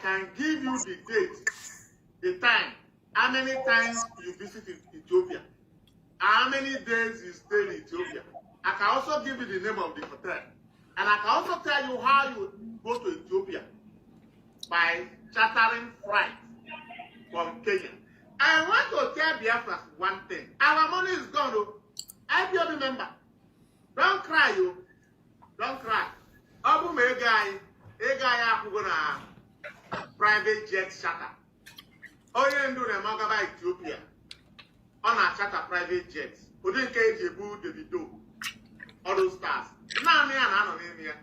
can give you the date, the time, how many times you visit Ethiopia, how many days you stay in Ethiopia. I can also give you the name of the hotel. And I can also tell you how you go to Ethiopia by chartering flight from Kenya. I want to tell Biafra one thing. Our money is gone, though. I do remember. Don't cry, you. Don't cry. Abu me guy who gonna private jet charter. Oh, you do the Magaba Ethiopia on a charter private jets. Who didn't cage Jebu Davido? All those stars. Now, me and I don't here.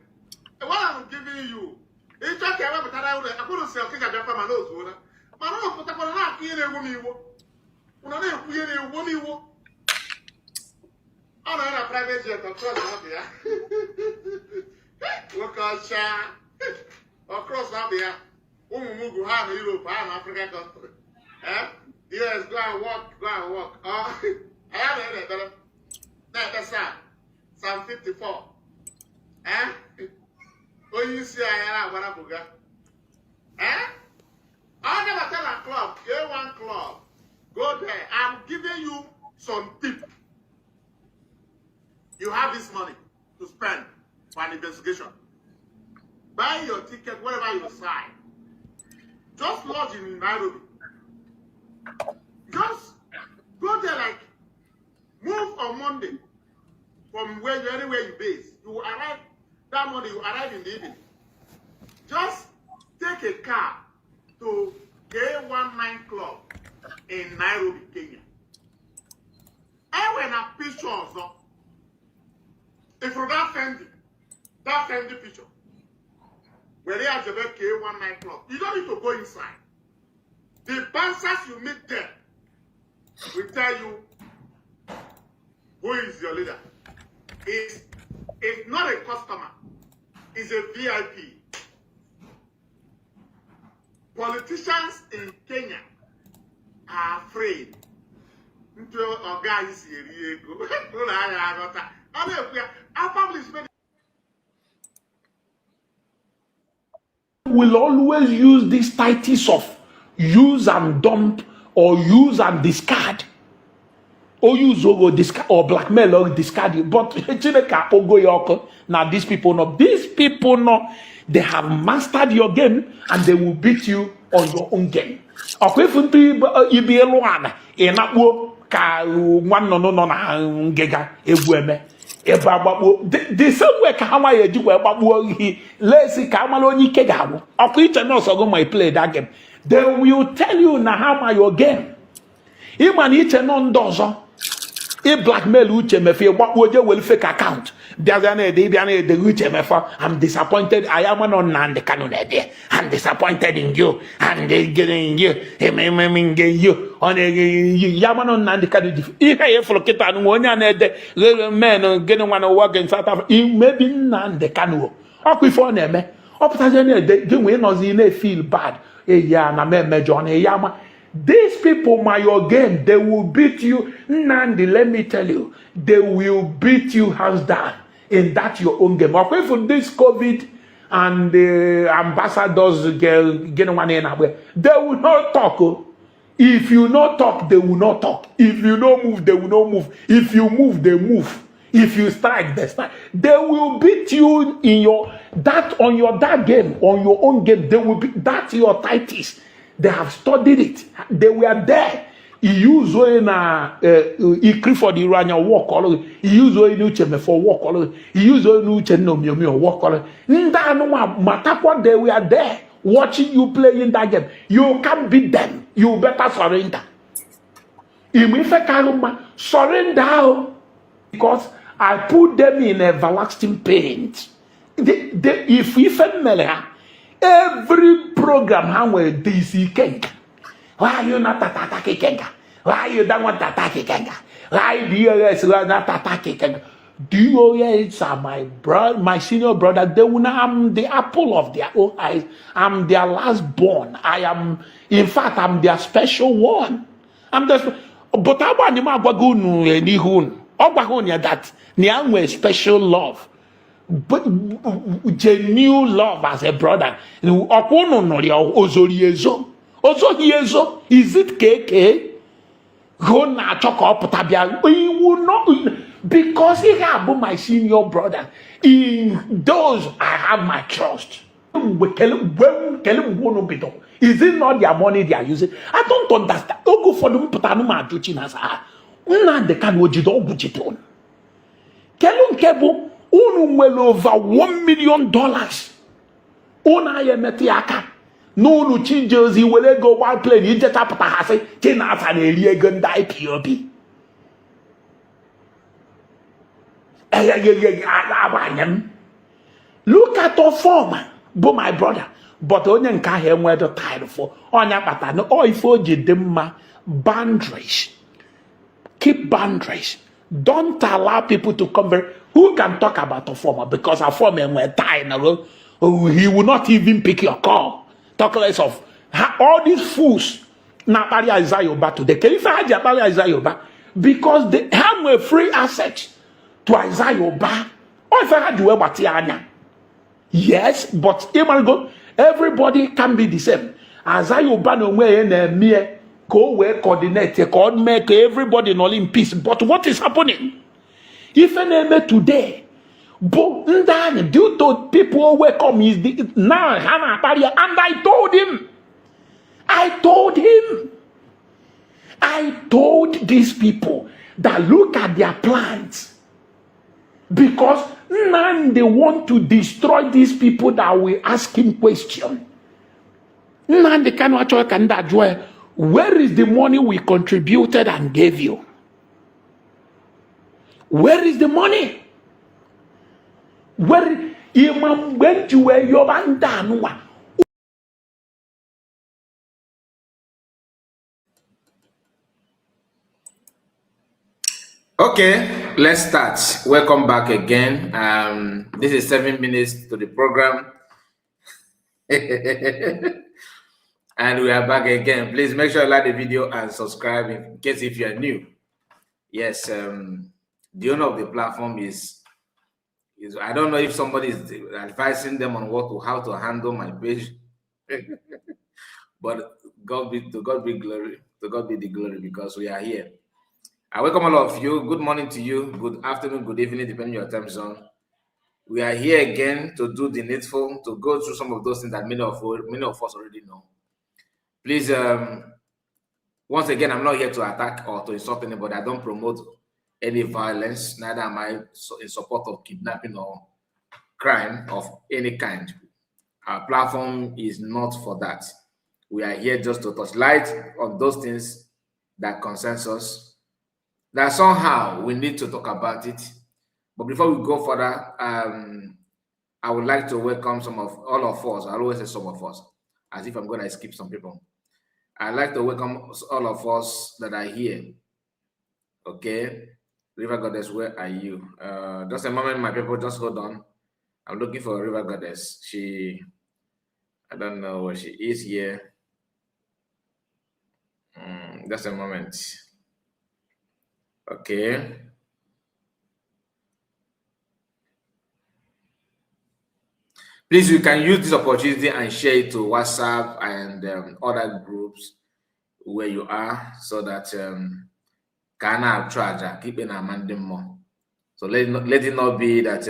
What I'm giving you, it's okay. I couldn't say, okay, I'm from my nose. I don't put up a lot here. When I don't hear a woman, I don't have a private jet across here. Look out, across Abia. Umugu have Europe, I'm African country. Yes, go and walk. Oh, I have it. That's sad. Psalm 54. Oh, you see, I have one buga. I never tell a club, A1 club. Go there. I'm giving you some tip. You have this money to spend for an investigation. Buy your ticket wherever you sign. Just lodge in Nairobi. Just go there, like move on Monday from anywhere you base. You arrive that morning, you arrive in the evening. Just take a car to K19 Club in Nairobi, Kenya. I went a picture also. If you that Fendi picture, where they have the K19 Club, you don't need to go inside. The bouncers you meet there will tell you who is your leader. It's not a customer, it's a VIP. Politicians in Kenya are afraid. Will always use this titles of use and dump or use and discard, or use or discard or blackmail or discard you. But now these people know they have mastered your game and they will beat you on your own game. The same way Kahama do let's see Kamaloni Kegabu. My play that game. They will tell you Nahama your game. Even each and on dozo. A blackmail uche me fe what would you will fake account. There's an idea the uche me for I'm disappointed. I am on the canon idea. I'm disappointed in you and they getting you. You on a yaman on the canon. If I have looked at one and the men getting one to work in South Africa, maybe none the canoe. Up before them, up the winners in a feel bad. A yana me John a yama. These people, my your game, they will beat you. Nandi, let me tell you, they will beat you hands down in that your own game. Apart from this COVID and the ambassadors getting one in away, they will not talk. If you not talk, they will not talk. If you don't move, they will not move. If you move, they move. If you strike, they strike. They will beat you in your that on your that game, on your own game. They will be that's your titles. They have studied it. They were there. He used when he for the Iranian walk all. He used when Ucheme for walk all. He used when Ucheme no walk all. They were there watching you play in that game. You can't beat them. You better surrender. Surrender because I put them in everlasting pain. If we every program how we DC Kenga. Why are you not attacking Kenga? Why you don't want to attack Kenga? Why DOS not attacking Kenga? DOS are my brother, my senior brother. They will not. I'm the apple of their own eyes. I'm their last born. In fact, I'm their special one. I'm the. But I want to go that. Niangwe special love. but genuine love as a brother. Is it KK? Go na talk up tabia. He will not, because he have my senior brother. In those I have my trust. Is it not their money they are using? I don't understand. Don't go for them. Put on my duchinas. Una de can wojido bujiton. Kelum kebo. Unu well over $1 million. Una ye metiaka. No no changes. He will go one plane. You just up hase. Tina fan elie gun die POP. Look at our former, but my brother. But only can hear where the title for. Onya pata no. Oh, if you boundaries. Keep boundaries. Don't allow people to come very. Who can talk about a former? Because a former were tied in a row. He will not even pick your call. Talk less of all these fools. Now, Isaiah today. Can you find Isaiah? Because they have a free asset to Isaiah. Or if I had you about Tiana. Yes, but everybody can be the same. Isaiah no way in a mere. Go where coordinate, God make everybody not in peace. But what is happening? If an enemy today, but due to people who come is now Hannah barrier, and I told these people that look at their plans, because now they want to destroy these people that will ask him question. Now they cannot joy. Where is the money we contributed and gave you? Where is the money? Where Imam went to where your bandanwa? Okay, let's start. Welcome back again. This is 7 minutes to the program. And we are back again. Please make sure you like the video and subscribe in case if you are new. Yes, the owner of the platform is I don't know if somebody is advising them on how to handle my page. But to God be glory. To God be the glory, because we are here. I welcome all of you. Good morning to you. Good afternoon, good evening, depending on your time zone. We are here again to do the needful, to go through some of those things that many of us already know. Please, once again, I'm not here to attack or to insult anybody. I don't promote any violence. Neither am I in support of kidnapping or crime of any kind. Our platform is not for that. We are here just to touch light on those things that concerns us, that somehow we need to talk about it. But before we go further, I would like to welcome all of us. I always say some of us, as if I'm going to skip some people. I'd like to welcome all of us that are here. Okay, River Goddess, where are you? Just a moment, my people, just hold on. I'm looking for River Goddess. I don't know where she is here. Just a moment. Okay. Please, you can use this opportunity and share it to WhatsApp and other groups where you are, so that can I charge keep in amending more. So let it not be that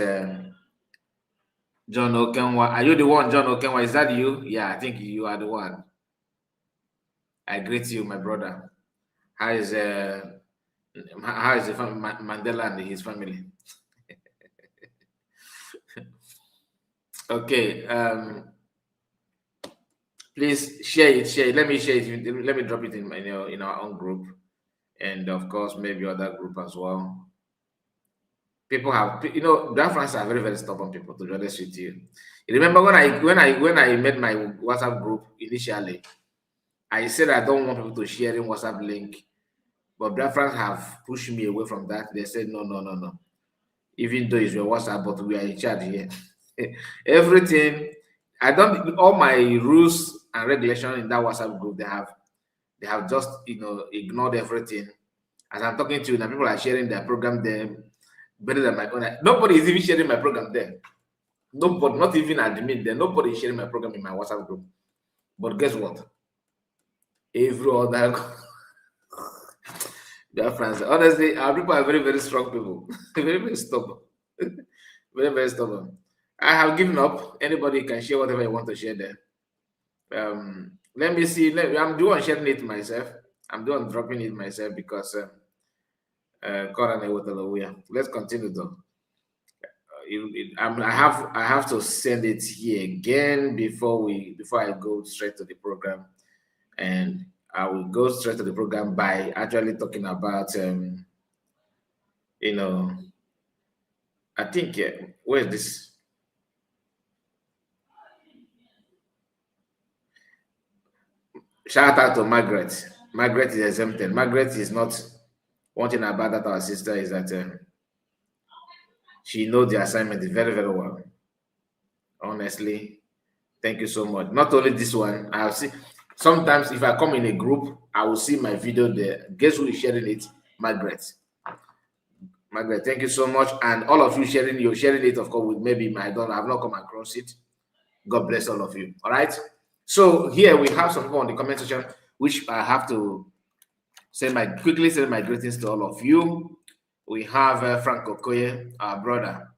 John Okenwa. Are you the one, John Okenwa? Is that you? Yeah, I think you are the one. I greet you, my brother. How is Mandela and his family? Okay. Please share it. Let me share it. Let me drop it in our own group, and of course maybe other group as well. People have, Biafrans are very, very stubborn people, to be honest with you. You remember when I made my WhatsApp group initially, I said I don't want people to share in WhatsApp link, but Biafrans have pushed me away from that. They said no. Even though it's your WhatsApp, but we are in charge here. Everything, all my rules and regulations in that WhatsApp group, they have just ignored everything. As I'm talking to you now, people are sharing their program there better than my own. Nobody is even sharing my program there. Nobody, not even admit there, nobody is sharing my program in my WhatsApp group. But guess what? Every other Biafrans, honestly, our people are very, very strong people. Very, very stubborn. Very, very stubborn. I have given up. Anybody can share whatever you want to share there. Let me see. I'm doing sharing it myself. I'm doing dropping it myself because let's continue though. I have to send it here again before I go straight to the program, and I will go straight to the program by actually talking about I think where's this? Shout out to Margaret. Margaret is exempted. Margaret is not. One thing about that our sister is that she knows the assignment very, very well. Honestly, thank you so much. Not only this one, I'll see. Sometimes if I come in a group, I will see my video there. Guess who is sharing it? Margaret. Margaret, thank you so much. And all of you you're sharing it, of course, with maybe I've not come across it. God bless all of you. All right. So here we have some people on the comment section, which I have to quickly send my greetings to all of you. We have Frank Okoye, our brother.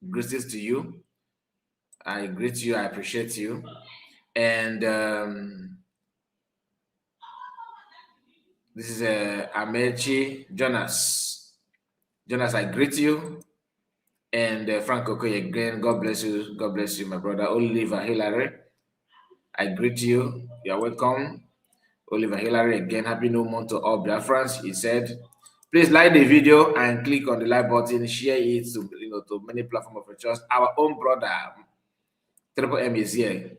Greetings to you. I greet you. I appreciate you. And this is Amechi Jonas. Jonas, I greet you. And Frank Okoye again. God bless you. God bless you, my brother. Oliver Hillary, I greet you. You are welcome. Oliver Hillary again. Happy New Month to all Biafrans. He said, please like the video and click on the like button. Share it to many platforms of your choice. Our own brother, Triple M, is here.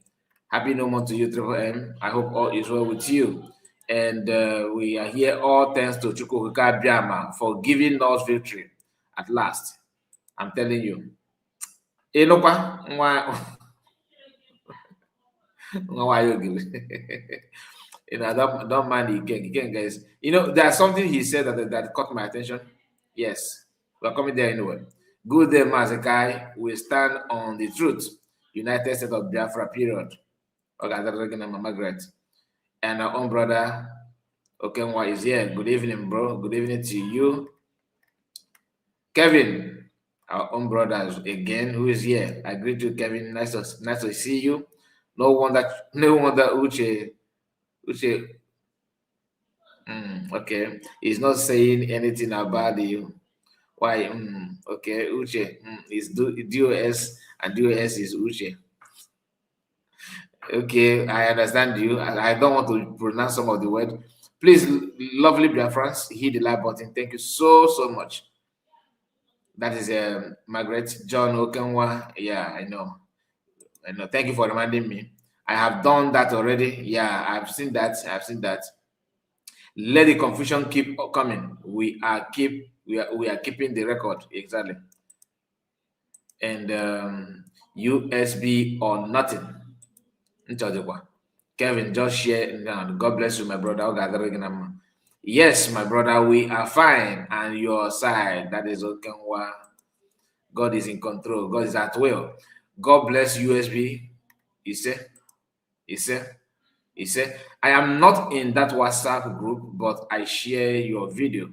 Happy New Month to you, Triple M. I hope all is well with you. And we are here all thanks to Chukwuka Biama for giving us victory at last. I'm telling you. Don't mind the Ken, guys. There's something he said that caught my attention. Yes, we're coming there anyway. Good day, Mazekai. We stand on the truth. United States of Biafra, period. Okay, Margaret. And our own brother, Okenwa, is here. Good evening, bro. Good evening to you. Kevin, our own brother again, who is here. I greet you, Kevin. Nice to see you. No wonder Uche, okay, he's not saying anything about you. Why? Okay, Uche is DOS and DOS is Uche. Okay, I understand you. I don't want to pronounce some of the word. Please, lovely Biafrans, hit the like button. Thank you so much. That is Margaret John Okenwa. Yeah, I know. Thank you for reminding me. I have done that already. Yeah, I've seen that. Let the confusion keep coming. We are keeping the record exactly. And USB or nothing. Kevin, just share. God bless you, my brother. Yes, my brother, we are fine. And your side, that is Okenwa. God is in control. God is at will. God bless USB. He said, I am not in that WhatsApp group, but I share your video.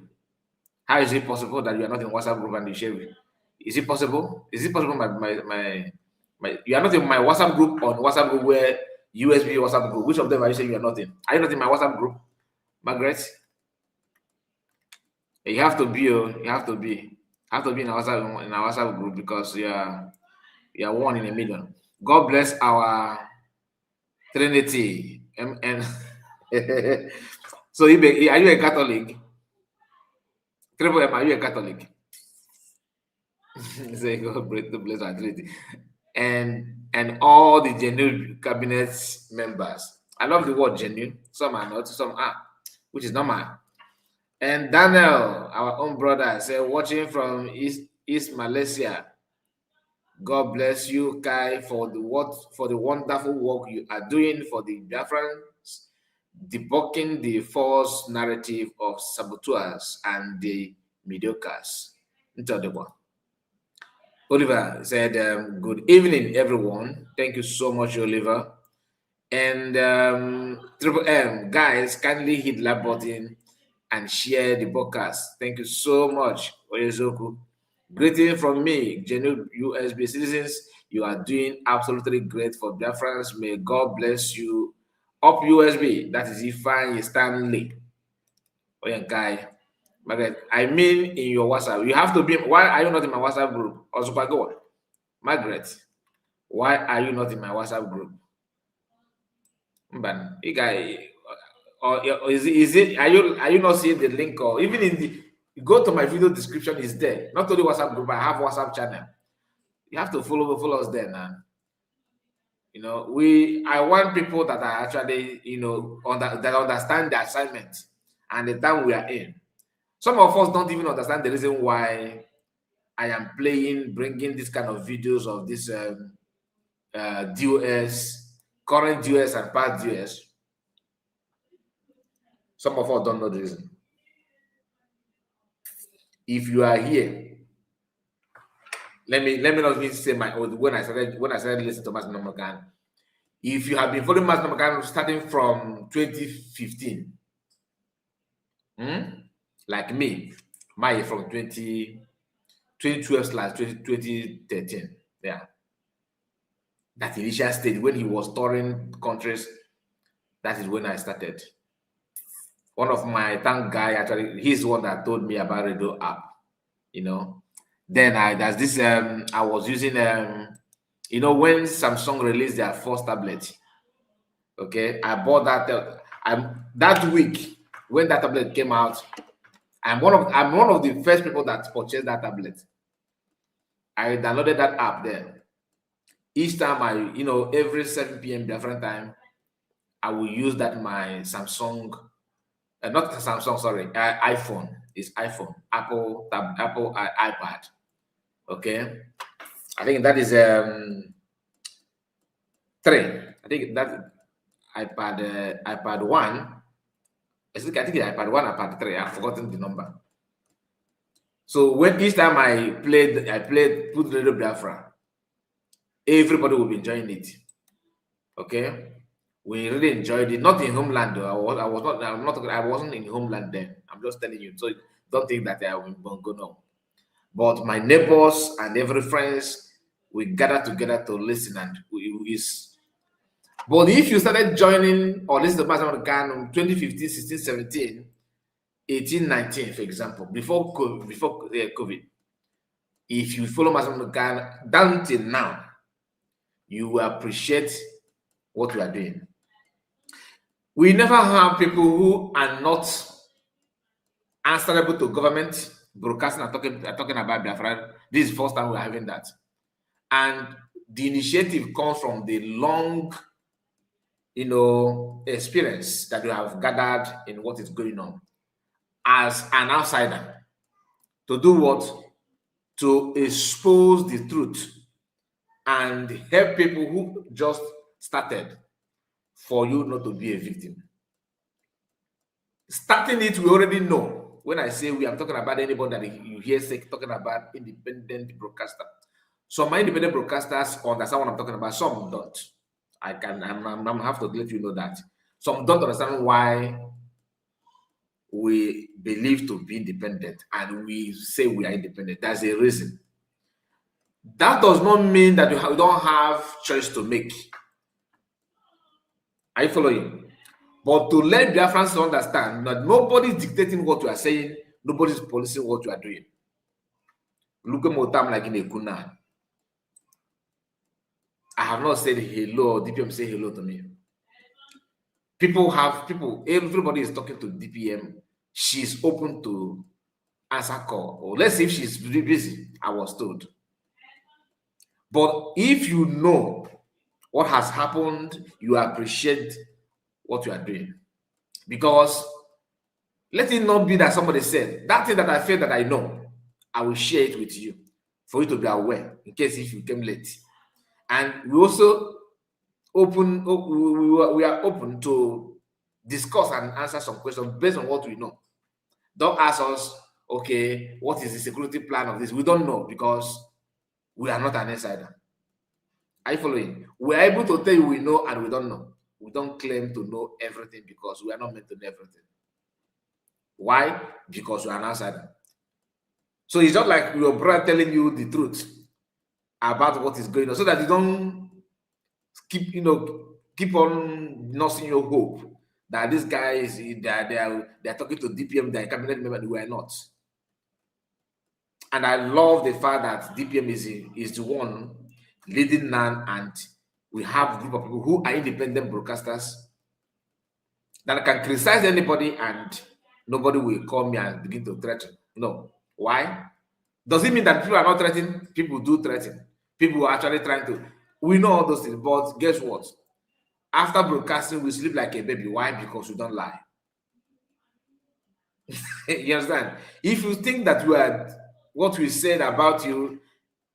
How is it possible that you are not in WhatsApp group and you share it? Is it possible? Is it possible you are not in my WhatsApp group or WhatsApp group where USB WhatsApp group? Which of them are you saying you are not in? Are you not in my WhatsApp group, Margaret? You have to be. You have to be in our WhatsApp group because you are one in a million. God bless our Trinity. And so are you a Catholic? Triple M, are you a Catholic? Say God bless our Trinity. And all the genuine cabinet members. I love the word genuine. Some are not, some are, which is normal. And Daniel, our own brother, said, watching from East Malaysia. God bless you, Kai, for the wonderful work you are doing for the Biafrans, debunking the false narrative of saboteurs and the mediocres. Oliver said, good evening, everyone. Thank you so much, Oliver. And Triple M, guys, kindly hit the like button and share the podcast. Thank you so much, Oyezoku. Greeting from me, genuine USB citizens. You are doing absolutely great for Biafrans. May God bless you. Up USB, that is Ifeanyi Stanley. Oyenkai. Margaret, I mean in your WhatsApp. You have to be. Why are you not in my WhatsApp group? Also, go on. Margaret, why are you not in my WhatsApp group? But you guy, or is it? Are you not seeing the link? Or even in the go to my video description is there. Not only WhatsApp group, I have WhatsApp channel. You have to follow us there now. You know, I want people that are actually, you know, that understand the assignment and the time we are in. Some of us don't even understand the reason why I am bringing this kind of videos of this DOS, current DOS and past DOS. Some of us don't know the reason. If you are here, let me not even say my own. When I started listening to Master Namakan, if you have been following Master Namakan starting from 2015, like me, my from 2012/2013, yeah, that initial stage when he was touring countries, that is when I started. One of my thank guy actually, he's the one that told me about radio app, you know. Then there's this I was using you know, when Samsung released their first tablet, okay, I bought that that week when that tablet came out. I'm one of the first people that purchased that tablet. I downloaded that app there. Each time you know, every 7 p.m. different time, I will use that my Samsung, not Samsung, sorry, iPhone. It's iPhone, Apple iPad. Okay, I think that is 3. I think that iPad 1. I think iPad 1, iPad 3. I've forgotten the number. So when each time I put Radio Biafra, everybody will be enjoying it. Okay, we really enjoyed it. Not in homeland though. I wasn't in homeland then. I'm just telling you. So don't think that I will go no. But my neighbors and every friends, we gather together to listen and but if you started joining or listening to Master Gan in 2015, 16, 17, 18, 19, for example, before COVID, if you follow Master Gan down till now, you will appreciate what we are doing. We never have people who are not answerable to government broadcasting and talking about Biafra. This is the first time we're having that. And the initiative comes from the long, you know, experience that you have gathered in what is going on as an outsider. To do what? To expose the truth and help people who just started, for you not to be a victim. Starting it, we already know. When I say we, I'm talking about anybody that you hear say talking about independent broadcaster. Some independent broadcasters understand what I'm talking about. Some don't. I'm have to let you know that. Some don't understand why we believe to be independent and we say we are independent. That's a reason. That does not mean that you don't have choice to make. Are you following? But to let Biafrans understand that nobody's dictating what you are saying, nobody's policing what you are doing. Look at my time like in a kuna. I have not said hello, DPM say hello to me. Everybody is talking to DPM. She's open to answer call. Or let's say if she's really busy, I was told. But if you know what has happened, you appreciate what you are doing. Because let it not be that somebody said, that thing that I feel that I know, I will share it with you for you to be aware in case if you came late. And we also we are open to discuss and answer some questions based on what we know. Don't ask us, okay, what is the security plan of this? We don't know because we are not an insider. Are you following? We are able to tell you we know and we don't know. We don't claim to know everything because we are not meant to know everything. Why? Because we are an outsider. So it's not like your brother telling you the truth about what is going on, so that you don't keep on nursing your hope that these guys they are talking to DPM, they are cabinet member. We are not. And I love the fact that DPM is the one leading now, and we have a group of people who are independent broadcasters that can criticize anybody and nobody will call me and begin to threaten. No. Why? Does it mean that people are not threatening? People do threaten. People are actually trying to. We know all those things, but guess what? After broadcasting, we sleep like a baby. Why? Because we don't lie. You understand? If you think that what we said about you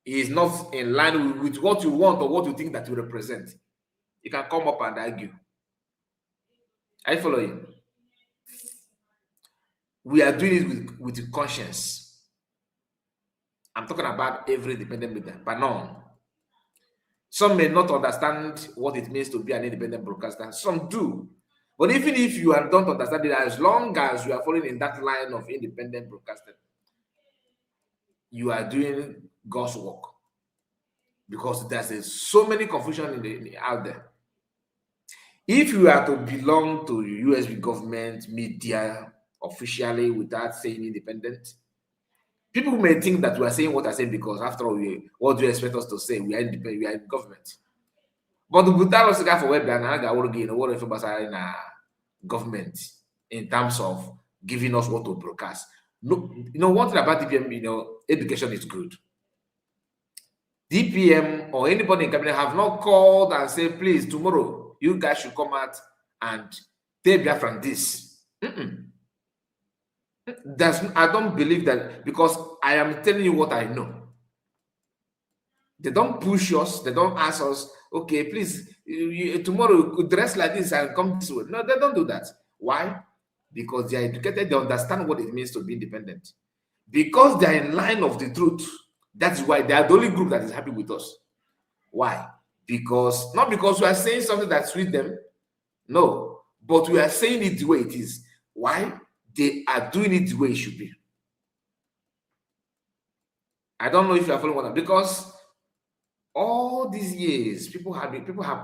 is not in line with what you want or what you think that you represent, you can come up and argue. Are you following? We are doing it with conscience. I'm talking about every independent media, but no. Some may not understand what it means to be an independent broadcaster. Some do. But even if you don't understand it, as long as you are following in that line of independent broadcasting, you are doing God's work. Because there's so many confusion out there. If you are to belong to USB government, media, officially without saying independent, people may think that we are saying what I say because after all, what do you expect us to say? We are independent, we are in government. But the Butaro Siga for web and I will again what if in a government in terms of giving us what to broadcast. No, one thing about DPM, education is good. DPM or anybody in cabinet have not called and said, please, tomorrow you guys should come out and take Biafra from this. I don't believe that, because I am telling you what I know. They don't push us. They don't ask us, okay, please, tomorrow you could dress like this and come this way. No, they don't do that. Why? Because they are educated. They understand what it means to be independent. Because they are in line of the truth. That's why they are the only group that is happy with us. Why? Because, not because we are saying something that suits them. No. But we are saying it the way it is. Why? They are doing it the way it should be. I don't know if you are following what I'm, because all these years, people have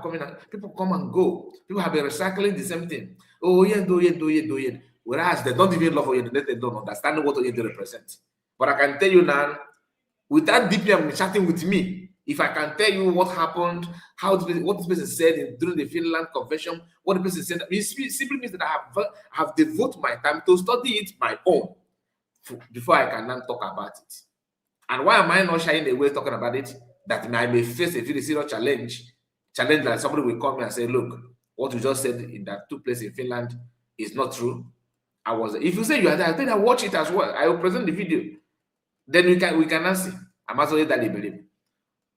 come in, people come and go. People have been recycling the same thing. Oh, yeah, do it. Whereas they don't even love Oyed, they don't understand what Oyed represents. But I can tell you now, without DPM chatting with me, if I can tell you what happened, what this person said during the Finland Convention, what the person said, it simply means that I have devoted my time to study it my own before I can now talk about it. And why am I not shying away talking about it? That I may face a very serious challenge that somebody will come and say, look, what you just said that took place in Finland is not true. If you say you are there, I think I watch it as well. I will present the video. Then we can answer. I'm actually that believe.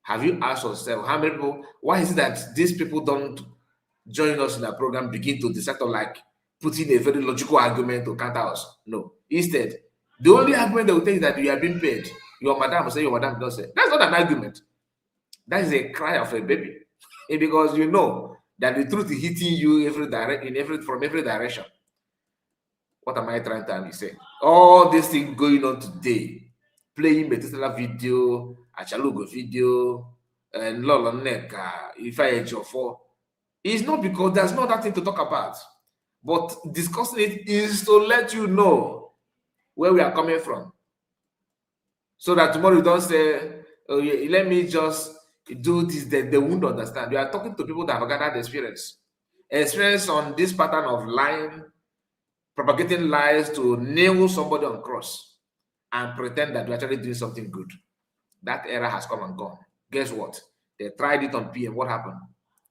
Have you asked yourself how many people? Why is it that these people don't join us in our program, begin to decide to like putting a very logical argument to counter us? No. Instead, the only argument they will take is that you are being paid. Your madam will say, your madam does say. That's not an argument. That is a cry of a baby. Because you know that the truth is hitting you from every direction. What am I trying to say? All these things going on today, playing Metesela video, Achalugo video, and Loloneka, if I age of 4, it's not because there's not that thing to talk about. But discussing it is to let you know where we are coming from. So that tomorrow you don't say, oh, yeah, let me just do this, they won't understand. You are talking to people that have gathered experience on this pattern of lying, propagating lies to nail somebody on cross and pretend that you're actually doing something good. That era has come and gone. Guess what? They tried it on PM. What happened?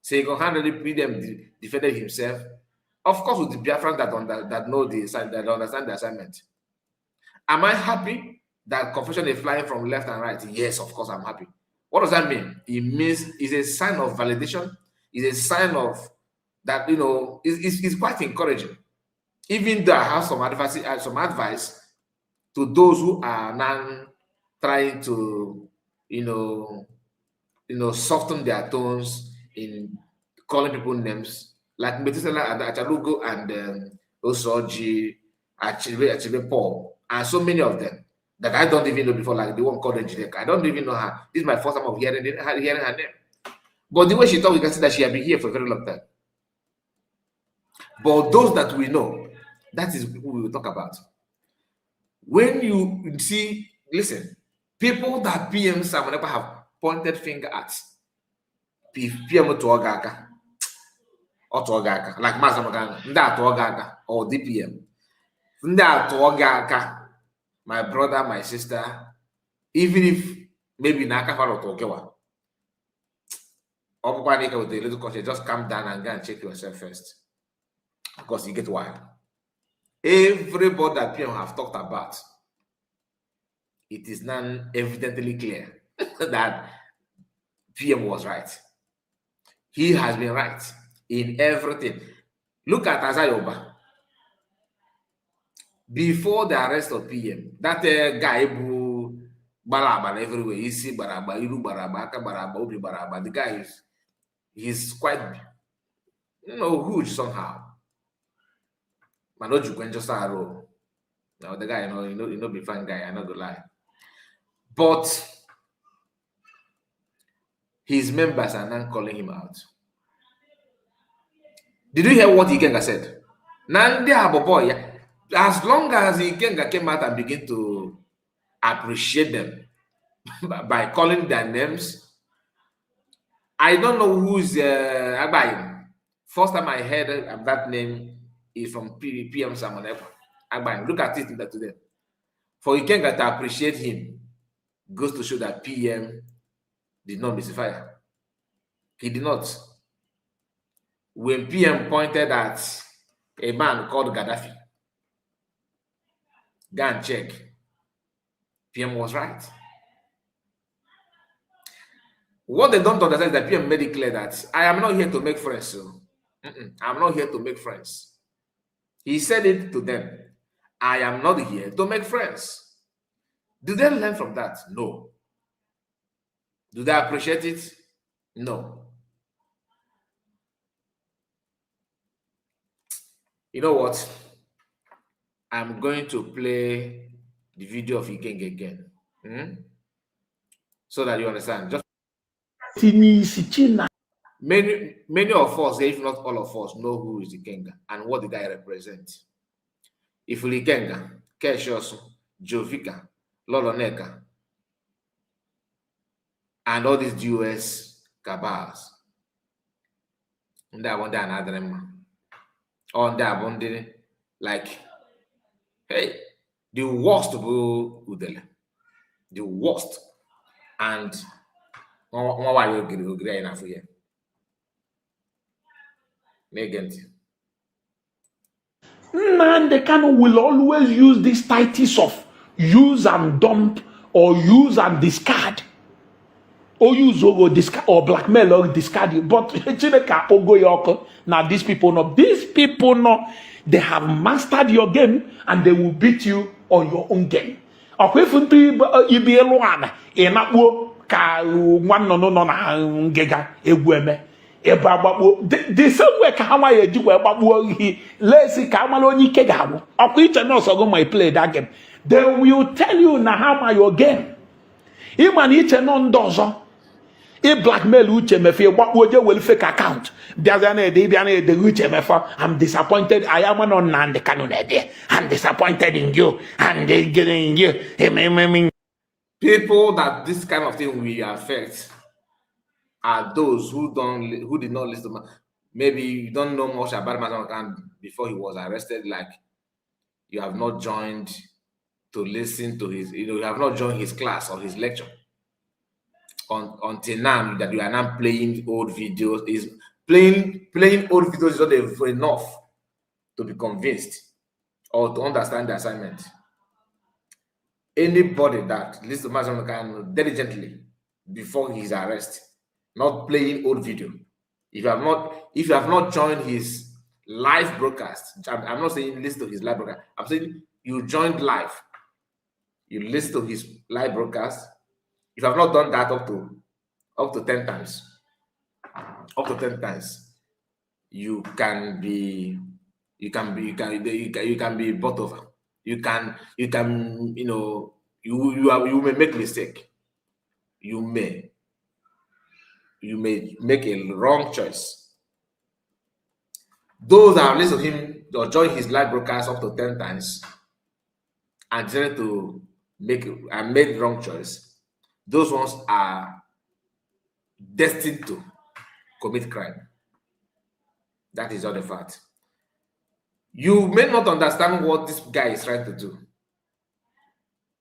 Segun handily PM defended himself. Of course, with the Biafran that know that understand the assignment. Am I happy that confession is flying from left and right? Yes, of course, I'm happy. What does that mean? It means it's a sign of validation. It's a sign of that, it's quite encouraging. Even though I have some advice to those who are now trying to, soften their tones in calling people names, like Metisela Achalugo and Osoji, Achibe Paul, and so many of them that I don't even know before, like the one called Njideka. I don't even know her. This is my first time of hearing her name. But the way she talks, you can see that she has been here for a very long time. But those that we know, that is who we will talk about. When you see, listen, people that PM Samonepa have pointed finger at, PM Tuogaka, or Tuogaka, like Masamagana, that Tuogaka, or DPM. That Tuogaka, my brother, my sister, even if maybe Naka Faro Tokewa, or Panika with a little caution, just calm down and go and check yourself first. Because you get wild. Everybody that PM have talked about, it is now evidently clear that PM was right. He has been right in everything. Look at Azayoba. Before the arrest of PM, that guy who baraba everywhere, you see baraba, iru baraba, aka baraba, obi baraba. The guy he's quite, huge somehow. Manoju can just arrow. Now the guy, be fine guy. I'm not gonna lie, but his members are now calling him out. Did you hear what Ikenga said? Nandi boy, as long as Ikenga came out and began to appreciate them by calling their names, I don't know who's Agbayim. First time I heard that name is from PM Samonepa. Agbayim. Look at it today. For Ikenga to appreciate him goes to show that PM did not mystify. He did not. When PM pointed at a man called Gaddafi, go and check. PM was right. What they don't understand is that PM made it clear that I am not here to make friends. So I'm not here to make friends. He said it to them. I am not here to make friends. Do they learn from that? No. Do they appreciate it? No. You know what? I'm going to play the video of Ikenge again. So that you understand. Just many of us, if not all of us, know who is Ikenga and what the guy represents. If Ikenga, Keshosu, Jovika, Loloneka, and all these US cabals, and I wonder another man. On that one, like, hey, the worst of Udele, the worst, and why you agree enough for you? Nnamdi Kanu will always use this titles of use and dump or use and discard. Or use or discard or blackmail or discard you. But now these people know they have mastered your game and they will beat you on your own game. The same way Kahama my play that game. They will tell you now your game. A blackmail uche mefe what would you will fake account. I'm disappointed. I am on Nnamdi Kanu. I'm disappointed in you. I'm getting you. People that this kind of thing will affect are those who did not listen. Maybe you don't know much about Mazakan before he was arrested. Like you have not joined to listen to his, you have not joined his class or his lecture. Until now, that you are now playing old videos is playing old videos is not enough to be convinced or to understand the assignment. Anybody that listens to Mazakan diligently before his arrest, not playing old video. If you have not joined his live broadcast, I'm not saying listen to his live broadcast. I'm saying you joined live. You listen to his live broadcast. If you have not done that up to 10 times, you can be bought over. You may make mistake. You may make a wrong choice. Those that have listened to him or joined his live broadcast up to 10 times and decided to made wrong choice, those ones are destined to commit crime. That is all the fact. You may not understand what this guy is trying to do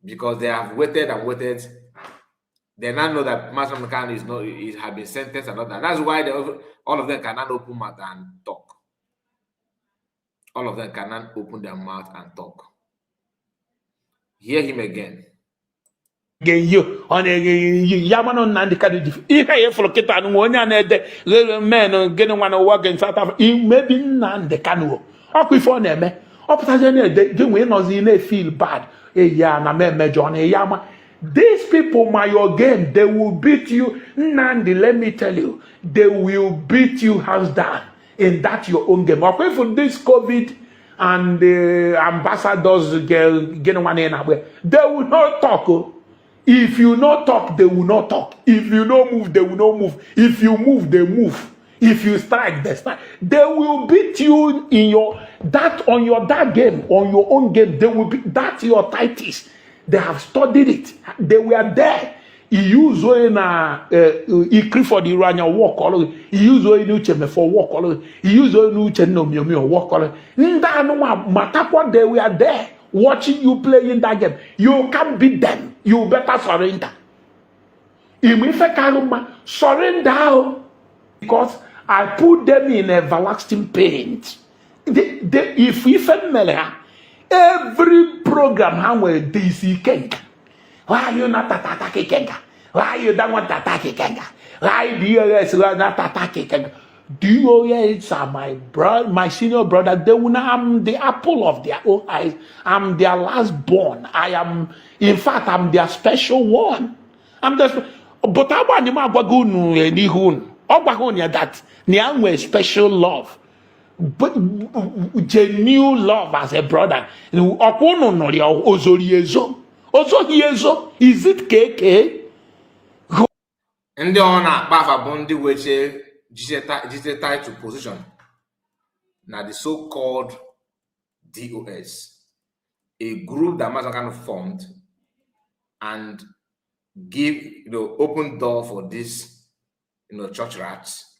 because they have waited and waited. They now know that Master McCann has been sentenced and all that. That's why all of them cannot open mouth and talk. All of them cannot open their mouth and talk. Hear him again. You on a Yamano Nandika. If I have for Kitan, one and little men getting one work in South Africa, maybe none the canoe. Up before them, up the winners in a feel bad. A yana me John a yama. These people, my your game, they will beat you. Nandi, let me tell you, they will beat you hands down in that your own game. Apart from this COVID and the ambassadors getting one in away, they will not talk. If you not talk, they will not talk. If you don't move, they will not move. If you move, they move. If you strike, they strike. They will beat you in that game, on your own game. They will be that's your titles. They have studied it. They were there. He used when he for the Iranian walk all. He used when Ucheme for walk all. He used when Ucheme walk all. No matter what, they were there watching you play in that game. You can't beat them. You better surrender. Surrender because I put them in everlasting pain. Every program how will DC Kenga. Why you not attacking Kenga? Why you don't want to attack Kenga? Why DOS not attacking Kenga? DOS are my brother, my senior brother. They will not. I'm the apple of their own eyes. I'm their last born. In fact, I'm their special one. But I want that niangwe special love. But genuine love as a brother. Is it KK? And on a Bafa Bondi which title position. Now the so-called DOS, a group that must kind of formed and give open door for this church rats.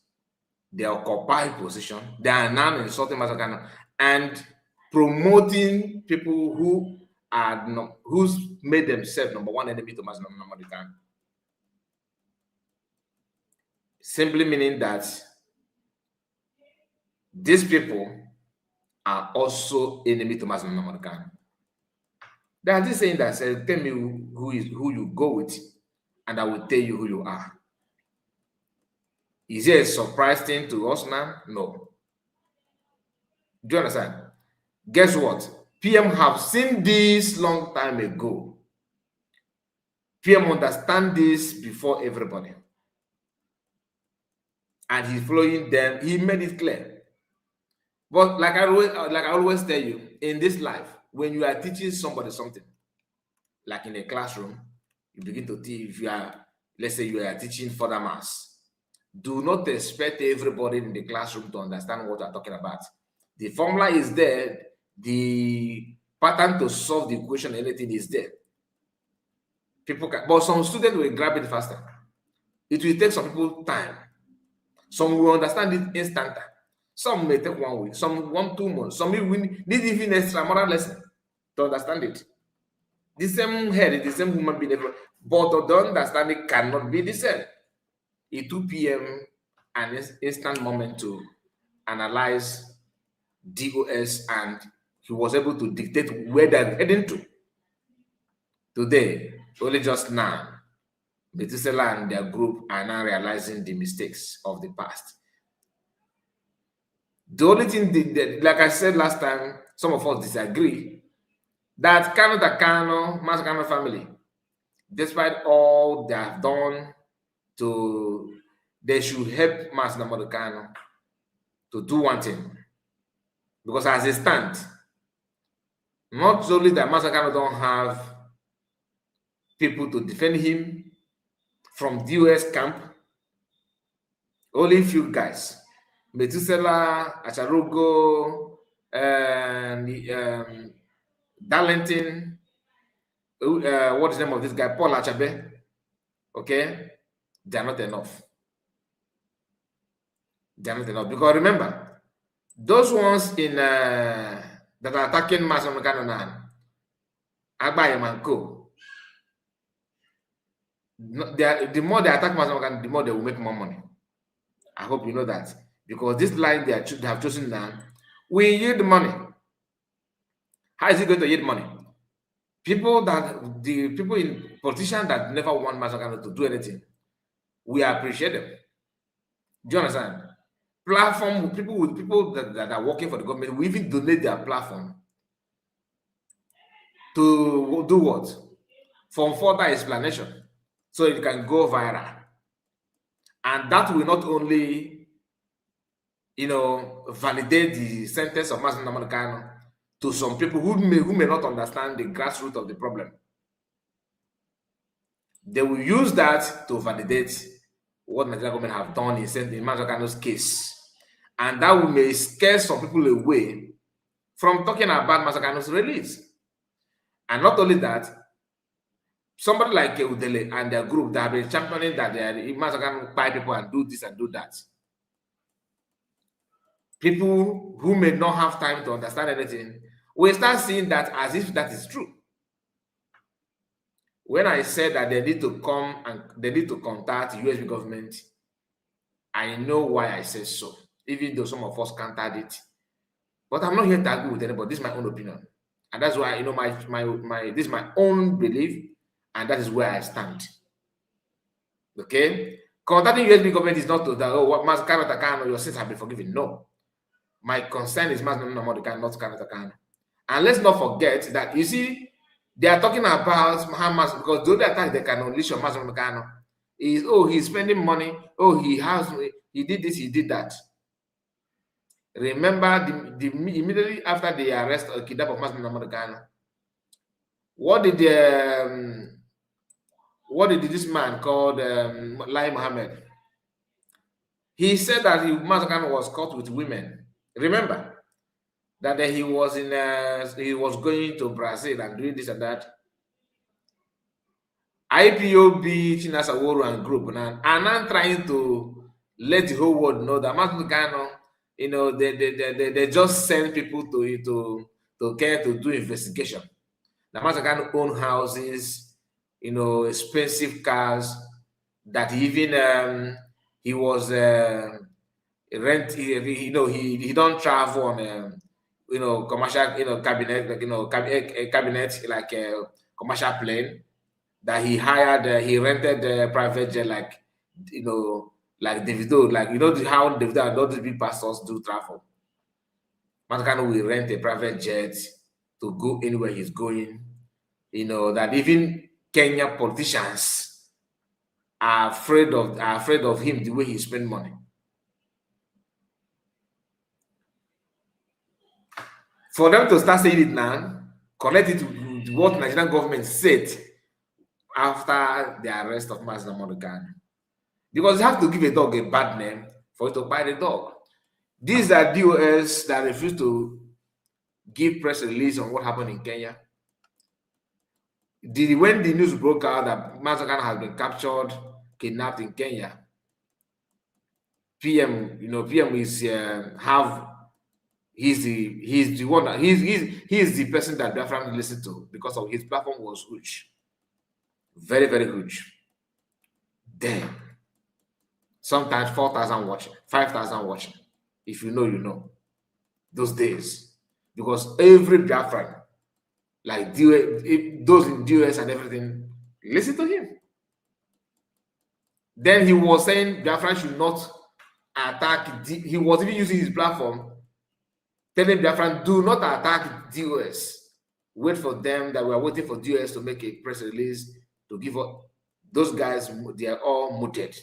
They occupy position. They are now insulting Masakano and promoting people who's made themselves number one enemy to Masakano. Simply meaning that these people are also enemy to Masakano. They are just saying that, tell me who you go with, and I will tell you who you are. Is it a surprise thing to us now? No. Do you understand? Guess what? PM have seen this long time ago. PM understand this before everybody. And he's following them. He made it clear. But like I always tell you, in this life, when you are teaching somebody something, like in a classroom, you begin to teach, let's say you are teaching further maths. Do not expect everybody in the classroom to understand what you're talking about. The formula is there. The pattern to solve the equation, anything is there. But some students will grab it faster. It will take some people time. Some will understand it instant. Some may take 1 week. Some 1, 2 months. Some will need even extra moral lesson to understand it. The same head, the same human being, but the understanding cannot be the same. It took PM an instant moment to analyze DOS, and he was able to dictate where they're heading to. Today, only just now, Methuselah and their group are now realizing the mistakes of the past. The only thing, like I said last time, some of us disagree, that Kano Masakano family, despite all they have done they should help Master Namorikano to do one thing. Because as it stands, not only that Master Kano don't have people to defend him from the US camp, only few guys. Metusela, Acharugo, and Darlington, what is the name of this guy? Paul Achabe. Okay, they are not enough. They are not enough. Because remember, those ones in that are attacking Master Mekano now, Agbayem and Co. The more they attack Master Mekano, the more they will make more money. I hope you know that. Because this line they have chosen now, we yield money. How is it going to yield money? The people in politicians that never want Master Mekano to do anything, we appreciate them. Do you understand? Platform people that are working for the government will even donate their platform to do what? For further explanation, so it can go viral. And that will not only, validate the sentence of Master Nnamdi Kanu to some people who may not understand the grassroots of the problem. They will use that to validate what Nigerian government have done in Master Kanu's case. And that may scare some people away from talking about Master Kanu's release. And not only that, somebody like Udele and their group that have been championing that Master Kanu buy people and do this and do that. People who may not have time to understand anything will start seeing that as if that is true. When I said that they need to come and they need to contact the US government, I know why I said so, even though some of us countered it. But I'm not here to argue with anybody. This is my own opinion. And that's why, this is my own belief, and that is where I stand. Okay? Contacting US government is not to that, what Master Kanu, your sins have been forgiven. No. My concern is Master Nnamdi Kanu, not Kanu. And let's not forget that, you see, they are talking about Hamas because the only attack they can unleash on Master Nnamdi Kanu is, he's spending money, he did this, he did that. Remember, immediately after the arrest or kidnap of Master Nnamdi Kanu, what did this man called Lai Mohammed? He said that Master Kanu was caught with women. Remember that he was going to Brazil and doing this and that. IPOB, Chinasaworo and group now are now trying to let the whole world know that Master Kanu, they just send people to care to do investigation. The Master Kanu own houses, expensive cars, that even he was he don't travel on commercial cabinet like a commercial plane, that he hired he rented a private jet like Davido, how Davido and all these big pastors do travel. Master Kanu will rent a private jet to go anywhere he's going. That even Kenya politicians are afraid of him, the way he spends money. For them to start saying it now, connect it to what Nigerian government said after the arrest of Master Nnamdi Kanu. Because you have to give a dog a bad name for it to bite the dog. These are DOS that refuse to give press release on what happened in Kenya. When the news broke out that Master Kanu has been captured, kidnapped in Kenya, PM is he's the person that Biafra listened to because of his platform was huge, very, very huge. Then sometimes 4,000 watching, 5,000 watching. If you know, you know. Those days, because every Biafran, like those in DOS and everything, listen to him. Then he was saying Biafran should not attack. He was even using his platform, telling Biafran, do not attack DOS. Wait for them, that we are waiting for DOS to make a press release to give up. Those guys, they are all muted.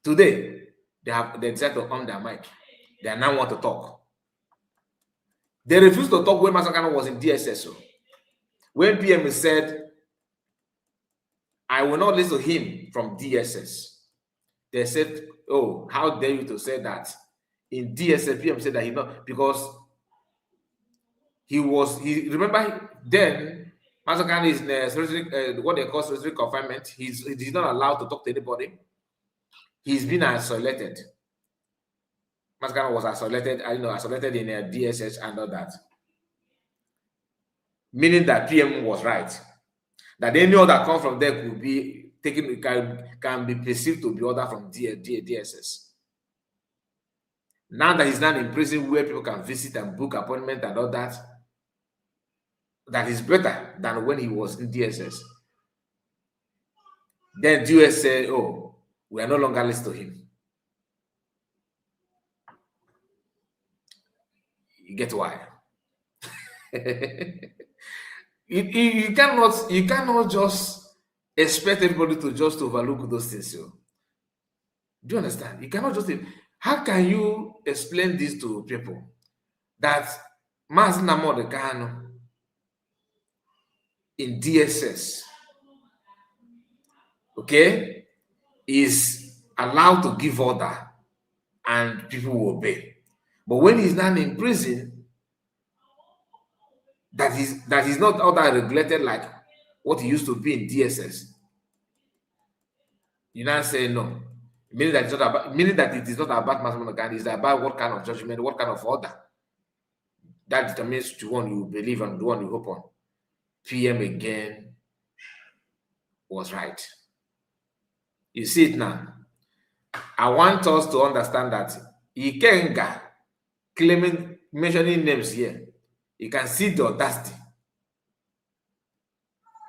Today, they decided to on their mic. They now want to talk. They refused to talk when Masakano was in DSS. So when PM said, I will not listen to him from DSS, they said, oh, how dare you to say that? In DSS, PM said that he not, because he remember then, Masakano is in what they call strategic confinement. He's not allowed to talk to anybody. He's been isolated. Masakano was isolated, isolated in a DSS and all that. Meaning that PM was right. That any order come from there could be taken, can be perceived to be order from DSS. Now that he's not in prison where people can visit and book appointment and all that, that is better than when he was in DSS. Then DSS said, oh, we are no longer listening to him. You get why? you cannot just expect everybody to just overlook those things. So. Do you understand? You cannot just. How can you explain this to people that Mazina Modekano in DSS, okay, is allowed to give order and people will obey? But when he's not in prison, that is not order regulated like what he used to be in DSS. You now say no. Meaning that it is not about Masamonakan, it's about what kind of judgment, what kind of order. That determines which one you believe and the one you hope on. PM again was right. You see it now. I want us to understand that Ikenga mentioning names here, you can see the audacity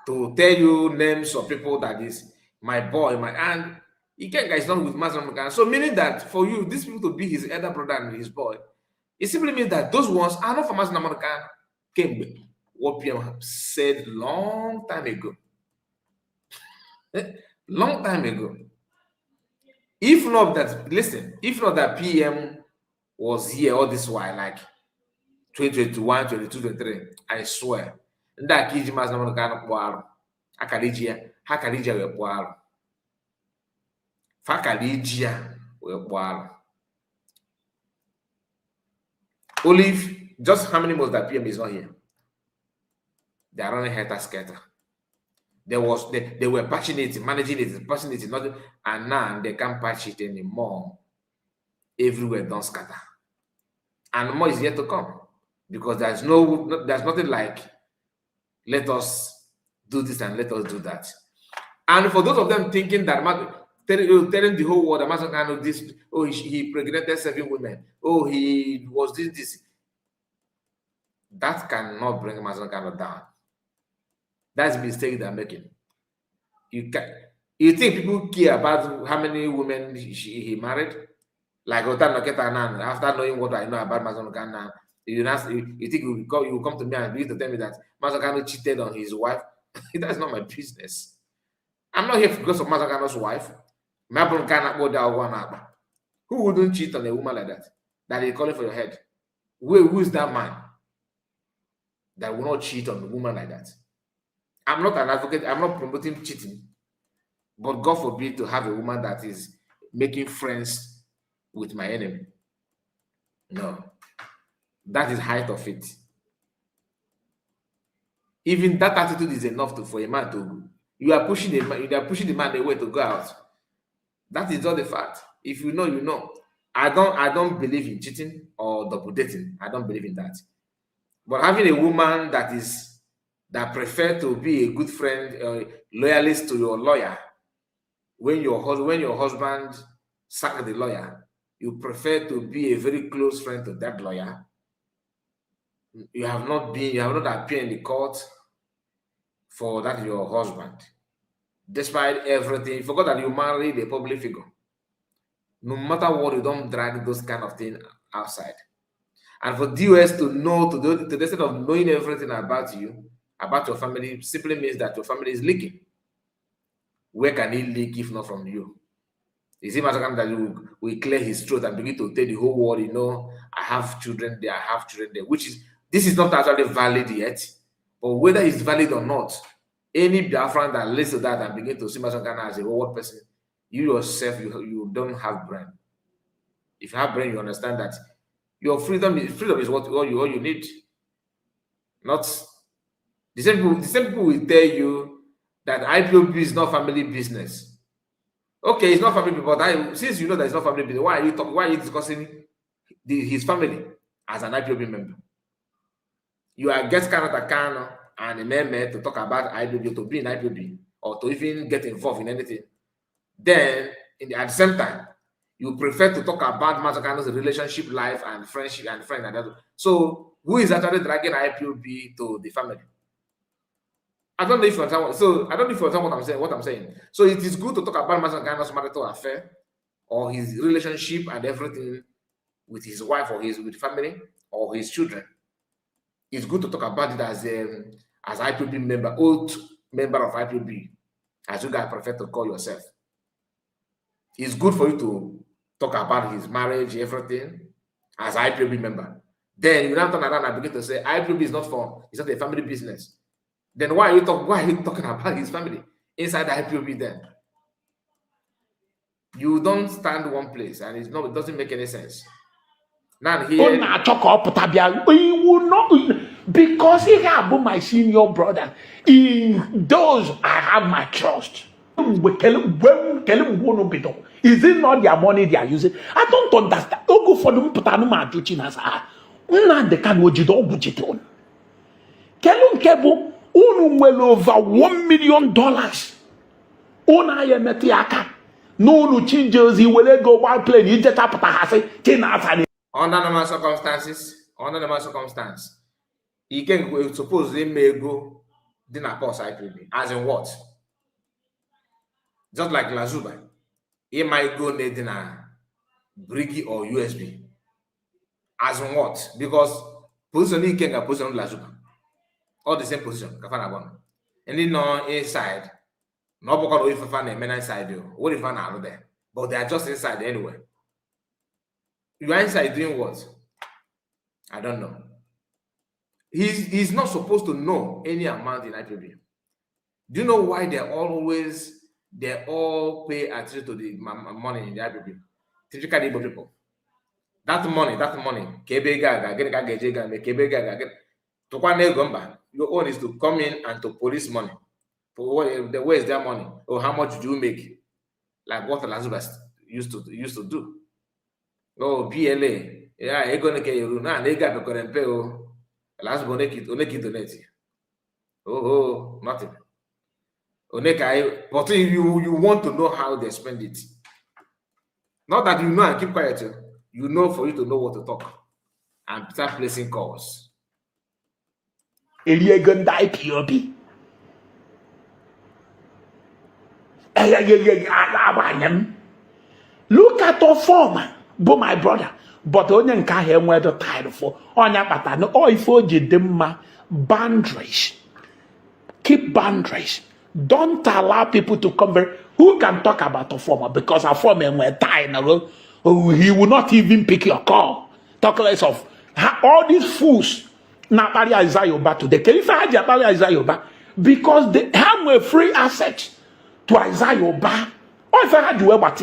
to tell you names of people that is my boy, and Ikenga is not with Masamonakan. So meaning that for you, these people to be his elder brother and his boy, it simply means that those ones are not from Masamonakan. Came what PM said long time ago. Long time ago. If not that PM was here all this while, like 2021, 22, 23, I swear, that Kiji Masamonakan Poaro, Akalijia, Hakalija Poaro. Fakaligia Poaro. Olive, just how many months that PM is not here? They are running helter skelter. They were passionate, managing it, passionate, nothing, and now they can't patch it anymore. Everywhere don't scatter. And more is yet to come. Because there's nothing like let us do this and let us do that. And for those of them thinking that telling the whole world that Masakano this, oh, he impregnated 7 women, oh, he was this. That cannot bring Masakano down. That's a mistake they're making. You think people care about how many women he married? Like after knowing what I know about Masakano, you think you will come to me and begin to tell me that Masakano cheated on his wife? That's not my business. I'm not here because of Masakano's wife. Who wouldn't cheat on a woman like that? That is calling for your head. Who is that man that will not cheat on a woman like that? I'm not an advocate. I'm not promoting cheating. But God forbid to have a woman that is making friends with my enemy. No. That is height of it. Even that attitude is enough for a man to. You are pushing the man away to go out. That is not the fact. If you know, you know. I don't believe in cheating or double dating. I don't believe in that. But having a woman that prefer to be a good friend, loyalist to your lawyer, when your husband sacked the lawyer, you prefer to be a very close friend to that lawyer. You have not appeared in the court for that your husband. Despite everything, you forgot that you married a public figure. No matter what, you don't drag those kind of things outside. And for DOS to know, to the extent of knowing everything about you, about your family, simply means that your family is leaking. where can he leak if not from you? Is it matter that you will clear his throat and begin to tell the whole world, you know, I have children there, I have children there, which is, this is not actually valid yet, but whether it's valid or not, any Biafran that listens to that and begin to see Masakana as a whole person, you yourself, you don't have brain. If you have brain, you understand that your freedom is what all you need. Not the same people will tell you that IPOB is not family business. Okay, it's not family, but since you know that it's not family business, why are you discussing his family as an IPOB member? You are guest Kano and a member to talk about IPOB, to be in IPOB, or to even get involved in anything. Then, at the same time, you prefer to talk about Mazakano's relationship life and friendship and friend and that. So, who is actually dragging IPOB to the family? I don't know if you understand. So I don't know if you understand what I'm saying. So it is good to talk about Mazakano's marital affair or his relationship and everything with his wife or with family or his children. It's good to talk about it as IPOB member, old member of IPOB, as you guys prefer to call yourself. It's good for you to talk about his marriage, everything, as IPOB member. Then you now turn around and begin to say IPOB is not a family business. Then why are you talking about his family inside the IPOB then? You don't stand one place and it doesn't make any sense. Now here, he will not, because he have my senior brother. In those I have my trust. Is it not their money they are using? I don't understand. Don't go for them. Well over $1 million. No changes. He will go one plane. He just up under normal circumstance, he can suppose they may go dinner post IPB. As in what? Just like Lazuba, he might go dinner Briggy or USB. As in what? Because position he can position Lazuba. All the same position, and then no inside, no because if I find inside you, what if I out there? But they are just inside anyway. You are inside doing what? I don't know. He's not supposed to know any amount in IPB. Do you know why they all pay attention to the money in the IPB? Typically Igbo people. That money, your own is to come in and to police money. Where is their money? Or how much do you make? Like what Lazarus used to do. Oh, PLA. Yeah, you're gonna get your room. They got the pay. Last oneki donate. Oh, nothing. But you want to know how they spend it. Not that you know and keep quiet. You know for you to know what to talk and start placing calls. Look at the former, but my brother. But only can hear where the title for on your pattern. Or if you boundaries, keep boundaries. Don't allow people to come very. Who can talk about the former? Because a former were tired. He will not even pick your call. Talk less of all these fools. Now, Isaiah today. Can you find Isaiah? Because they have a free asset to Isaiah. Or if I had you about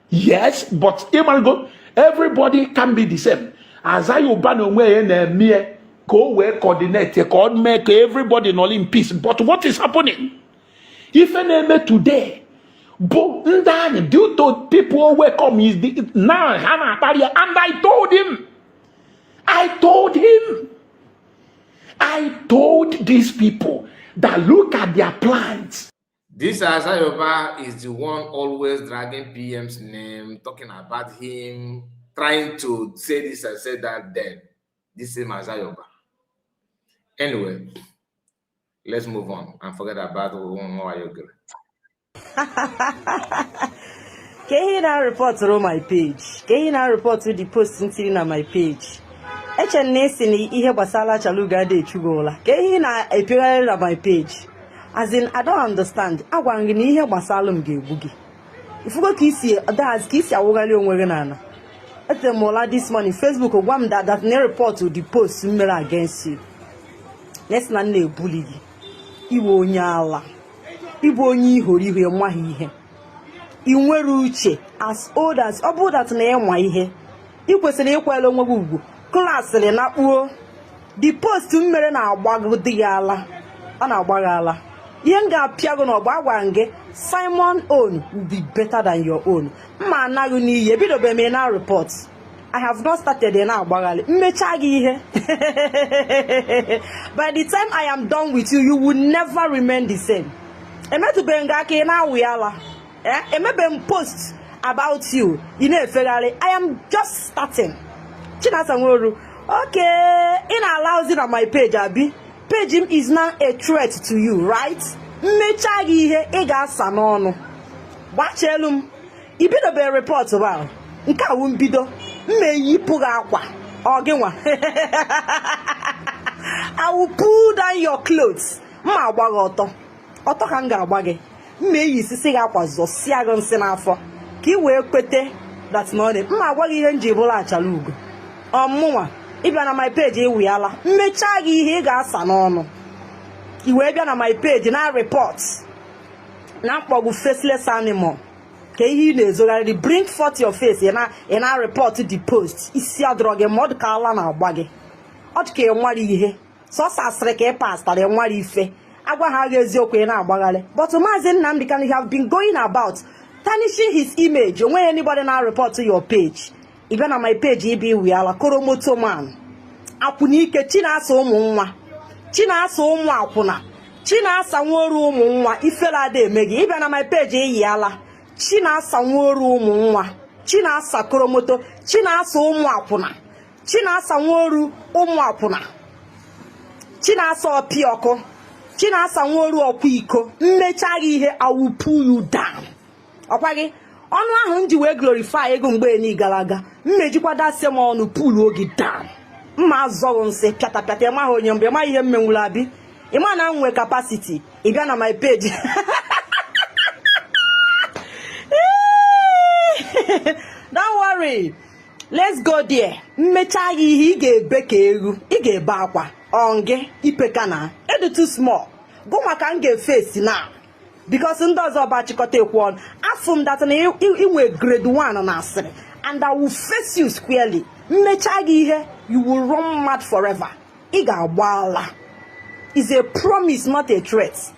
yes, but everybody can be the same. Isaiah no way in mere go where coordinate, make everybody all in peace. But what is happening? If an name today, but due to people who come is now and I told these people that look at their plans. This Azayoba is the one always dragging PM's name, talking about him, trying to say this and say that then. This is Azayoba. Anyway, let's move on and forget about Owayogra. Can you now report to my page? Can you now report to the post sitting on my page? HNS in the Ihe Basala Chaluga de Chugola. Can you now appear on my page? As in, I don't understand. Agwa ngi ni ihe gbasara m ga-egbu gị. Ifugo ka isi that's ka isi awugali onwe gị na. Etemola this morning Facebook gwa m that na report the post mere against you. Let's not na-ebuli gị. Iwe onye ala. Ibu onye ihori ihe nwaghị ihe. I nwere uche as old as ọ bụ that na enwa ihe. I kwesịrị ikwele onwe gị ugwu. Klaasịrị na kpuo. The post mere na agbago dị ya ala. Ọ na-agbago ala. Ihe m ga-apịa gị n'ọgba agwa gị Simon own will be better than your own. Mma anaghị n'iyi ebidobe m na report. I have not started na agbaghali. Mmecha gị ihe. By the time I am done with you, you will never remain the same. Emetube nga aka na awụyala. Emebe m post about you. Ị na-efegharị. I am just starting. Chinasa Nworu. Okay, in allows on my page, Abi. Page him is now a threat to you, right? Mmecha gị ihe ị ga-asa n'ọnụ. Gbachelum. Ibidobe report about. Nke a wu mbido. Mmeyipụ gị akwa. Ọ gị nwa. I will pull down your clothes. Mma agba gị ọtọ. Ọtọ ka m ga-agba gị. Mmeyisisi gị akwa zọsịa gị nsị n'afọ. Ka ị wee kwete that morning. Mma agwa gị ihe nji bụrụ achala ugo. Ọmụnwa. Ịbịa na my page ewuyala. Mmecha gị ihe ị ga-asa n'ọnụ. I wee bịa na my page na report. Na mkpọgbu faceless animal. Ka ihe ị na-ezogharị bring forth your face ị na report the post. Isi adọrọ gị ma ọ dị ka ala na-agba gị. Ọ dị ka ị nwara ihe. Sọsọ asịrị ka ị pastara ị nwara ife. Agwa ha gị eziokwu ị na-agbagharị. But Maazị Nnamdi Kanu have been going about tarnishing his image. Onweghị anybody na report to your page. Ị bịa na my page ibi wiyala koromoto man. Akwụna ike Chinasa ụmụ nwa. Chinasa ụmụ akwụna. Chinasa nworu ụmụ nwa ifere ada eme gị. Ị bịa na my page eyiyala. Chinasa nworu ụmụ nwa. Chinasa koromoto. Chinasa ụmụ akwụna. Chinasa nworu ụmụ akwụna. Chinasa opi ọkụ. Chinasa nworu ọkwa iko. Mmecha gị ihe I will pull you down. Ọkwa gị ọnụ ahụ nji wee glorify ego mgbe ni gara aga. Mmejikwa dasị m ọnụ pull ogi down. Mma azọrọ nsị pịata pịata ịma ha onye mgbe ịma ihe mmenwuru abi. Ịma na nwe capacity. Ị bịa na my page. Don't worry. Let's go there. Mmecha gị ihe ị ga-ebe ka eru. Ị ga-ebe akwa. Onge ipeka na. Edu too small. Go maka m ga-face now. Because ndị ọzọ ọbachịkọta ekwu ọnụ. Afụ m that na inwe grade 1 na asịrị. And I will face you squarely. Mmecha gị ihe, you will run mad forever. Ị ga-agba ala. Is a promise, not a threat.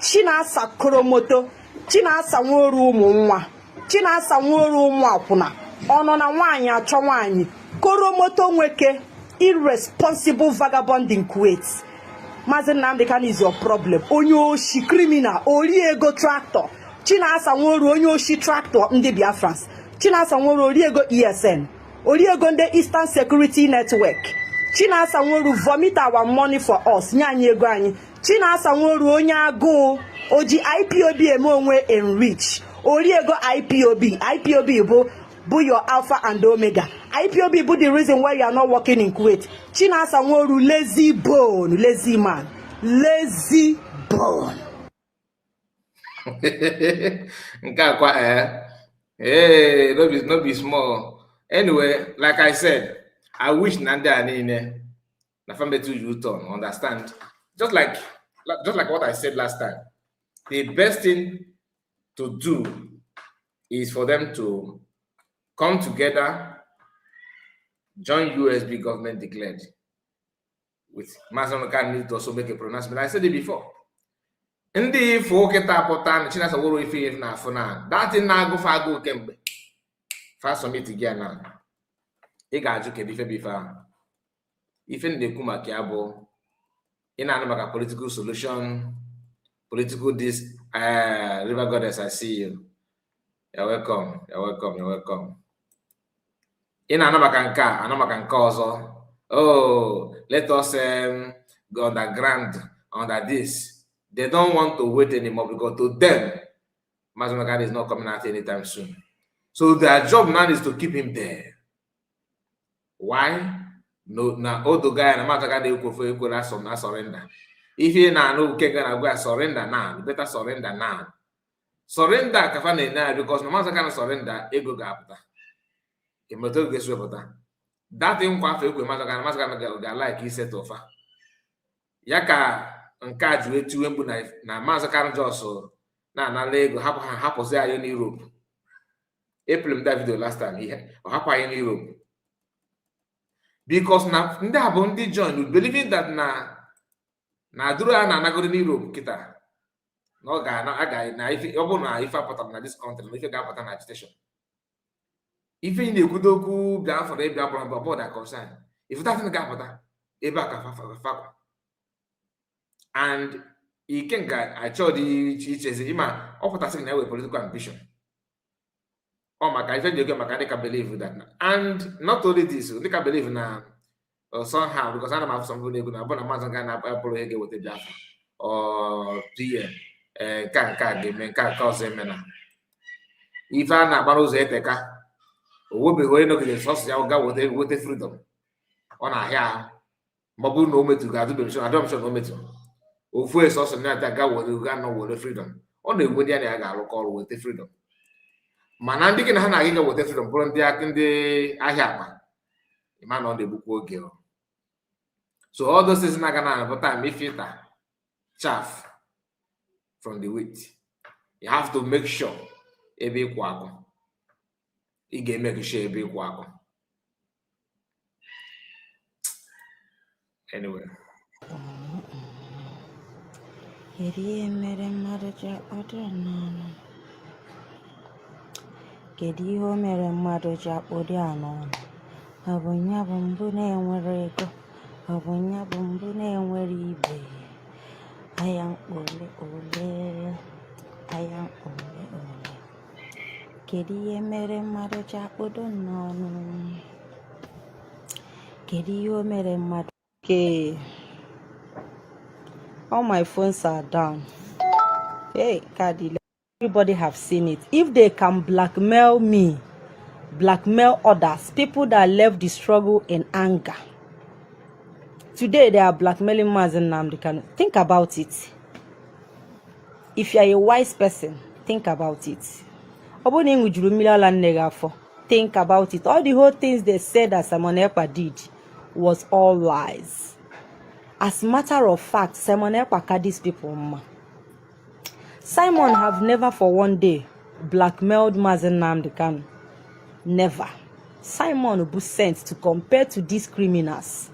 Chinasa koromoto. Chinasa nworu ụmụ nwa. Chinasa nworu ụmụ akwụna. Ọnọ na nwaanyị achọ nwaanyị. Koromoto nweke. Irresponsible vagabond in Kuwait. Maazị Nnamdi Kanu is your problem. Onye oshi criminal. Ori ego tractor. Chinasa nworu onye oshi tractor ndị Biafrans. Chinasa nworu ori ego ESN. Ori ego ndị Eastern Security Network. Chinasa nworu vomit our money for us. Nye anyị ego anyị. Chinasa nworu onye agụụ. Oji IPOB eme onwe enrich. Ori ego IPOB. IPOB bụ your alpha and omega. IPOB bụ the reason why you are not working in Kuwait. Chinasa nworu lazy bone. Lazy man. Lazy bone. Nke akwa hey, no be small. Anyway, like I said, I wish Nandi Anine na family to U-turn, understand? Just like what I said last time. The best thing to do is for them to come together, join USB government declared. With Master Kanu need to also make a pronouncement. I said it before. Ndị ifo keta pụta na Chinasa woro ife na afọ na that thing na-agụ fago kemgbe fa summit gị na ị ga-ajụ kedu ife bụ ife ahụ ife na-ekwu maka ya bụ ị na-anụ maka political solution, political this River Goddess, I see you. You're welcome. Ị na-anụ maka nke a, anụ maka nke ọzọ. Oh, let us go underground under this. They don't want to wait anymore because to them, Master Kanu is not coming out anytime soon. So their job now is to keep him there. Why? No, now all the guy and Master Kanu na surrender. If you know gonna go surrender now, you better surrender now. Surrender kafana na because no matter can surrender, ego ga apụta. Emoto ga-eso pụta. That nkwa afọ ekwe matter ga like iset ofa. Ya ka nke a ji etu mgbu na maazị Kanu Jos na-anala ego hapụzi anyị n'Europe. April m that video last time ọ hapụ anyị n'Europe. Because na ndị a bụ ndị join believing that na duru a na-anagoro n'Europe kịta na ọ ga na ife ọ bụrụ na ife apụtara na this country na ife ga-apụta na agitation. Ife ị na-ekwudo okwu Biafra ịbịa bụrụ board and concern. Ife tatin ga-apụta ebe a ka fakwa. And Ikenga achọ dị iche iche ịma ọ pụtasịrị na enwe political ambition. Ọ maka ife dị oge maka ndị ka believe that and not only this ndị ka believe na somehow because ana m afụ some people na abụna maazị ga na-apụrụ ihe ga-eweta Biafra or PM nke a ga-eme nke a ọzọ eme na ife a na-agbara ụzọ eteka owebeghị onye nọgide sọsọ ya ga weta freedom ọ na-ahịa ahụ ma ọ bụrụ na o metụ ga-adụbeghị adọmshọn o metụ ofu sọsọ na-ata ga nọ were freedom ọ na-egwe ndị a na ya ga-alụkọ ọrụ weta freedom mana ndị gị na ha na-aga ga weta freedom bụrụ ndị ahịa akpa ịma na ọ na-egbukwa oge so all those things na-aga na but time if filter chaff from the wheat you have to make sure ebe ịkwụ akụ ị ga-eme sure ebe ịkwụ akụ anyway. Kedu ihe mere mmadụ ji akpọdo n'ọnụ? Kedu ihe o mere mmadụ ji akpọdo ya n'ọnụ? Ọ bụ ya bụ mbụ na-enwere ego? Ọ bụ ya bụ mbụ na-enwere ibe? Aya ole ole, aya ole ole. Kedu ihe mere mmadụ ji akpọdo n'ọnụ? Kedu ihe o mere mmadụ? Okay. All my phones are down. Hey, Kadile. Everybody have seen it. If they can blackmail me, blackmail others, people that left the struggle in anger. Today they are blackmailing Mazen Nnamdi Kanu. Think about it. If you are a wise person, think about it. Think about it. All the whole things they said that Simon Ekpa did was all lies. As a matter of fact, Simon Ekpa cut these people. Simon have never for one day blackmailed Mazen Nnamdi Kanu. Never. Simon will be sent to compare to these criminals.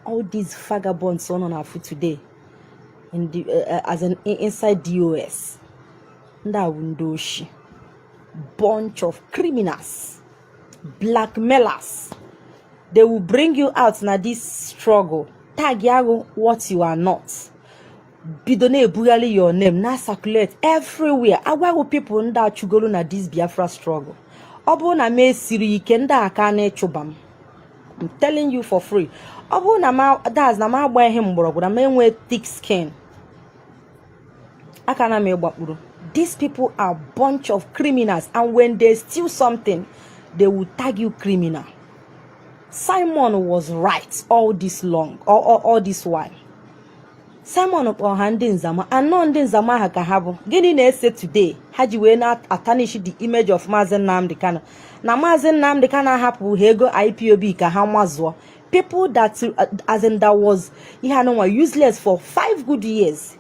All these vagabonds on our foot today in the as an inside DOS. That window bunch of criminals, blackmailers. They will bring you out na this struggle. Tag you what you are not. Bidone bugally your name. Now circulate everywhere. Awago people nda chugolo na this Biafra struggle. Obo na me siri kenda akane chubam. I'm telling you for free. Obo na ma that's na ma agba him mborogo na me nwe thick skin. Akana me gbakpuru. These people are a bunch of criminals, and when they steal something, they will tag you criminal. Simon was right all this long, all this while. Simon or handing Zama and non den Zama Hakahabo. Getting a say today, had you not tarnish the image of Mazen Nnamdi Kanu. Now Mazen Nnamdi Kanu hapu hego IPOB kahamazwa. People that as in that was useless for 5 good years.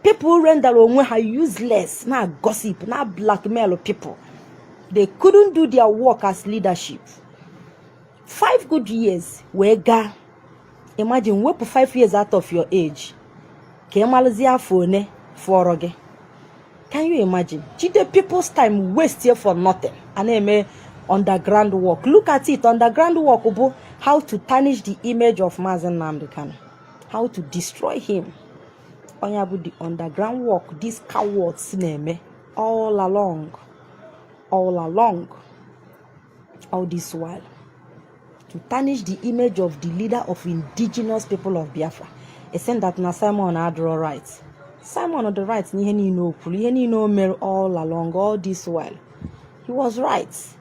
People render are useless, now gossip, now blackmail people. They couldn't do their work as leadership. 5 good years, wega. Imagine we put 5 years out of your age. Can you imagine? The people's time waste here for nothing. And they may underground work. Look at it, underground work, how to tarnish the image of Mazen Nnamdi Kanu. How to destroy him. The underground work, these cowards name all along, all this while, to tarnish the image of the leader of indigenous people of Biafra. It said that na Simon had all rights. Simon had the rights, he no all along, all this while. He was right.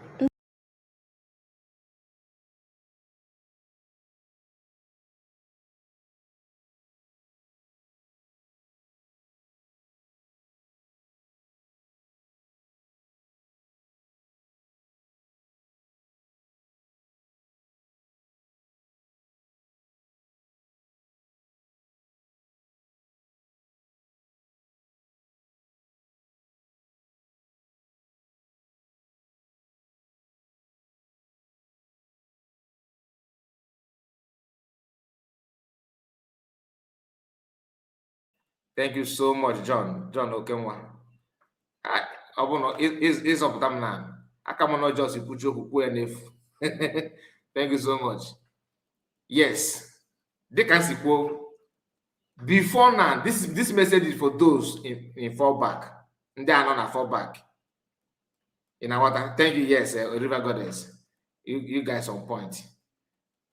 Thank you so much, John. John Okenwa. Is of them now. I come on just put you Thank you so much. Yes, they can see before now. This message is for those in fallback. They are not a fallback. In our water. Thank you. Yes, River Goddess. You guys on point.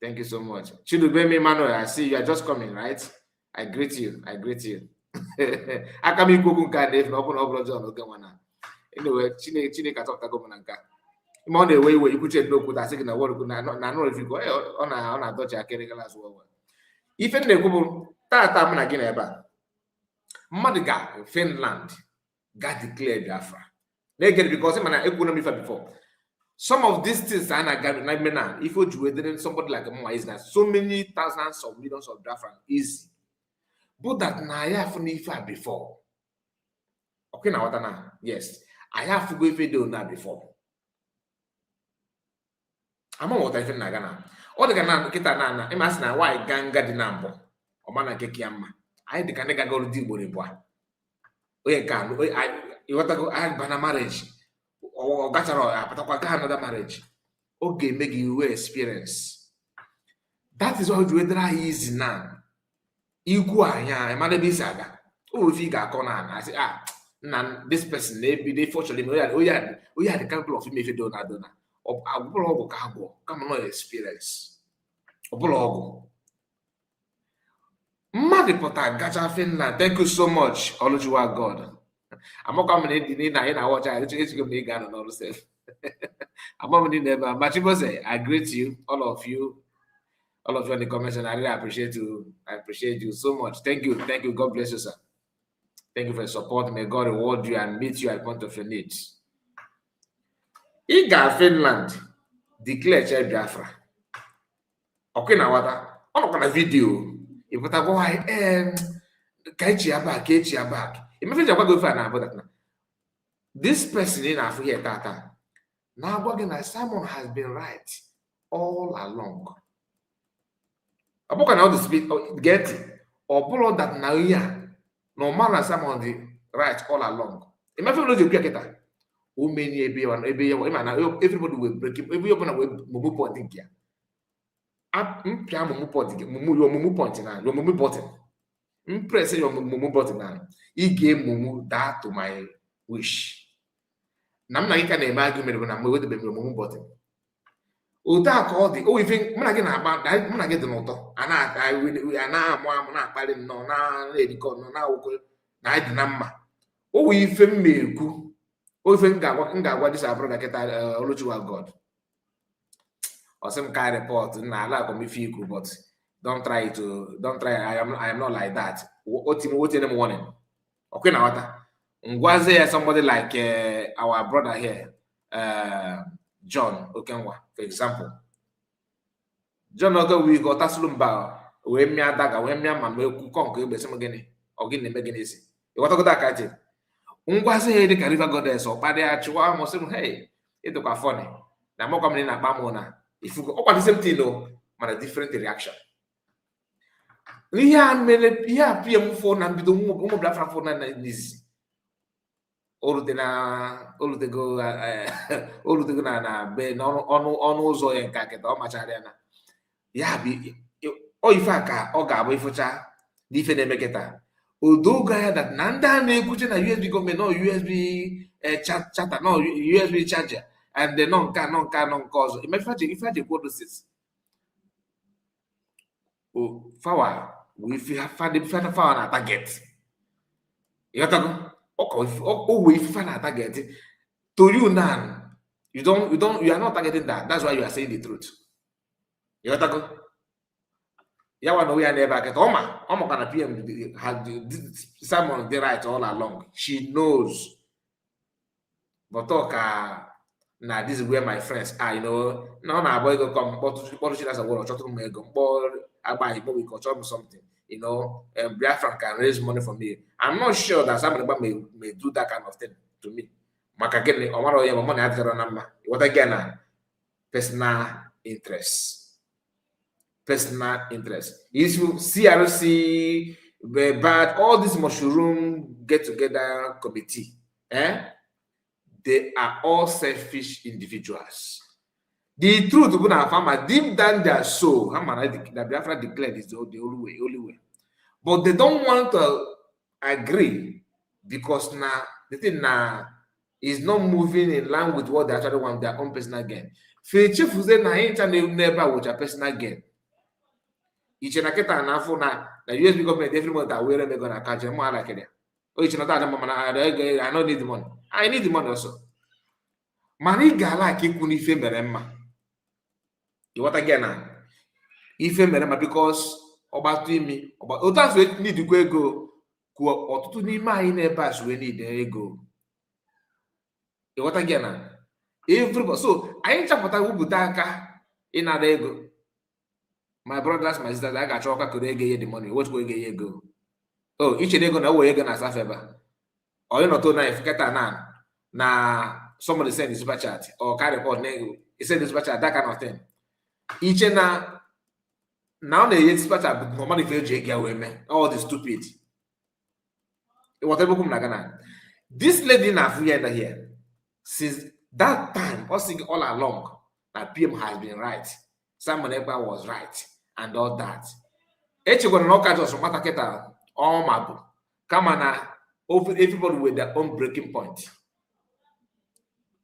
Thank you so much. Chidubemi Manuel, I see you are just coming, right? I greet you. I greet you. I come in Google card if no open John. Okay, one. Anyway, Chine got off the government. I'm on the way where you could check look with that second word. I know if you go on a Dutch, I carry as well. If in the Google, that time again ever. Madiga, Finland, got declared Biafra. They get because I'm an economy before. Some of these things are not now. If you do somebody like a is that so many thousands of millions of Biafra easy. But that now I have before. Okay, now what now? Yes, I have to go if you do that before. I'm not what I think now. All the Ghana kita na I'm asking why ganga di nambo. O mana keki amma. I the Ghana go di bo bo. Oye kan, you want to go I bana marriage. Or gacharo another marriage. Okay, make you experience. That is all you easy now. Equal, yeah, man, saga. Oh, if you got corner, I say, this person, they fortunately, we had a couple of him if you don't know. Or a blog, come on, experience. A blog. Madipota, Gacha Finland, thank you so much, Olujuwa God. I'm not coming in I watch I going to Ghana and all the stuff. I'm not never. Machibo say, I greet you, all of you in the comments, and I really appreciate you. I appreciate you so much. Thank you. God bless you, sir. Thank you for your support. May God reward you and meet you at the point of your needs. Iga Finland declare Child Biafra. Okay, now what? On a video. If you go ahead, Kaichi back. Imagine go for about that now. This person in Africa, Tata. Now, what Simon has been right all along. About can all speak get or follow that now here. No man and Simon the right all along. Imagine those you get that. Who many everybody will break him. Every open away mumu point here. Up mumu point now. Your mumu button. Press your mumu button now. He gave mumu that to my wish. Nam na ika na argument when I'm with the mumu button. Uta call the even when I get about that when I get the noto and I will I'm not calling no na lady call no now I the number. Oh we fem me ku. Oh even got what this abroad I get Olujuwa God. Or some kind of report na allow me feel cool, but don't try. I am not like that. What in the morning? Okay, now what? Ngwaze somebody like our brother here, John Okenwa, for example. John Okenwa, we got Taslumba, we me adaga, we me man, we conquer, we some again, or getting the mechanism. You want to go that kind of Ngwaze, the River Goddess, or Padia Chua, Mosum, hey, it look funny. Now, more coming in a Bamona. If you go up at the same thing, no, but a different reaction. Yeah, PM phone and be the woman Biafra phone and this. All the go na be on ụzọ ya nke akịta ọ machara ya na ya bụ ife aka ọ ga-abụ ifụcha n'ife na-eme kịta odoga ya that na ndị a na-ekwuche na USB gọọmenti nọ USB chata nọ USB charger and then nọ nke ọzọ ife aji kwuo dosis fawa ife fawa na target ịghọtago we find target to you now. You are not targeting that. That's why you are saying the truth. You got to go. Yeah, we are never get Oma can PM had someone the right all along. She knows. But talk now this is where my friends are, you know. No, boy go come, but she does a word or we can something. You know, Biafra can raise money for me. I'm not sure that somebody may do that kind of thing to me. Makagene, Omaro, your money at the number. What again? Personal interest. Personal interest. If you CRC, But all this mushroom get-together committee, they are all selfish individuals. The truth, farmer, deep down their soul, the Biafra declared is the only way. But they don't want to agree because now the thing now is not moving in line with what they actually want, their own personal gain. Chief say na never with a personal gain. Each and the US government every month are they're gonna catch them more like it. Oh, it's not that I don't need the money. I need the money also. Money gala kikuni fe merema. You what again? Ife merema because about me about otas we need to go ọtụtụ n'ime anyị na-ebe a we need ego. You what again? Everybody, so anyị chapụta wupụta aka ịnara ego. My brothers, my sisters, I got choka could get the money. What will get go? Oh, each day gonna way gonna safeba. Or you not to if get na somebody send the super chat or carry report he send the super chat, that kind of thing. Each now they super chat but money for all the stupid. Whatever come nagana. This lady na here since that time, all along that PM has been right. Simon Ekpa was right. And all that. Gonna knock out some mataketa all mabu. Come on, everybody with their own breaking point.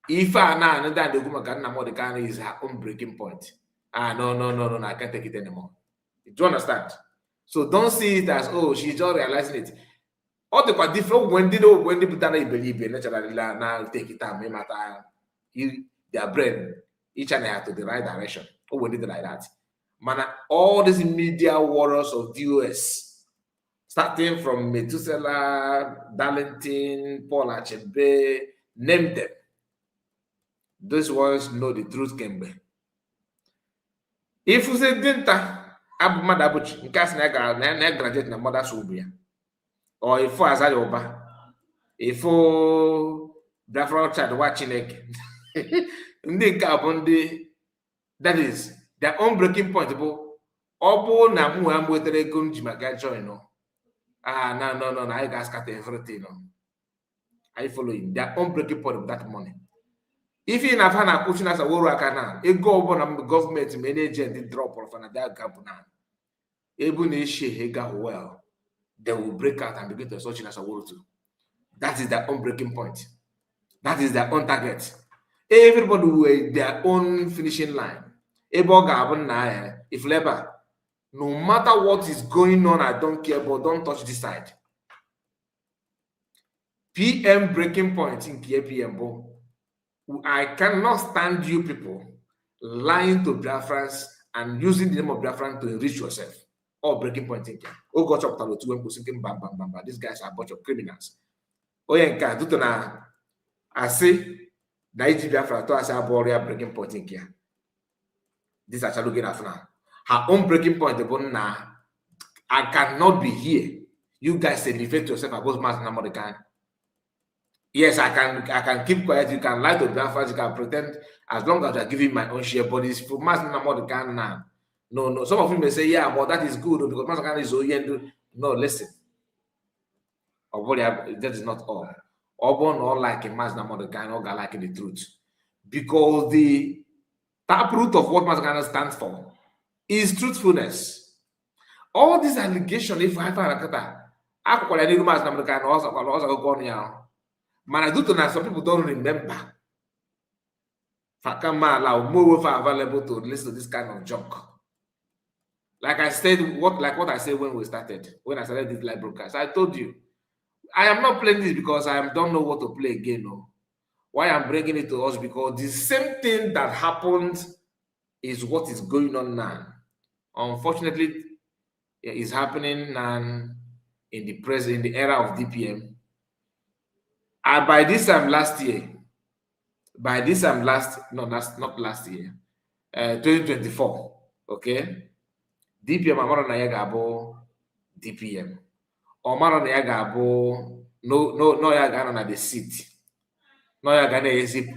If I now another the woman can more the can is her own breaking point. No, I can't take it anymore. Do you understand? So don't see it as she's just realizing it. All the quite different when they believe in naturally now take it time, matter their brain each and have to the right direction. Or when they like that. Man, all these media warriors of the US, starting from Methuselah, Darlington, Paul Achebe, name them. Those ones know the truth can be. If you say Dinta, Abu Madabuch, in case I graduate in mother Subia, or if as I over, if Biafra child watching it, that is. Their own breaking point, Obo na mu amwetere gonji maga join no. No, I got scatter everything. No. I following their own breaking point of that money. If you have a pushing as a war now, a go on the government manager the drop of another gap now. Able she hega well, they will break out and begin to search as a war too. That is their own breaking point. That is their own target. Everybody with their own finishing line. If labor, no matter what is going on, I don't care, but don't touch this side. PM breaking point in PM. I cannot stand you people lying to Biafrans and using the name of Biafran to enrich yourself. Or breaking point in here. Oh, God, chapter 2 and bam. These guys are a bunch of criminals. Oh, yeah, I say, Naiji Biafra to us a breaking point in here. This actually looking at now. Her own breaking point, now, I cannot be here. You guys elevate yourself above mass number the kind. Yes, I can keep quiet. You can lie to Biafra, you can pretend as long as you're giving my own share, but it's for mass number the kind now. No. Some of you may say, yeah, but that is good because mass kind is no, listen. That is not all. All like a mass number the kind, all like the truth. Because the taproot of what Masakana stands for is truthfulness. All these allegations, if I find some people don't remember. Allow more available to listen to this kind of junk. Like I said, what I said when I started this live broadcast, I told you, I am not playing this because I don't know what to play again. No. Why I'm bringing it to us because the same thing that happened is what is going on now. Unfortunately, it is happening now in the era of DPM. And by this time last year, not last year, 2024, okay, DPM amara na ya ga-abụ DPM. Omara na ya ga-abụ no ya ga na the seat. No ya ga na-ezi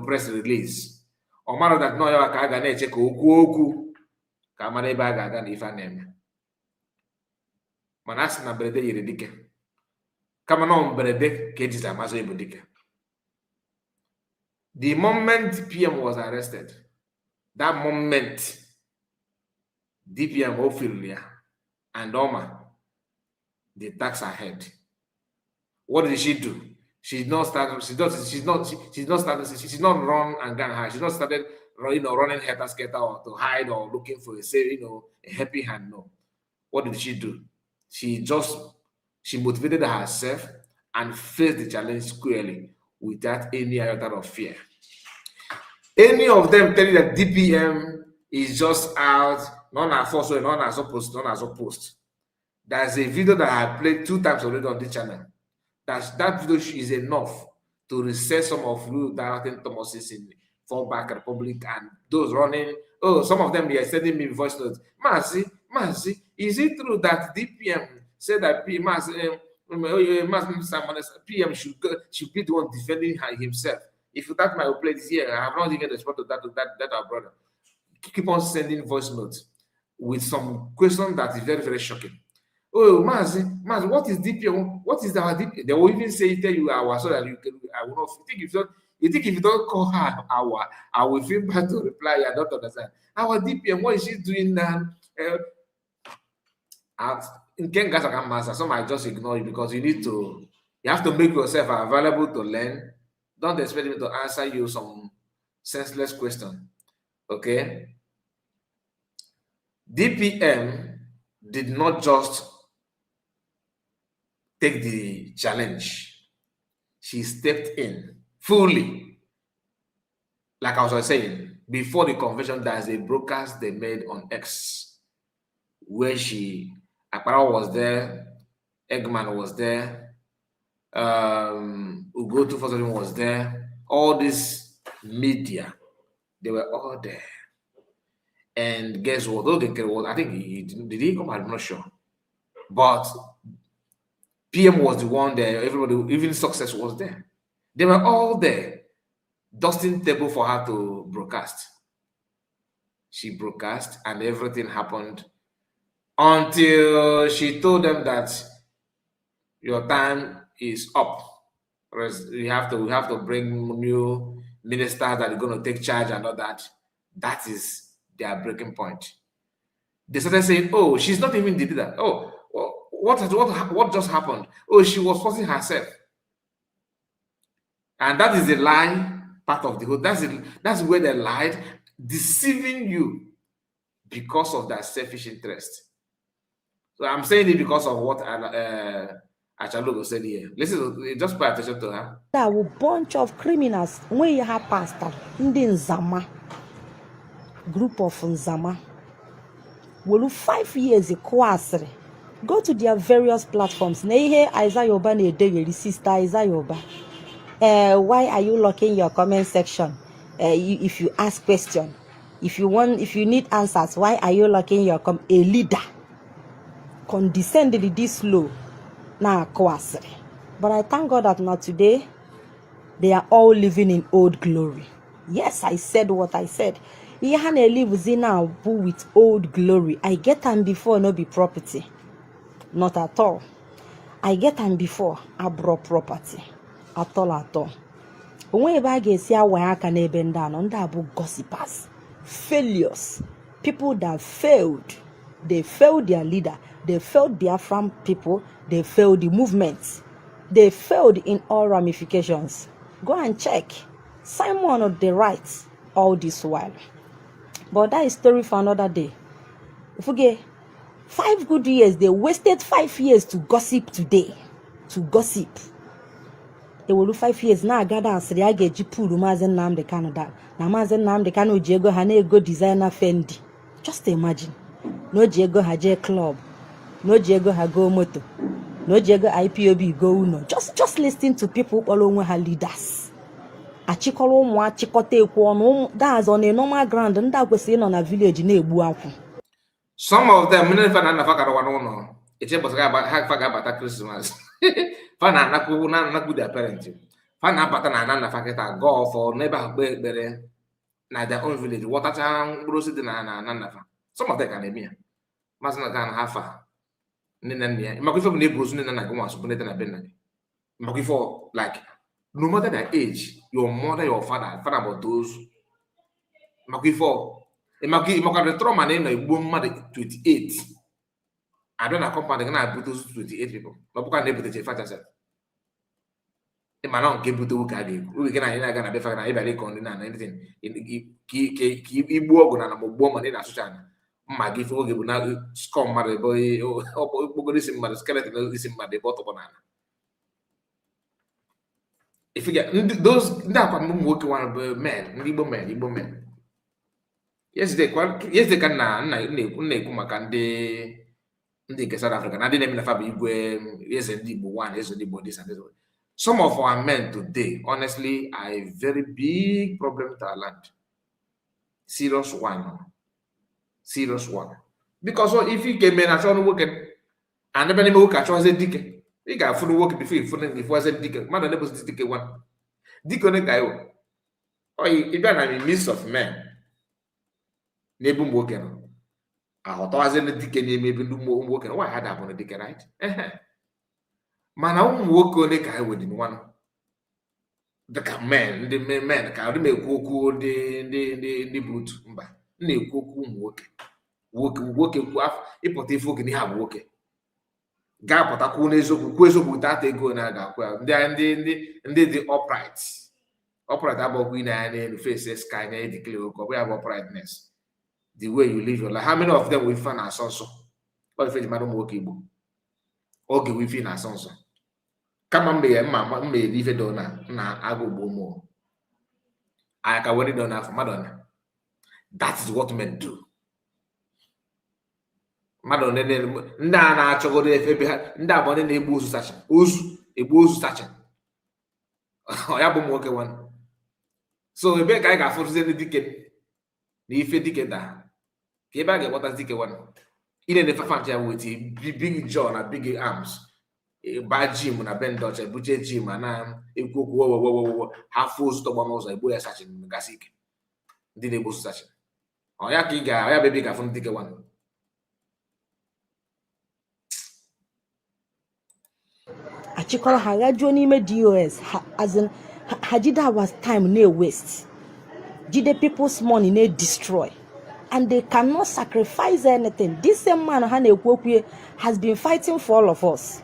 press release. Omara that no ya ka ga na-eche ka okwu ka amara ebe a ga-aga na ife na-eme. Manas na brede yiridike. Kama no brede keji zamazo ibudike. The moment PM was arrested, that moment, DPM Ophelia and Oma, the tax ahead. What did she do? She's not started. She's not run and gun high. She's not started, running helter skelter or to hide or looking for a helping hand. No. What did she do? She motivated herself and faced the challenge squarely without any iota of fear. Any of them tell you that DPM is just out, none are forced, none are opposed. There's a video that I played 2 times already on this channel. That video is enough to reset some of you directing Thomases in Fallback Republic and those running. Oh, some of them, they are sending me voice notes. Mazi, is it true that DPM said that PM should be the one defending himself? If that might play this year, I have not even responded to that our brother. Keep on sending voice notes with some question that is very, very shocking. Oh, Mazi, what is DPM? What is our DPM? They will even tell you our, so that you can. I will not think if you don't call her our, I will feel bad to reply. I don't understand. Our DPM, what is she doing now? In Kengas, some I just ignore you because you have to make yourself available to learn. Don't expect me to answer you some senseless question. Okay? DPM did not just take the challenge. She stepped in fully. Like I was saying, before the convention, there's a broadcast they made on X where Akpara was there, Eggman was there, Ugo 247 was there, all this media, they were all there. And guess what? I think did he come? I'm not sure. But PM was the one there, everybody, even Success was there. They were all there, dusting table for her to broadcast. She broadcast and everything happened until she told them that your time is up. We have to bring new ministers that are going to take charge and all that. That is their breaking point. They started saying, "Oh, she's not even the leader. Oh, what just happened? Oh, she was forcing herself." And that is the lie part of the whole. That's where they lied, deceiving you because of that selfish interest. So I'm saying it because of what Achalogo said here. Listen, just pay attention to her. There were a bunch of criminals when you have pastor in the Nzama group of Nzama. Well, 5 years ago, go to their various platforms. Nehe Isaiah Yoba ne sister Isaiah Yoba. Why are you locking your comment section? If you ask question, if you need answers, why are you locking your a leader? Condescended this low. Now, but I thank God that not today they are all living in old glory. Yes, I said what I said. Yahane lives in now with old glory. I get them before no be property. Not at all. I get them before I brought property. At all. When I get see how I can even down under about gossipers, failures, people that failed. They failed their leader. They failed Biafra people. They failed the movement. They failed in all ramifications. Go and check. Simon on the right all this while. But that is story for another day. If we get 5 good years, they wasted 5 years to gossip today. To gossip. They will do 5 years now. Gather and say I get Jipu Mazen Nam de Canada. Namazen Nam de Cano Diego Hane go designer Fendi. Just imagine. No Diego Haje Club. No Diego Hago Moto. No Diego IPOB go no. Just listening to people all over her leaders. Achikolo mwa chikote ekwo that's on a normal ground and that was on a village na egbu akwu. Some of them many fan na fakara wano eche bosaga bata Christmas. Fan na ku na their parents. Fan na bata na faketa go for neighbor ekpere na their own village. Water chan brosi na fa. Some of them can be. Masna can hafa. Nina, Makifo neighbors, Nina, go on, Subuneta, and Benani. Makifo, like, no matter their age, your mother, your father about those. Makifo, Maki trauma name, a woman 28. I don't accompany the gonna put those 28 people. But can able to take fat yourself. The man don't get to Kagi. We can I gonna be fine. I con and anything. Keep Ibo and a woman in a social. Maggie for give now scum mother boy or listen, mother skeleton, listen, mother bottle banana. If you get those now, I'm working one man, Igbo men. Yes, they can now, ndị South Africa na ndị na-eme na fabụ igwe eze ndị Igbo one eze ndị Igbo this and this. Some of our men today honestly are a very big problem to our land. Serious one because if you came in and show working and never work at show as a dike you got full work before as a dike man never was dike one dike on a guy or if you are in the midst of men never working. I thought as a dike maybe do more working. Why had happened a dike, right? Man, I won't work on the guy within one. The men, can make cocoa the boot. No cocoa working, if what if you have working. Gap at a question without a go and the upright. Upright about Queen and faces kind of declare we have uprightness. The way you live your life. How many of them we find as also? What if it's madam working? Okay, we find as also. Come on, me leave it dona. Na I go more. I can wait it dona for Madonna. That is what men do. Madonna, na chogo de febe. Nda bone na ebu usu sacha. Ebu usu sacha. Oya bo mo one. So ebe ka ga force the dike. Ni ife dike da. Keba get what as dike one. In the fancy with big jaw and big arms. A bad gym and a bend dodge, a budget gym and a cook half full stop on also a boy such in Gasik. Did a boost such. Oh, ya kiga, I have a big from dike one. Achikola harajo n'ime DOS as in Hajida was time no waste. Jide people's money no destroy. And they cannot sacrifice anything. This same man has been fighting for all of us.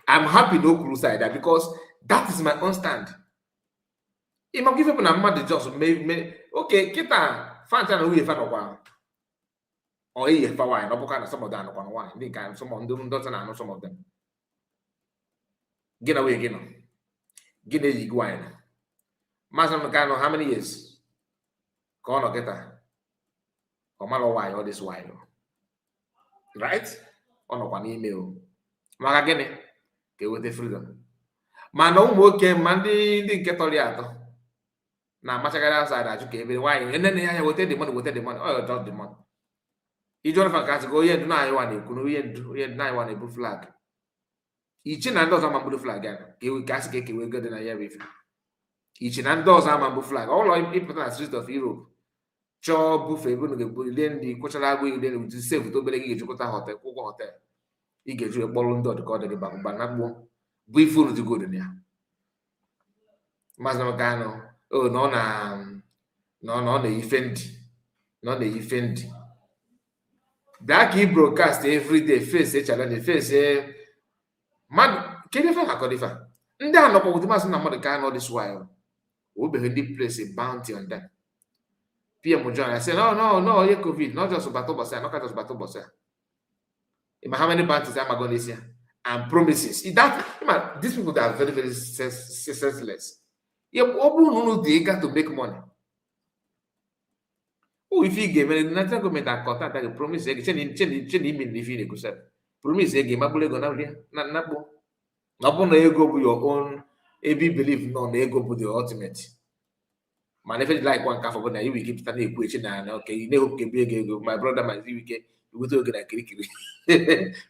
I'm happy no crusade because that is my own stand. If I give up on a just okay, kita fan channel we fan of one. Or he for wine, no kind of some of them on one. They can some of them doesn't know some of them. Get away again. Get a wine. Master Mecano, how many years? Go on, get that. Or malo why all this wine. Right? On one email. Magagene, get with the freedom. Mano working Monday, didn't get all the other. Now, much outside, I took every wine, and then I will take the money, oh, just the money. You don't have go yet, now I want it, couldn't we now want a blue flag. Each and does a blue flag, we gas cake, we get in a year with you. Each and does a blue flag, all our important streets of Europe. Job buffet, then the cultural way, then we just save to be a hotel, hotel. He gets you a ballon dot to call the back, but not one. We full to good in there. Master Magano, oh, no, the event, not the event. Black he broadcast every day, face a challenge, face a man. Can you find a codifa? Nda no with the master number the all this while. We'll be ready place a bounty on them. PM John, I said, no, you COVID, not just about Tobosa, not just about Tobosa. How many bounties am I going this year? And promises. That these people that are very, very senseless. You got to make money. Oh, if you give a national government that contact that you promise, change if you go sell. Promise a game, I believe on there. Not go your own AB belief, no, they go with the ultimate. Man, if it's like one calf of you will keep standing equation and okay, you know, my brother, my ZWK, you will get a cricket.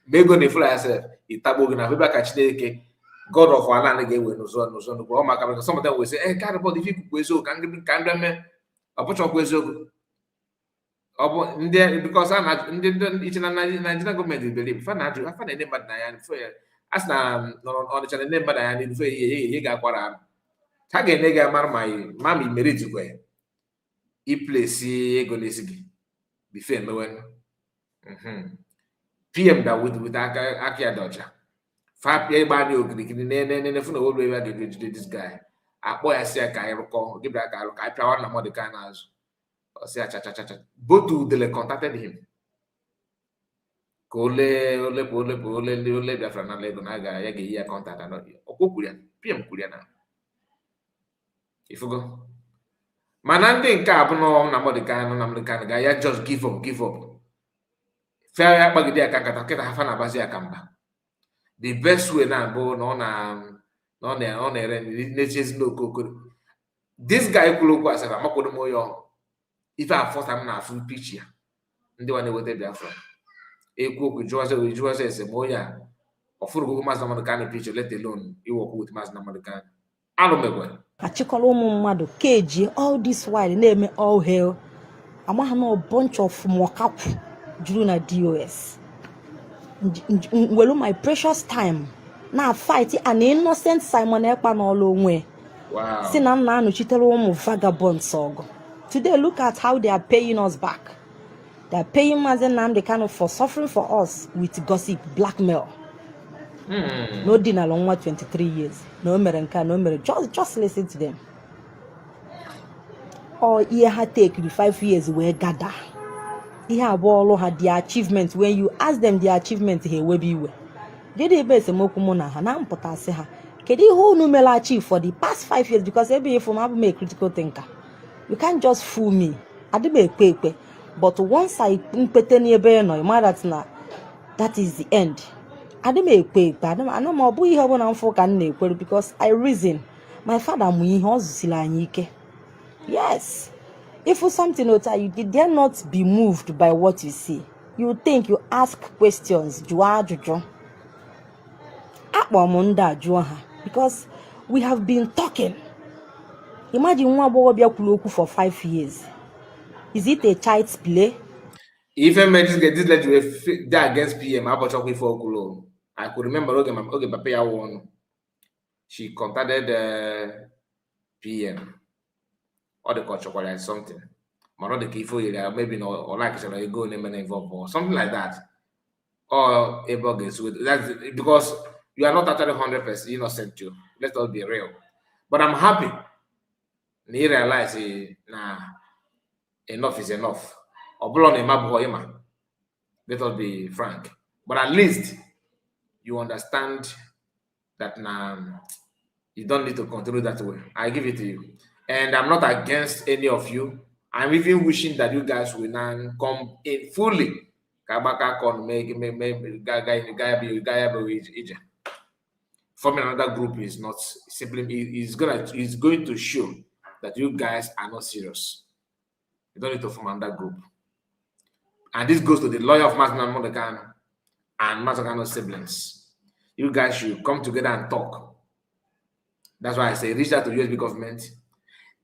Maybe the fly yourself, it tabo gonna be back at God of our land again when no son, no my some of them will say, hey, God, about if you could so can me. ọbụchọkwa eziokwu ọ bụ ndị because a na ndị iche na Nigeria gọọmenti believe fa na-ajụ afa na-enye mmadụ na ya a sị na Ọnịcha na-enye mmadụ ya n'ife ihe ga-akwara ahụ ha ga-enye gị amara ma ị mere jikwa ya iplesi ego n'isi gị bife emewe PM da with aka ya dị ọcha fa pịa ịgba anyị okirikiri nefu na olu ebe a ga-ejide this guy akpọ ya si ya ka anyị rụkọ gị bịa ka arụ ka anyị pịawa na mmadụ ka n'azụ ọsị achachachacha both udele contacted him ka ole Biafra na Lagos na ya ga-eyi ya kọntaktị anọ ọkwụ kwuru ya PM kwuru ya na ifugo mana ndị nke a bụ na mmadụ ka ga ya just give up fea ya kpagide ya ka nkata nkịta ha fa na-abazi ya ka mba the best way na bụ na ọ na-ere n'echiezi n'okokoro this guy kwuru okwu asara makwado m onye ọhụrụ ife afọta m na-afụ pichi ya ndị nwa na-eweta Biafra ekwu okwu jụwazi ese ma onye a ọfụrụgogo Maazị Nnamdi Kanu pichi let alone iwokwu with Maazị Nnamdi Kanu alụmegwe achịkọrọ ụmụ mmadụ keji all this while na-eme all hell amaghị na bunch of mokapụ juru na DOS welu my precious time na fight an innocent Simon Ekpa n'ọlụ onwe si na m na-anọchitere ụmụ vagabonds ọgụ. Today look at how they are paying us back. They are paying Maazị Nnamdi Kanu for suffering for us with gossip, blackmail. No dinner long 23 years. No mere no mere. Just listen to them. Or ihe ha take the 5 years wee gather. Ihe abụọ had their achievement. When you ask them their achievement, he will be iwe. Dede ebe esemokwu mụ na ha na mpụtasị ha. Kedu ihe unu mere achieve for the past 5 years? Because ebe ifo m abụ m a critical thinker. You can't just fool me. Adịbe ekpe. But once I mpete n'ebe nọ, that is the end. Adịbe ekpe. Ana m ọ bụ ihe ọbụla mfụ ka m na-ekwere because I reason. My father mụ ihe ọ zụsiri anyị ike. Yes. If for something else, you dare not be moved by what you see. You think, you ask questions. Because we have been talking. Imagine one boy for 5 years. Is it a child's play? If I made this letter against PM, I could remember okay, Papaya one. She contacted PM. Or the culture like something. Not the key for you, maybe no, or like you go name and involve or something like that. Or a bug is with that's because you are not actually 100% innocent too. Let's all be real. But I'm happy. You realize nah, enough is enough. Let us be frank. But at least you understand that now you don't need to continue that way. I give it to you. And I'm not against any of you. I'm even wishing that you guys will now come in fully. Forming another group is not simply it's going to show that you guys are not serious. You don't need to form another group. And this goes to the lawyer of Maazị Nnamdi Kanu and Maazị Kanu's siblings. You guys should come together and talk. That's why I say reach out to the USB government.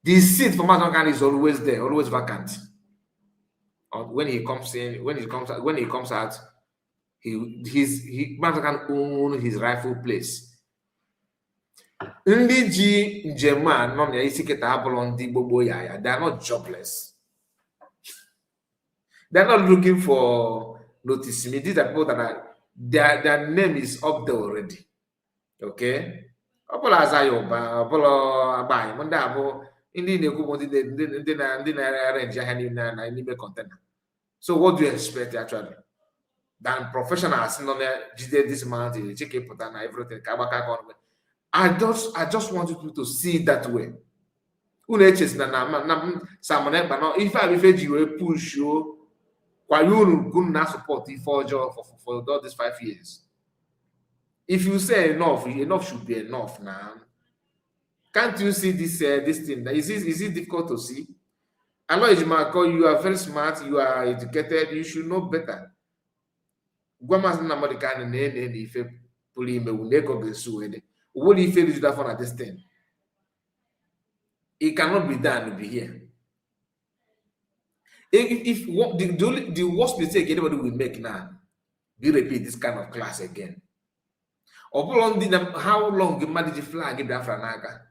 The seat for Maazị Kanu is always there, always vacant. When he comes in, when he comes out, Maazị Kanu owns his rightful place. Ndị ji njem a nọ na isi kịta abụrụ ndị gbogbo ya, they are not jobless. They are not looking for notice. These are people that are their name is up there already. Okay? Ọbụla aza Yoruba, ọbụla agbaghị, ndị abụ ndị na-ekwu ndị na-arrange ahịa na n'ime container. So what do you expect actually? Than professionals nọ na jide this man check pụta na everything ka agbaka aka ọnụ. I just want you to see it that way. Unu echesi na Simon Ekpa no ife abife ji wee push o kwa unu gun na support ife ọjọọ for all these 5 years. If you say enough should be enough now. Can't you see this thing? Is it difficult to see? I know you are very smart, you are educated, you should know better. Maazị Nnamdi Kanu na ife pụrụ ime wu na-eko ga-esu wede. What if you do that for this thing? It cannot be done to be here. If what the worst mistake anybody will make now, you repeat this kind of class again. How long the manage flag in Biafra naga?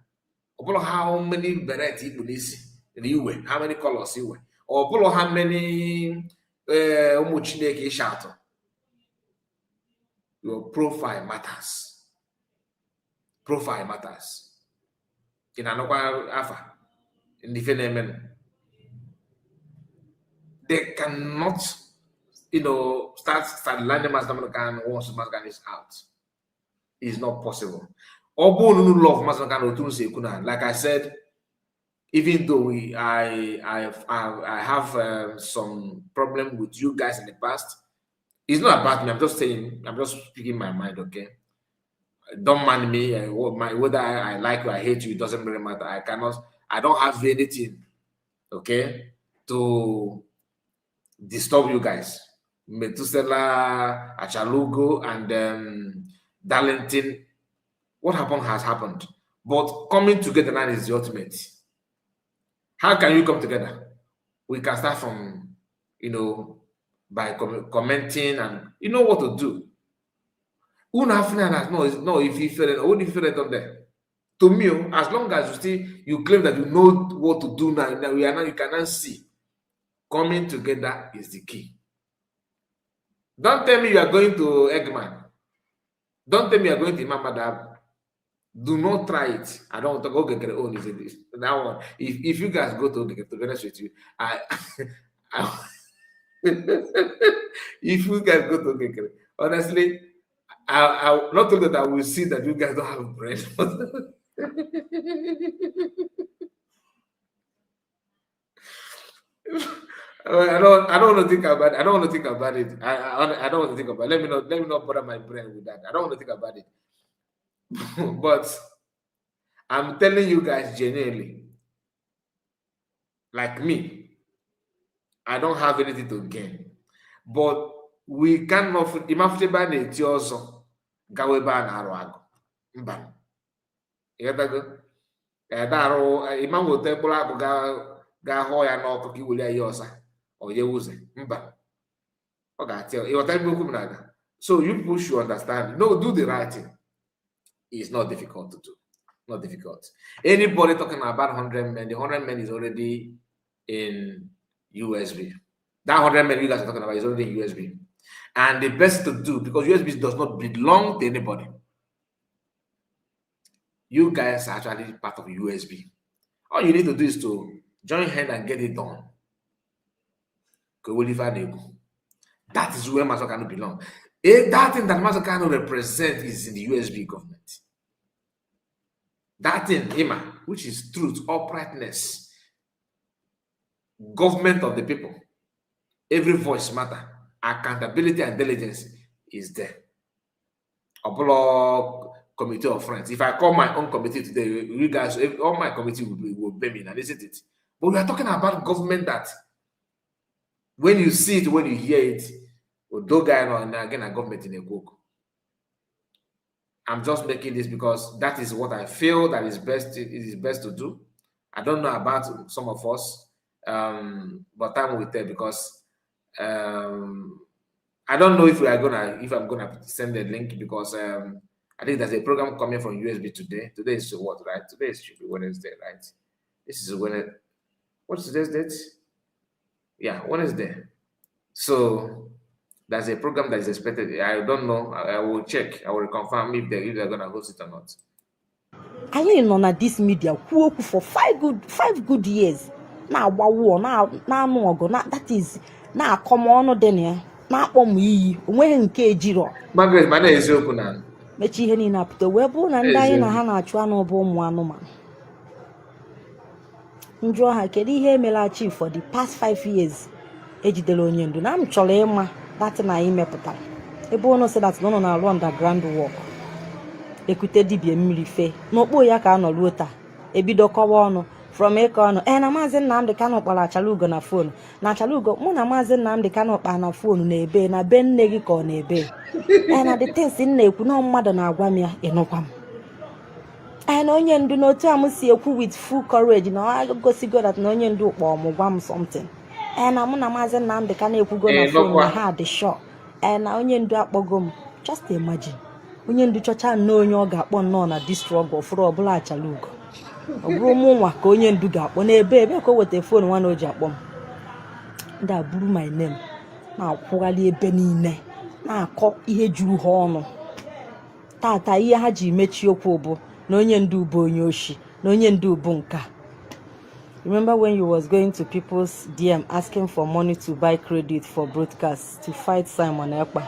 How many beret you wear? How many colors you wear? Or how many shout? Your profile matters. Profile matters. In another alpha, in the phenomenon, they cannot, start learning Master once Master is out. It's not possible. Love Master, like I said, even though I have some problem with you guys in the past, it's not about me. I'm just saying, I'm just speaking my mind, okay? Don't mind me. Whether I like you, I hate you, it doesn't really matter. I don't have anything, okay, to disturb you guys. Methuselah, Achalugo, and Darlington, what happened has happened. But coming together now is the ultimate. How can you come together? We can start from, by commenting, and you know what to do. No, if you feel it, what if you feel it on there? To me, as long as you claim that you know what to do now, you cannot see. Coming together is the key. Don't tell me you are going to Eggman. Don't tell me you are going to Imam Madab. Do not try it. I don't want to go get your own. That one. If you guys go to be honest with you, if you guys go to get, honestly, I not that I will see that you guys don't have bread. I don't want to think about it. I don't want to think about it. I don't want to think about it. Let me not bother my brain with that. I don't want to think about it. But I'm telling you guys genuinely, like me, I don't have anything to gain. But we cannot also gawe ba na arụ agụ mba ịghọtago imam wote mkpụrụ agụ ga hụ ya n'ọkụ ka iwere ya ọsa onye ụzọ mba ọ ga-atị ịghọta ebe okwu m na-aga. So you people should understand, do the right thing. It's not difficult to do. Not difficult. Anybody talking about 100 men, the 100 men is already in USB. That 100 men you guys are talking about is already in USB. And the best to do, because USB does not belong to anybody. You guys are actually part of USB. All you need to do is to join hand and get it done. That is where Masakano belongs. That thing that Masakano represents is in the USB government. That thing, Ima, which is truth, uprightness, government of the people, every voice matter, accountability and diligence is there. Apollo committee of friends. If I call my own committee today, you guys, all my committee will pay me, and isn't it? But we are talking about government that when you see it, when you hear it, and again, a government in a book. I'm just making this because that is what I feel that is best. It is best to do. I don't know about some of us, but time will tell, because I don't know if I'm gonna send the link, because I think there's a program coming from USB today. Today is what, right? Today should be Wednesday, right? This is Wednesday. What's today's date? Yeah, Wednesday. So there's a program that is expected. I don't know. I will check. I will confirm if they're gonna host it or not. I ain't on this media for 5 good years. Now war now no that is now come on then now when kejiro. Margaret, my name is Okunan. Mechi ihe niile apụta wee bụrụ na ndị anyị na ha na-achụ anụ bụ ụmụ anụmanụ. Njụọ ha kedu ihe emela chief for the past 5 years ejidere onye ndu na m chọrọ ịma that na anyị mepụtara ebe ono say that no na underground work ekute dibia mmiri fe n'okpo ya ka anọ ruo taa ebido kọwa ọnụ from eke ọnụ na Maazị Nnamdi Kanu kpara Achalugo na phone na Achalugo mụ na Maazị Nnamdi Kanu kpara na phone na ebe na be nne gị ka ọ na ebe na the things nna ekwu na mmadụ na-agwa m ya ịnụkwa m na onye ndu n'otu a m si ekwu with full courage na gosigo that na onye ndu kpọọ m gwa m something na mụ na Maazị Nnamdị ka na-ekwugo na fon na ha dị shọ na onye ndu akpọgo m. Just imagine onye ndu chọcha nnọọ onye ọ ga-akpọ nnọọ na distrọgụ ọfụrụ ọbụla achala ugo, ọ bụrụ mụ nwa ka onye ndu ga-akpọ n'ebe ka o weta fon nwa na o ji akpọ m. Ndị a buru my name na-akwụgharị ebe niile na-akọ ihe juru ha ọnụ. Tata ihe ha ji mechie okwu bụ na onye ndu bụ onye oshi, na onye ndu bụ nka. Remember when you was going to people's DM asking for money to buy credit for broadcast to fight Simon Ekpa?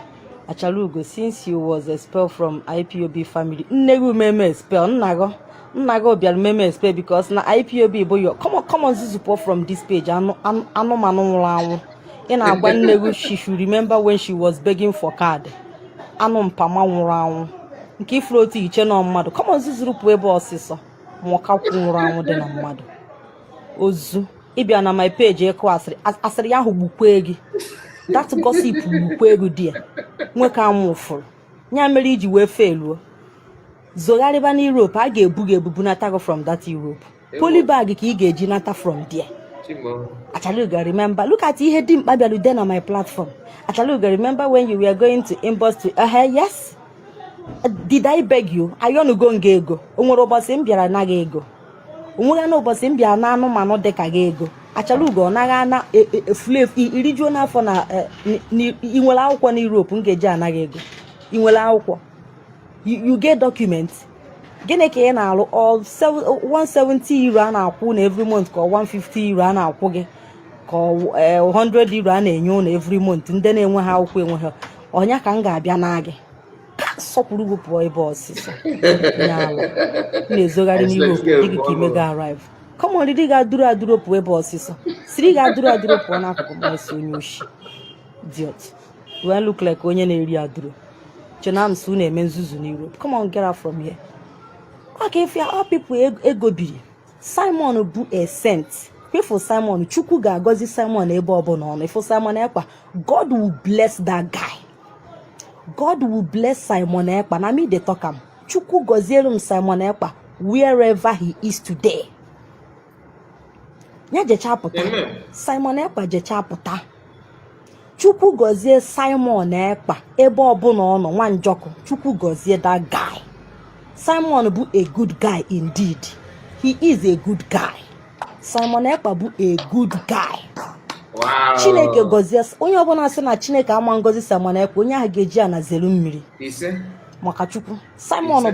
Achalugo, since you was expelled from IPOB family, nnegu meme expel, nnago bial meme expel because na IPOB boyo. Come on, support from this page. Ano manu in agwa nnegu, she should remember when she was begging for card. Ano mpama nwuranwu. Nke float iche no mmadu. Come on, zuzurupu ebe osiso. Mwoka nwuranwu de na mmadu. Ozu ịbịa na my page eko asịrị ya ahụ gbukwe gị. That gossip gbukwe gị dị nwoke anwụfụrụ nya mere iji wee feluo zogharịba na Europe a ga-ebu gị ebubu nata from that Europe polybag ka ị ga-eji nata from there. Achalugo, remember, look at ihe dị mkpa bịara ude na my platform. Achalugo, remember when you were going to inbox to yes, did I beg you? Ayonugo nga ego o nwere ụbọchị m bịara naghị ego onwere na ụbọchị m bịa na anụmanụ dịka gị ego. Achalugo naghị na flef irijuo n'afọ na inwere akwụkwọ na Europe m ga-eji anaghị ego. Inwere akwụkwọ you get document. Gịnị ka ị na-alụ all 170 euro a na-akwụ na every month ka 150 euro a na-akwụ gị ka 100 euro a na-enye ụnụ every month ndị na-enwe ha akwụkwọ enwe ha ọnya ka m ga-abịa na gị sọpụrụ gị pụọ ebe ọsịsọ na-ezogharị n'Europe dịgị ka ime ga-arrive. Come on, dị ga-adụrụ adụrụ pụọ ebe ọsịsọ siri ga-adụrụ adụrụ pụọ n'akụkụ ma esi onye oshi idiot. Do I look like onye na-eri adụrụ? Chenamsu na-eme nzuzu n'Europe. Come on, get out from here. Okay, if all people ego biri Simon bụ a saint. If Simon Chukwu ga-agọzi Simon ebe ọbụla ọnụ. If Simon Ekpa, God will bless that guy. God will bless Simon Ekpa. Na me dey talk am. Chukwu gọziere Simon Ekpa wherever he is today. Nya jecha pụta. Simon Ekpa jecha pụta. Chukwu gọzie Simon Ekpa ebe ọbụla ọnụ nwa njọkụ. Chukwu gọzie that guy. Simon bụ a good guy indeed. He is a good guy. Simon Ekpa bụ a good guy. Wow. Chineke gọzie onye ọbụla sị na Chineke ama ngọzi Simon Ekpa onye ahụ ga-eji ya na zelu mmiri. Maka Chukwu. Simon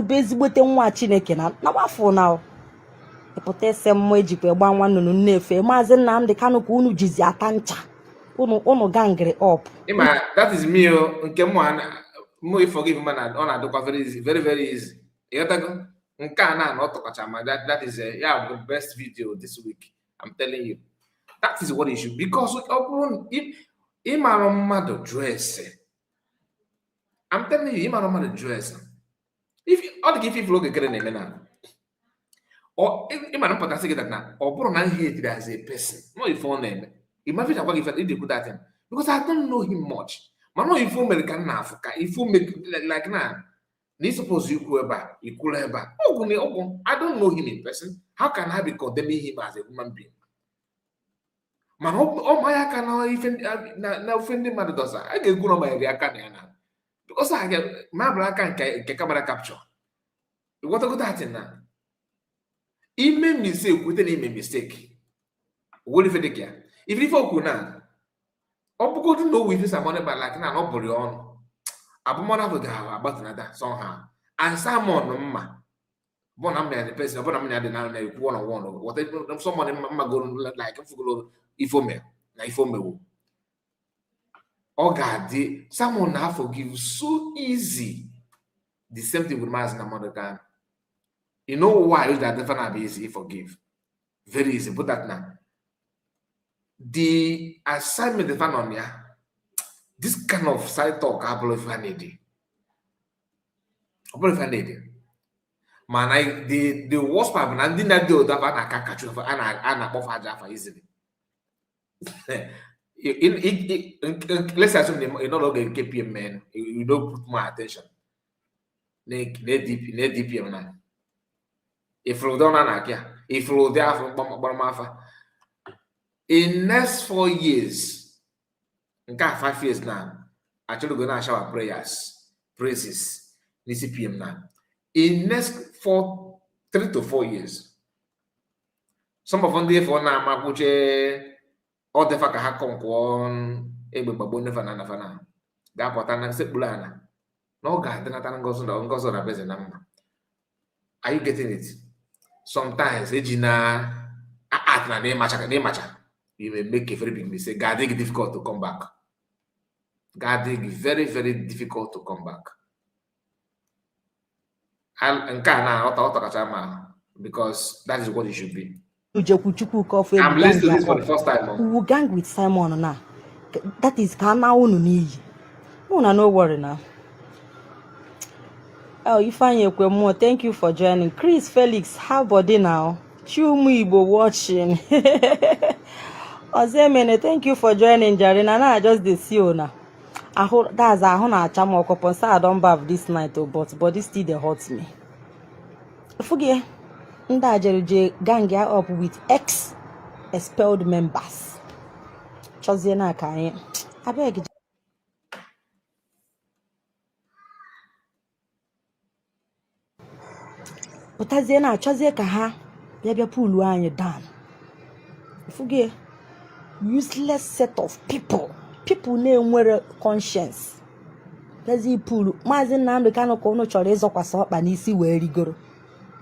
bụ ezigbote nwa Chineke na gbafụ na ịpụta ese mmụọ ejikwa gba nwa nnụnụ nnefe Maazị Nnamdị Kanụ ka unu jizi ata ncha unu gangri up. That is me nke mụ forgive man ọ na-adịkwa very easy, very very easy. Ịghọtago nke a na ọ tọkacha ma that is the best video this week. I'm telling you. That is what it should, because if ịmara mmadụ dress, I'm telling you, ịmara mmadụ dress. If all the if look at na-eme na or ịmara mpụtasị gị na ọ bụrụ na he hate as a person, no if ọ na-eme imagine agwa gị fe ịdị kwuda him because I don't know him much. Mana if o mere ka nna afụ ka if o make like na you suppose ikwu ebe a ikwuru ebe a ọgwụ I don't know him in person. How can I be condemning him as a human being? Man, oh my, I can even now offending mother does. I get good on my reaction because I get my black and camera capture. What a good at it now. He made mistake with any mistake. What if it can? If you folk now, I'm going to know with this money, but like now, not body on. I'm one of the guy about another somehow. And someone, ma. Bon, I'm the person, but I'm not one-on-one or whatever. Someone going like Ifome, na Ifome. Oh God, someone now forgive so easy. The same thing with Master Mother can. You know why that definitely be easy forgive? Very easy. Put that now. The assignment the fan on ya. This kind of side talk, I believe I need it. I believe I need it. Man, the worst part, and I didn't do that. I can't catch you for and I Jaffa easily. Let's assume you're not going to KPM man. You don't put more attention. DPM now. If you don't know, if you there from Bamafa, In next 4 years, in 5 years now, actually gonna shower prayers, praises, CPM now. In next 3 to 4 years, some of them therefore now makuche all the fuck ha konkwon egbe gbagbo nefa na nafa na ga-apụta na sekpula na ọ ga-adị nata ngozi na beze na mma. Are you getting it? Sometimes eji na art na n'ịmacha you may make a very big mistake. God make it difficult to come back. God make it very, very difficult to come back. Because that is what it should be. I'm listening to this for the first time. We will gang with Simon now. That is Kana Ununi. No worry now. Oh, you find your more. Thank you for joining. Chris Felix, how body now? Chumibo watching. Ozemene, thank you for joining, Jarina. Now I just see you now. I hope that's a honor chamo coupon. I don't bath this night, but body still they hurt me. Forget. Ndajeje gang up with ex-expelled members. Chozena kai. I beg. But azena chozie ka ha bia pull anya down. Forget. Useless set of people na-enwere conscience. Lezi pull. Mazi Nnamdi Kanu ko no chọrọ ịzọkwasa ọkpa n'isi wee rigoro.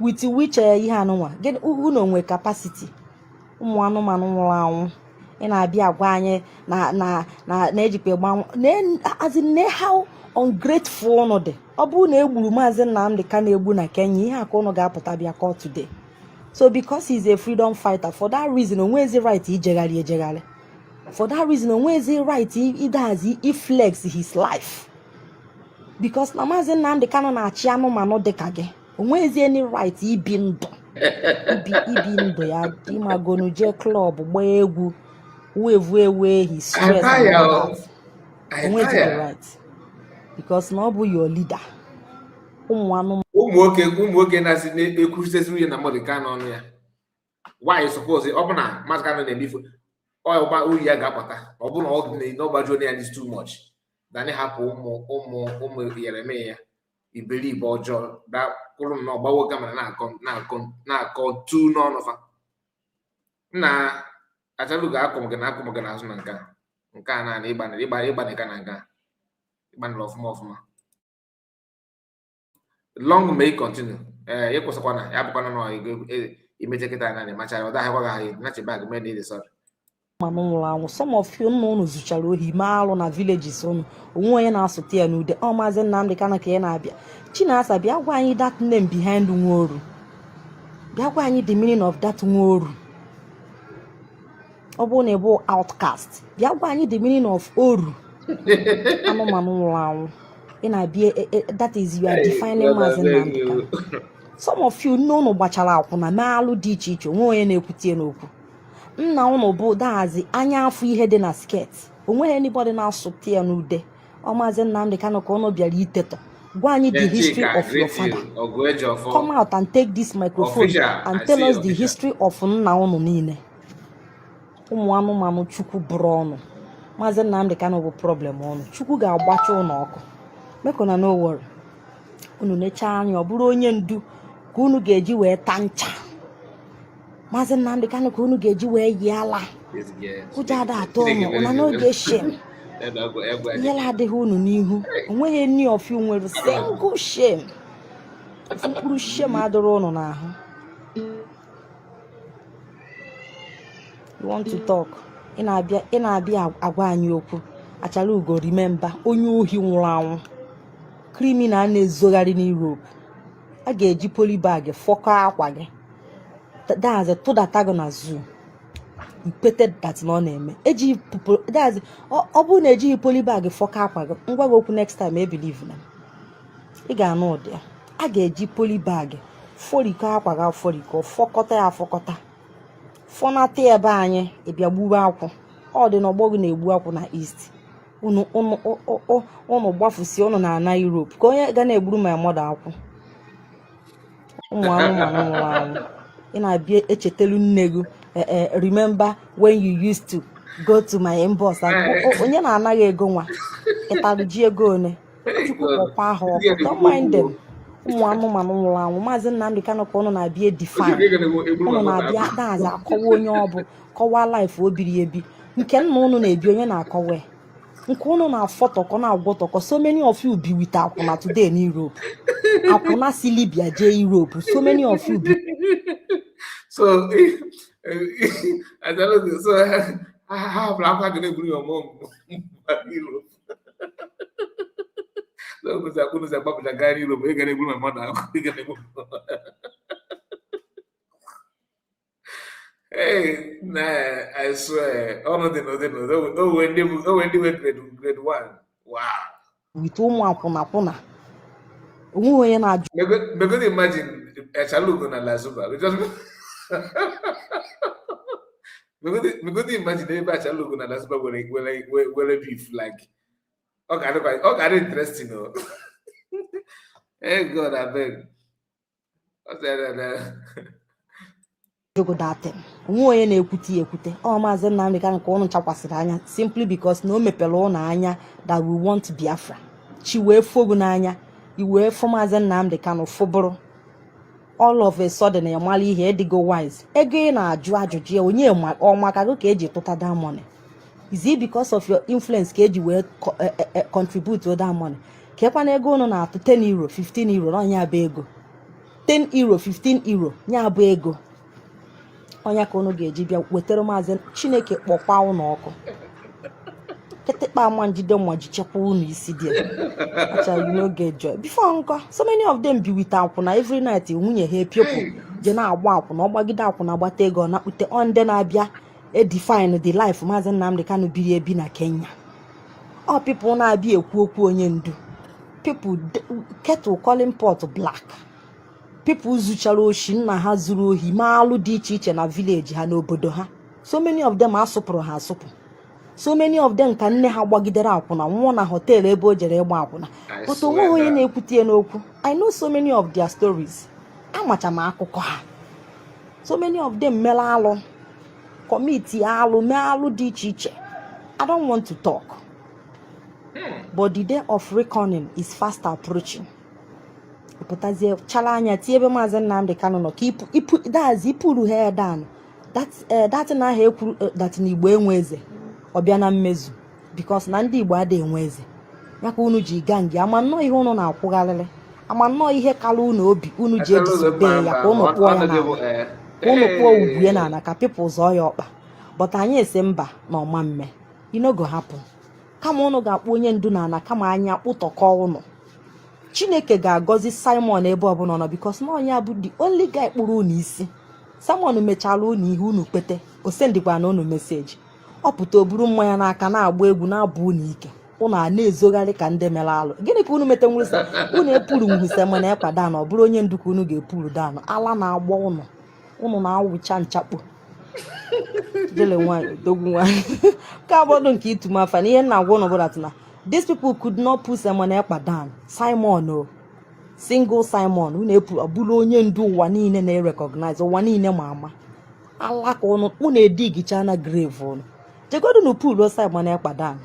With which ihe anụnwa get unu nwe capacity ụmụ anụmanụ nwụrụ anwụ ị na-abịa agwa anyị na ejikpe gbanwe as in how ungrateful unu dị. Ọ bụrụ na egburu Maazị Nnamdi Kanu egbu na Kenya, ihe aka unu ga-apụta bịa court today. So because he's a freedom fighter, for that reason onwezi right ijegharị. For that reason onwezi right he flex his life. Because na Maazị Nnamdi Kanu na-achị anụmanụ dịka gị. Onwezi any right ibi ndụ ya ịmagonu je club gba egwu wave his stress onwezi the right because na ọ bụ your leader. Ụmụ nwoke na-asị na-ekwusitesi nwunye na mmadụ ka n'ọnụ ya. Why suppose ọ bụ na Maazị Kanu na-emefu ọgba uri ya ga-apụta ọ bụ na ọ gbajuo ya is too much than hapụ ụmụ Yeremia ya iberibe ọjọọ da kwuru na ọgbawo kamera na-akọ tu n'ọnụ fa na achalu ga-akọmgị na azụ na nke a na ịgbanịka na nke ịgbanịla ọfụma long may continue ịkwụsịkwa na ya bụkwana na imeche kịta na macha ọ daghịkwa ha nachibag mee na ịdị sọrọ manụ nwụrụ anwụ. Some of you nna unu zụchara ohi ma alụ na villages unu onwe onye na-asụta ya n'ude. Ọ Maazị Nnamdi Kanu ka ya na-abịa Chinasa bịa gwa anyị that name behind Nworu. Bịa gwa anyị the meaning of that Nworu. Ọ bụ na ịbụ outcast bịa gwa anyị the meaning of Oru. Anụmanụ nwụrụ anwụ ị na-abịa that is you are defining Maazị Nnamdi Kanu. Some of you nna unu gbachara akwụna mee alụ dị iche iche onwe onye na-ekwutie n'okwu. Nna unu bụ daazị anya afọ ihe dị na skirt onweghị anybody na-asụta ya n'ude. Ọ Maazị Nnamdi Kanu ka unu bịara iteto gwa anyị the history of your father. Come out and take this microphone and tell us the history of nna unu niile. Ụmụ anụmanụ Chukwu bụrụ ọnụ. Maazị Nnamdi Kanu bụ problem ọnụ. Chukwu ga-agbacha unu ọkụ. Mekona no worry. Unu necha anya ọ bụrụ onye ndu ka unu ga-eji wee ta ncha. Maazị Nnamdi Kanu ka unu ga-eji wee yi ala. Ụjọ ada atọ unu na n'oge shame. Ihe adịghị unu n'ihu. Onweghị any of you nwere single shame. Mkpụrụ shame adịrị unu n'ahụ. You want to talk? Ị na-abịa agwa anyị okwu. Achala ugo remember onye ohi nwụrụ anwụ. Criminal na-ezogharị n'Europe. A ga-eji polybag fọkọ akwa gị. That's a tụdata na zoo. Repeated that no name. Eji that's ọ bụ na eji polybag fọkọ akwa gị. Ngwa gị okwu next time I believe na. Ị ga-anụ ụdị ya. A ga-eji polybag fọrikọ akwa gị fọrikọ fọkọta ya fọkọta. Fọnata ebe anyị ịbịa gbuwe akwụ. Ọ dị n'ọgbọ gị na-egbu akwụ na East. Unu gbafusi unu na Europe. Ka onye ga na-egburu my mother akwụ. Ụmụ anụmanụ nwụrụ anwụ. Ị na-abịa echetelu nne gị remember when you used to go to my inbox onye na-anaghị ego nwa ịtarụ ji ego one chukwu kpọkwa aha ọkụ don't mind them ụmụ anụmanụ nwụrụ anwụ maazị Nnamdi Kanu ka ụnụ na-abịa define ụnụ na-abịa daazị akọwa onye ọ bụ kọwaa life o biri ebi nke nna ụnụ na-ebi onye na-akọwa nke ụnụ na-afọtọkọ na-agwọtọkọ so many of you be with akwụna today in Europe akwụna si Libya jee Europe so many of you be so I don't know, so I have going to bring your mom Europe. So because I couldn't say about the guy in Europe, you're going to bring my mother. Hey, nah, I swear. Oh no, they know. Oh, when they were grade 1. Wow. with ụmụ akwụna onwe onye na-ajụ Because imagine a child going to La Zuba. Because imagine a child going to La Zuba where beef like. Okay, interesting. Hey God, I beg. What's that? jogodatem onwe onye na-ekwute ekwute ọ maazị Nnamdi Kanu ka ụnụ chakwasịrị anya simply because na o mepere ụnụ anya that we want Biafra chi wee fogu n'anya iwee fụ maazị Nnamdi Kanu fụbụrụ all of a sudden ya mara ihe edigo wise ego ị na-ajụ ajụjụ ya onye ọmaka gị ka eji tụta that money is it because of your influence ka eji wee contribute to that money ka ekwana ego ụnụ na-atụ 10 euro 15 euro na onye abụ ego 10 euro 15 euro nye abụ ego onye ka unu ga-eji bịa wetara maazị Chineke kpọkwa unu ọkụ kịtịkpa ama njide mma ji chekwa unu isi dị acha you no get joy before nko so many of them be with akwụna every night nwunye ha epiopụ je na-agba akwụna ọgbagide akwụna agbata ego na kpute onde na-abịa define the life maazị Nnamdi Kanu biri ebi na Kenya all people na-abịa ekwu okwu onye ndu people kettle calling pot black people zuchara oshi nna ha zuru ohi ma alụ dị iche iche na village ha n'obodo ha so many of them asụpụrụ ha asụpụ so many of them ka nne ha gbagidere akwụna nwụọ na hotel ebe o jere ịgba akwụna but onwe onye na-ekwute n'okwu I know so many of their stories amacha m akụkọ ha so many of them mere alụ committee alụ mee alụ dị iche iche I don't want to talk but the day of reckoning is fast approaching pụtazie chala anya tie ebe maazị Nnamdi Kanu nọ ka ipuru ha down that na ha ekwuru that na Igbo enwe eze ọbịa na mmezu because na ndị Igbo adịghị enwe eze ya ka unu ji gaa ngi ama nnọọ ihe unu na-akwụgharịrị ama nnọọ ihe kala unu obi unu ji ejizide ya ka unu kpụọ ya n'ala ka unu kpụọ ugwue n'ala ka people zọọ ya ọkpa but anyị ese mba na ọma mme you no go happen kama unu ga-akpụ onye ndu n'ala kama anya kpụtọkọ unu Chineke ga-agọzi Simon ebe ọbụla nọ because na onye abụ the only guy kpụrụ unu isi Simon mechara unu ihe unu kpete o sendikwa na unu meseji ọ pụta oburu mmanya n'aka na-agba egwu na-abụ unu ike unu a na-ezogharị ka ndị mere alụ gịnị ka unu mete nwụrịsa unu epuru nwụse mana ekpada na ọ bụrụ onye ndu ka unu ga-epuru danụ ala na-agba unu na-awụcha nchakpo jele nwanyị dogwu nwanyị ka abọdụ nke ituma afa na ihe nna agwa unu bụla tụna these people could not put Simon Ekpa down. Simon, no. Single Simon, unu abụrụ onye ndu ụwa niile na-recognize ụwa niile ma ama. Alaka unu edigicha na grave unu. Jegodu nu pull Simon Ekpa down.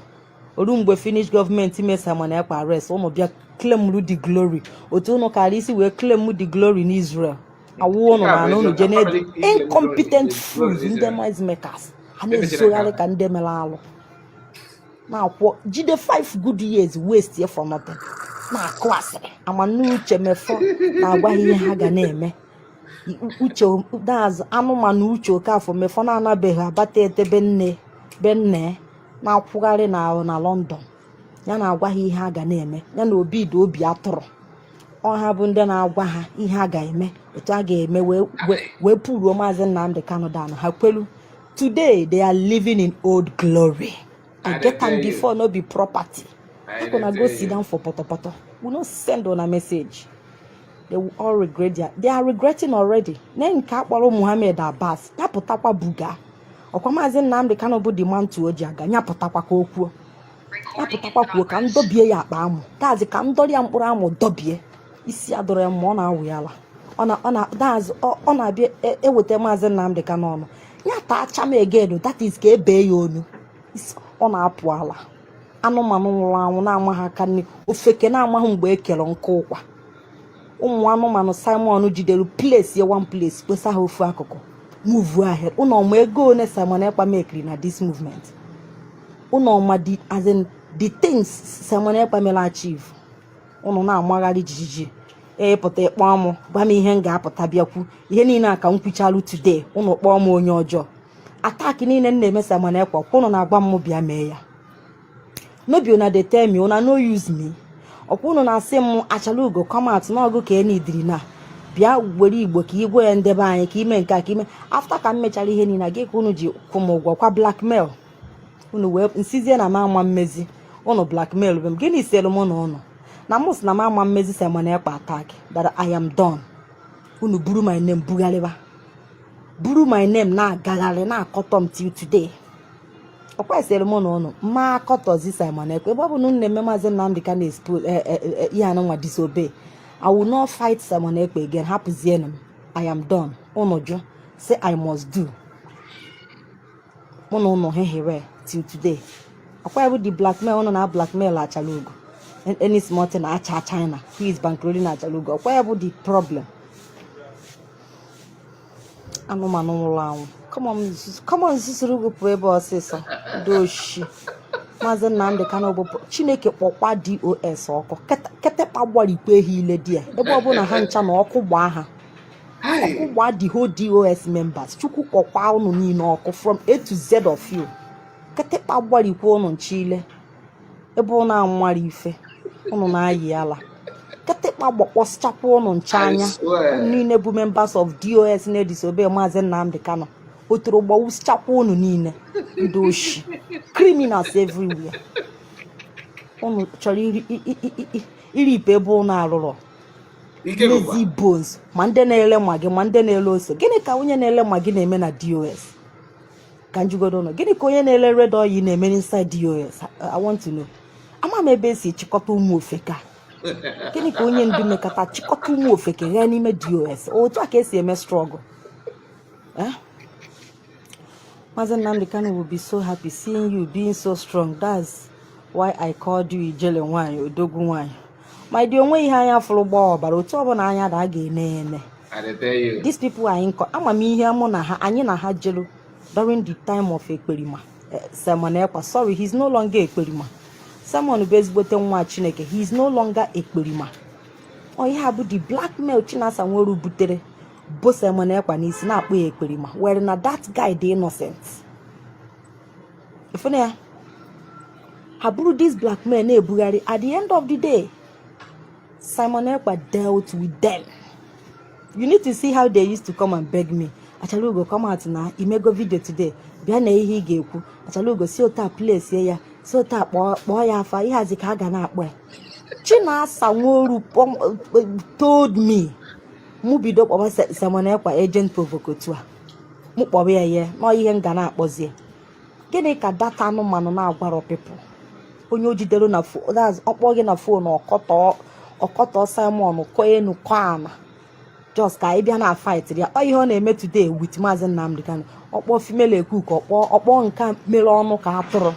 Oru mgbe finish government ime Simon Ekpa arrest, unu bịa claim the glory. Otu unu kara isi wee claim the glory in Israel. Awu unu na unu generate incompetent fools ndị noise makers. Ha na-ezogharị ka ndị mere alụ. Now, jide 5 good years waste here for nothing. Na class. Amanu uche mefo na agwa ihe ha ga na-eme. Uche that's anụmanụ uche okafọ mefo na anabeghị abata ete benne na akwụgharị na London. Ya na agwa ha ihe ha ga na-eme. Ya na obi atụrụ. Ọ ha bụ ndị na-agwa ha ihe ha ga-eme. Etu a ga-eme wee pụrụ maazị Nnamdi Kanu down ha kwelu. Today they are living in old glory. I get them before no be property. I'm gonna go sit down for poto. We not send on a message. They will all regret they are regretting already. Then Kakbaro Muhammad Abbas, Napotakwa Buga. Okwamazi Nnamdi Kanu bụ the man to Ojiaga, Napotakwa Kokwo. Napotakwa Kwo ka ndobie ya akpa amụ. Dazi ka ndori ya mkpụrụ amụ dobie. Isi adọrọ ya ma ọ na-awụ ya ala. Ọ na-abịa eweta maazị Nnamdi Kanu ọnụ. nyata acham again, that is ka ebe ya onu. Ọ na-apụ ala. Anụmanụ nwụrụ anwụ na-amaghị aka nri, ofeke na-amaghị mgbe ekere nke ụkwa. Ụmụ anụmanụ Simon jidere place ya one place, kpesa ha ofu akụkụ, move ahead. Unu ọma ego one Simon Ekpa mekiri na this movement. Unu ọma as in the things Simon Ekpa mere achieve. Unu na-amagharị jijiji. Pụta ịkpọ mụ, gwa m ihe m ga-apụta bịakwu. Ihe niile a ka m kwuchalụ today, unu kpọọ m onye ọjọọ. Attack niile m na-eme Simon Ekpa, unu na-agwa m bịa mee ya. No be una dey tell me, una no use me. Ọkwa unu na-asị m Achalugo come out n'ọgụ ka enidiri na bịa were Igbo ka igwe ya ndebe anyị ka ime nke a ka ime. After ka m mechara ihe niile gị ka unu ji kwụ m ụgwọ kwa blackmail. Unu wee nsizie na m ama mmezi, unu blackmail bụ m. Gịnị selu mụ na unu na mụ sị na m ama mmezi Simon Ekpa attack that I am done. Unu buru my name bugharịba, buru my name na-agagharị na-akọtọ m till today. Ọkwa selu mụ na unu ma akọtọzi Simon Ekpa ebe ọ bụ na unu na-eme Maazị Nnamdi Kanu expose ihe anụnwa disobey. I will not fight Simon Ekpa again. Hapụzienụ m. I am done. Unu jụ say I must do. Mụ na unu hehere till today. Ọkwa bụ the blackmail unu na blackmail Achalugo. Any small thing acha China who is bankrolling Achalugo. Ọkwa bụ the problem. Anụmanụ nwụrụ anwụ. Come on Sisurugu pụ ebe ọsịsọ. Doshi. Maazị Nnamdi Kanu bụ Chineke kpọkwa DOS ọkụ. Ketekpa gbarikwa ehi ile di ya. Ebe ọbụla ha ncha na ọkụ gbaa ha. Ọkụ gbaa the whole DOS members. Chukwu kpọkwa unu niile ọkụ from A to Z of you. Ketekpa gbarikwa unu nchile. Ebe unu anwara ife. Unu na-ayị ala. Ketekpa gbakpọsịchakwa unu ncha anya. Niile bụ members of DOS na-edisobey Maazị Nnamdi Kanu. Otoro gbawụsịchakwa unu niile. Ndị oshi. Criminals everywhere. Unu chọrọ iri ipe ebe unu arụrụ. Lazy bones. Ma ndị na-ele magi, ma ndị na-ele ose. Gịnị ka onye na-ele magi na-eme na DOS? Ka njugodo unu. Gịnị ka onye na-ele red oil na-eme inside DOS? I want to know. Ama m ebe esi chịkọta ụmụ ofeka. Gịnị ka onye ndu mekata chịkọta ụmụ ofeke gha n'ime DOS? Otu a ka esi eme struggle. Maazị Nnamdi Kanu will be so happy seeing you being so strong. That's why I called you Ijele nwanyị, odogwu nwanyị. My dear, onwe ihe anya fụrụ gbaa ọbara otu ọbụla anya da ga-ene. These people are in amamihe mụ na ha anyị na ha jelu during the time of Ekperima. Simon Ekpa, sorry, he's no longer Ekperima. Simon bụ ezigbote nwa Chineke, he is no longer Ekperima. Ọ ihe bụ the blackmail Chinasa Nworu butere bụ Simon Ekpa n'isi na-akpọ ya Ekperima. Were na that guy dị innocent. Ifune ya ha buru this blackmail na-ebugharị. At the end of the day, Simon Ekpa dealt with them. You need to see how they used to come and beg me. Achalugo, come out na imego video today. Bịa na ihe ị ga-ekwu. Achalugo, si ota place ya. Si ota kpọọ ya afa. Ihazi ka a ga na-akpọ ya. Chinasa Nworu told me. Mụ bido kpọba Simon Ekpa agent provocateur. Mụ kpọba ya nọ ihe m ga na-akpọzie. Gịnị ka data anụmanụ na-agwarọ people? Onye o jidere na ọkpọ gị na phone ọkọtọ Simon koenu kwana. Just ka ị bịa na fight ya. Ọ ihe ọ na-eme today with Maazị Nnamdi Kanu. Ọkpọ female ekuk ọkpọ nke mere ọnụ ka atụrụ.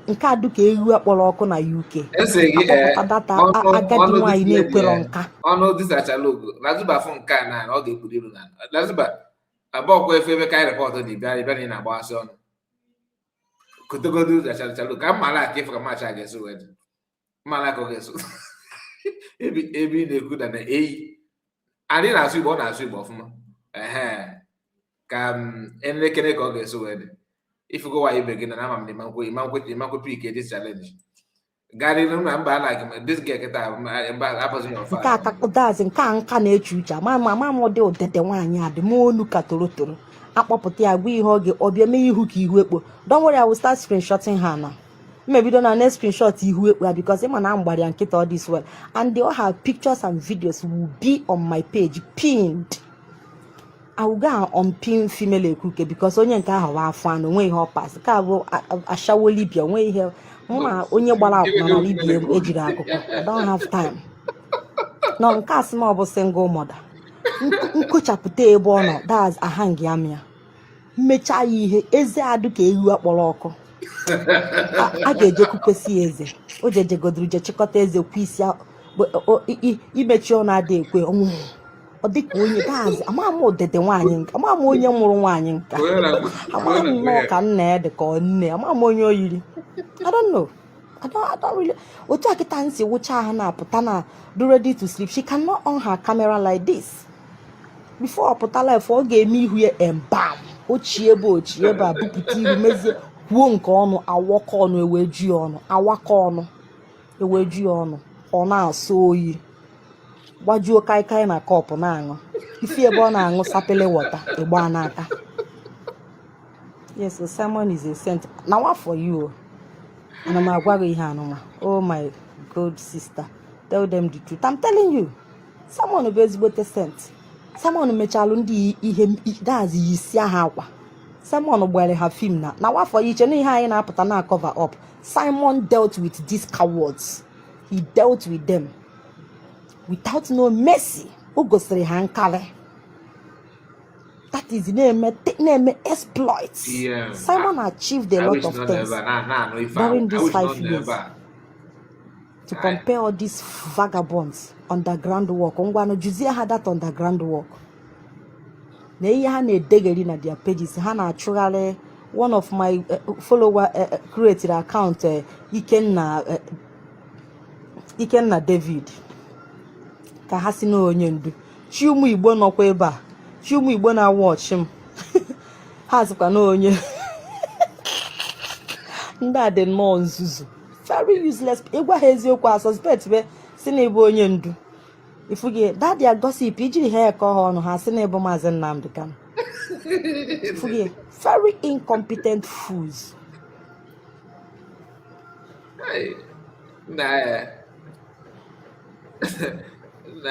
Nke adụ ka ewu akpọrọ ọkụ na UK. Akpọpụta data agadi nwaanyị na-ekwero nka. Ọnụ dis Achalugo. Lazuba fụ nke a na ọ ga-ekwuru iru na. Lazuba abụọkwa efe ebe ka anyị repọtụ dị bịa na agbasị ọnụ. Kotogodu Achalugo ka mmala ka ịfụ ka macha ga-eso wedị. Mmala ka ọ ga-eso. Ebi na-ekwu na eyi. Anyị na-asụ Igbo, ọ na-asụ Igbo ọfụma. Ka elekere ka ọ ga-eso wedị. Ifugo wa ibe gị na ama m ịmankwe pike this challenge. Gary no na mba like this guy keta mba abụzụ ya Nke akakụdazi nke a nka na-eche uche. Ama m dị odede nwaanyị adị m onu ka torotoro. Akpọpụta ya gwa ihe oge ọbịa mee ihu ka ihu ekpo. Don't worry, I will start screenshotting her now. Maybe na next screenshot ihu ekpo because ịma na mgbari nkịta all this well. And they all have pictures and videos will be on my page pinned. I will go and unpin female ekuke because onye nke ahụ wa afọ anụ nwe ihe ọ pas ka bụ ashawo Libya nwe ihe mma onye gbara akwụna na Libya ejiri akụkọ. I don't have time. No nke asị m ọ bụ single mother. Nkochapụta ebe ọ nọ that's ahang ya mịa. mmecha ya ihe eze adụ ka ewu akpọrọ ọkụ a ga-eje kwukwesị ya eze o jejegoduru je chịkọta eze kwa isi imechi ọnụ ada ekwe ọnwụ ọ dịka onye gaazị ama odede nwaanyị nka ama onye mụrụ nwaanyị nka ama nnọọ ka nna ya dị ka ọ nne ama onye oyiri I don't know. I don't really. Otu akịta nsi wụcha ahụ na-apụta na do ready to sleep. She cannot on her camera like this. Before ọ pụta life ọ ga-eme ihu ya embam ochie ebe a bupụta ihu mezie kwuo nke ọnụ awakọ ọnụ eweju ya ọnụ awakọ ọnụ eweju ya ọnụ ọ na-asọ oyi gbajuo kaikai na kọpụ na-aṅụ ifi ebe ọ na-aṅụ sapele wọta ịgba n'aka. Yes, so Simon is a saint. Now what for you? And I'm agwago ihe anụma. Oh my good sister, tell them the truth. I'm telling you, someone bụ ezigbote sent. Someone mechalụ ndị ihe dazi yisi aha akwa. Someone gbere ha film na what for you? Chene ihe anyị na-apụta na cover up. Simon dealt with these cowards. He dealt with them without no mercy. O gosiri ha nkale. That is name exploits. Yeah. Simon achieved a lot of things during these 5 years. To compare all these vagabonds, underground work. Ongwano Juzia had that underground work. Neye ha na-edegeri na their pages. Ha na-achụgharị one of my follower created account Ikenna David. Ka ha si na onye ndu. Chi ụmụ Igbo nọkwa ebe a. Chi ụmụ Igbo na watch him. Ha sịkwa na onye ndị a dị nnọọ nzuzu. Very useless. Ịgwa ha eziokwu a suspect be si na ebe onye ndu. Ifugie that their gossip ijiri ha eko ha ọnụ ha si na ebe Maazị Nnamdi Kanu. Ifugie very incompetent fools. Hey, nah. I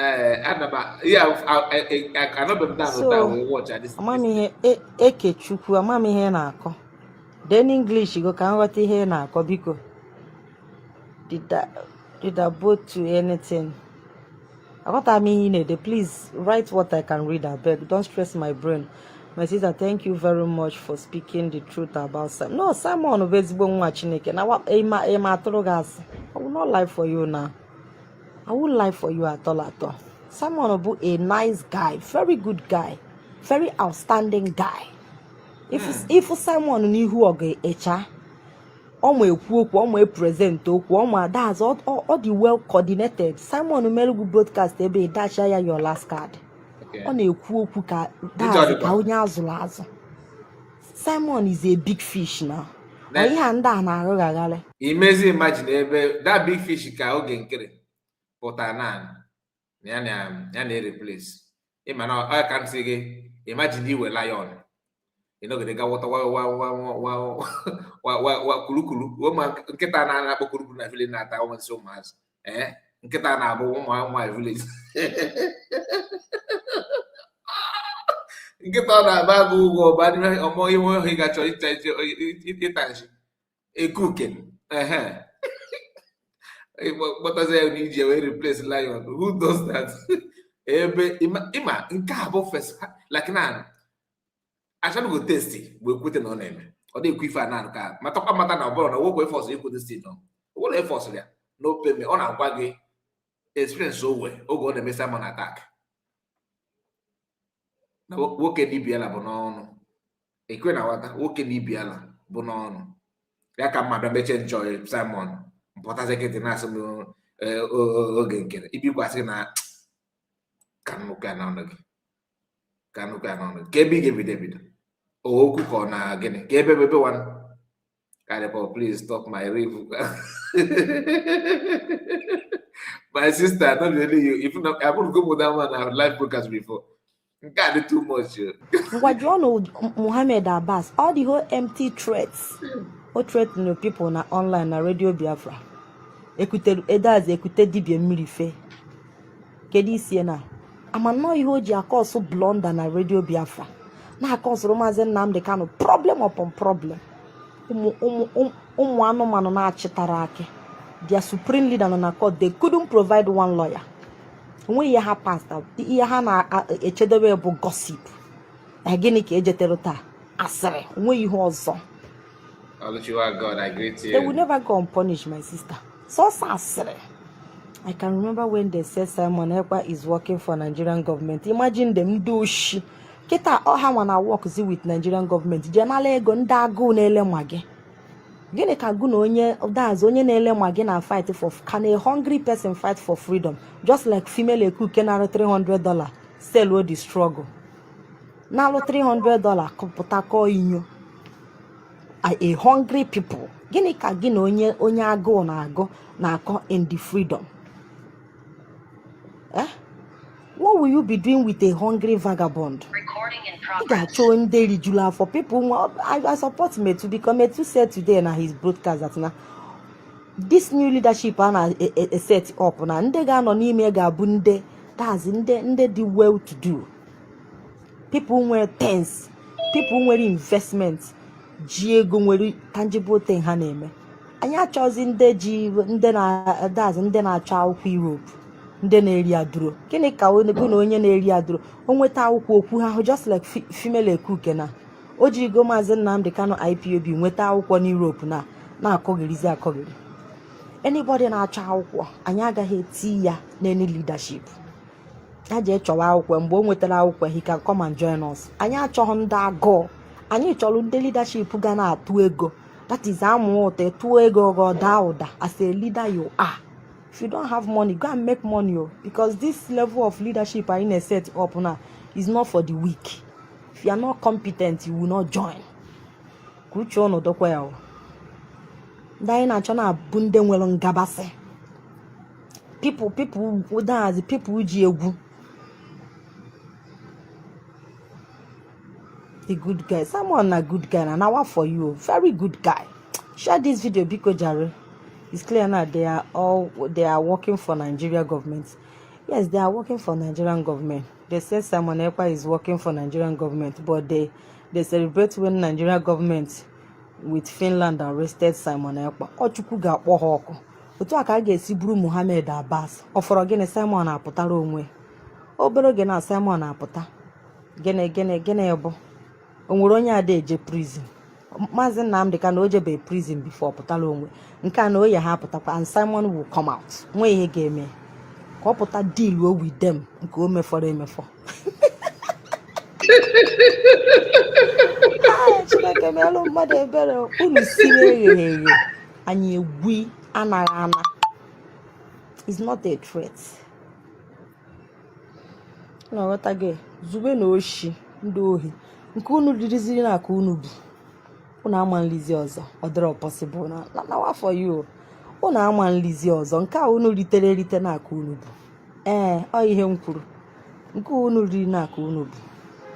cannot be done with that. We watch at this. Amamihe Ekechukwu amamihe na-akọ. Then English go ka nghọta ihe na-akọ biko. Did I both to anything? I got I mean please write what I can read. I beg. Don't stress my brain. My sister, thank you very much for speaking the truth about Simon. No, Simon of ezigbo nwa Chineke. Na what ema atụrụ gas. I will not lie for you now. I won't lie for you at all. Simon Obu, a nice guy, very good guy, very outstanding guy. If Simon knew who oge echa, omo ekwu okwu, omo e present okwu, omo that's all the well coordinated. Simon Omelugu broadcast ebe dash ya your last card. On ekwu okwu ka that's ka onye azụrụ azụ. Simon is a big fish now. Oyi ha ndị a na-arụ gagale. Imagine ebe that big fish ka oge nkere. Potanan, yana replace. Imagine I can say, imagine you were lion. You know, they got what kulu. Woman, nketa na kulu na village na ta woman so much. Nketa na abo my village. Nketa na bagu go bad me omo iwo he ga cho itanji. E cooking. What does I need you to replace lion? Who does that? Ima nke abo first like now. I shall go tasty. We put it on him. Or they quick for nan ka. Matoka mata na obo na wo go force you put this thing on. Wo le force there. No pay me on agwage. Experience so well. O go na Simon attack. Na wo ke ni biala bono. Ekwe na wata wo ke ni biala bono. Ya ka madam be enjoy Simon. Mpọta sekete na asị m oge nkere ibikwasị na kanuka na ọnụ gị ka ebe ị ga-ebido okwu ka ọ na gịnị ka ebe one Karipo, please stop my rave. My sister, not really you. If not, I would go with that one our live broadcast before. God, do too much. What you know, Mohammed Abbas, all the whole empty threats. What threaten the people na online na radio Biafra. Écoutez dibia milife. Kedi siena. Amano iho ji akoso blonda na radio Biafra. Na akoso Maazị Nnamdi Kanu problem upon problem. Anụmanụ na-achịtara akị. Their supreme leader na court, they couldn't provide one lawyer. When you have passed out, you have a echedebe bụ gossip. Gịnị ka ejetere taa? asịrị onwe ihe ọzọ. Oluchiwa God, I greet They will you. never go unpunished, my sister. So asịrị. I can remember when they said Simon Ekpa is working for Nigerian government. Imagine them do shit. Kita ọha wana work with Nigerian government. Jenala ego ndị agụụ na-ele nwa gị. Gịnị ka gụ na onye na-ele nwa gị na fight for? Can a hungry person fight for freedom? Just like female ekuke na $300 sell the struggle. Na $300 kọpụta kọ inyo. A hungry people. Gịnị ka gị na onye agụụ na-akọ in the freedom? What will you be doing with a hungry vagabond? For people, I support Metu because Metu said today in his broadcast that now this new leadership and set up now nde ga no n'ime ga-abụ nde that's nde dị well to do. People nwere things, people nwere investment, ji ego nwere tangible thing ha na-eme. Anyị achọzi nde na-achọ akwụkwọ Europe. Ndị na-eri aduro. Gịnị ka onye na-eri aduro o nweta akwụkwọ okwu ha just like female ekuke na o ji go Maazị Nnamdi Kanu IPOB nweta akwụkwọ n'Europe na-akọghịrizi akọghịrị. Anybody na-achọ akwụkwọ anyị agaghị eti ya n'any leadership. Ya je chọwa akwụkwọ mgbe o nwetara akwụkwọ he can come and join us. Anyị achọghị ndị agụụ. Anyị chọrọ ndị leadership ga na-atụ ego. That is amụ ụtọ tụọ ego ga daa ụda as a leader you are. If you don't have money, go and make money, because this level of leadership I in set up now is not for the weak. If you are not competent, you will not join. Kucho no dokwa. Dai na chana bunde nwelo ngabase. People dance, people uji egwu. The good guy, someone a good guy, and now for you, very good guy. Share this video, Biko Jare. It's clear now they are working for Nigeria government. Yes, they are working for Nigerian government. They say Simon Ekpa is working for Nigerian government, but they celebrate when Nigerian government with Finland arrested Simon Ekpa. Ochukwu ga-akpọ ha ọkụ. Otu aka ga-esi buru Mohammed Abbas. Ọfọrọ gịnị Simon apụtara onwe. Obere oge na Simon apụta. Gịnị bụ. O nwere onye ada eje prison. Maazị Nnamdi Kanu ojebe prison before pụtara onwe. Nke a na oye ha pụtakwa and Simon will come out. Nwe ihe ga-eme. Ka ọ pụta deal with them nke o mefọrọ emefọ. Chineke melụ mmadụ ebere unu siri eghe anyị egwu anaghị ana. It's not a threat. Na ghọta gị zube na oshi ndị ohi nke unu diriziri na aka unu bụ. Unu ama nlizi ọzọ ọ dịrọ possible na wa for you. Unu ama nlizi ọzọ nke a unu rite na aka unu bụ. Ọ ihe m kwuru. Nke unu riri na aka unu bụ.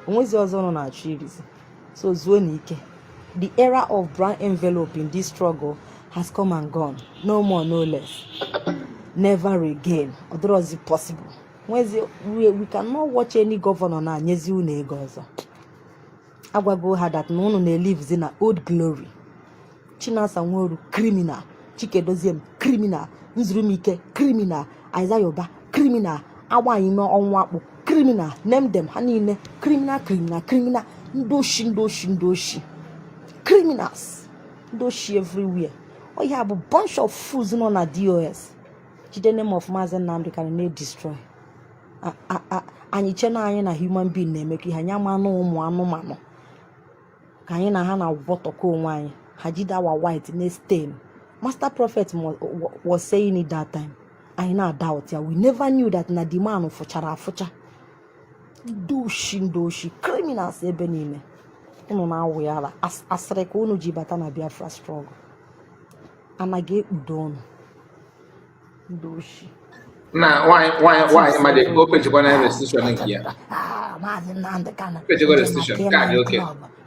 Onwezi ọzọ unu na-achọ irizi. So zuo n'ike. The era of brown envelope in this struggle has come and gone. No more, no less. Never again. Ọ dịrọzi possible. We cannot watch any governor na anyezi unu ego ọzọ. Agwago ha that no one lives in an old glory. Chinasa Nworu criminal, Chikedoziem criminal, Nzurumike criminal, Isaiah Oba criminal, Awanyime Onwakpo criminal. Name them hanine criminal. Ndoshi criminals. Ndoshi everywhere. Oh, you have a bunch of fools on a DOS. The name of Mazen Nnamdi Kanu destroy. Anyị chena anyị na human being na-emekọ ihe anyị amanụ ụmụ anụmanụ ka anyị na ha na-agwọtọkọ onwe anyị ha jide awa white na stain. Master Prophet was saying it that time. I na doubt ya. We never knew that na the man fụchara afụcha. Ndoshi criminals ebe niile unu na-awụ ya ala asịrị ka unu ji bata na Biafra struggle anaghị ekpudo ọnụ ndoshi. Now, why am I the open to one restriction here? Maazị Nnamdi Kanu restriction. Okay.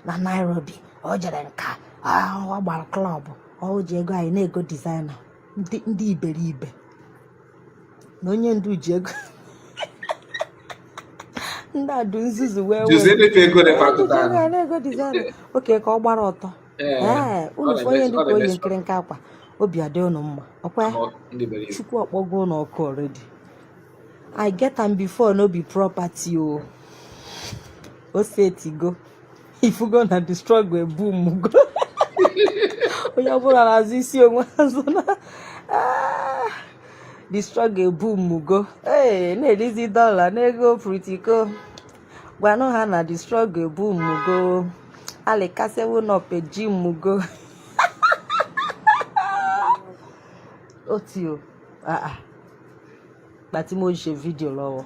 Na Nairobi o jere nka ọ gbara klọb o ji ego anyị na-ego designer ndị iberibe na onye ndu ji ego ndị adụ nzuzu wee ego designer oke ka ọ gbara ọtọ unu onye ndu ka onye nkiri nka akwa obi adị unu mma ọkwa Chukwu ọkpọgo unu ọkụ already. I get am before no be property o setigo ifugo na the struggle boom go onye ọbụla na-azụ isi onwe azụ na the struggle boom go na-erizi dọla n'ego pritiko gwanụ ha na the struggle boom go alikasewo na peji go otio gbàtí mo ṣe fídíò lọ́wọ́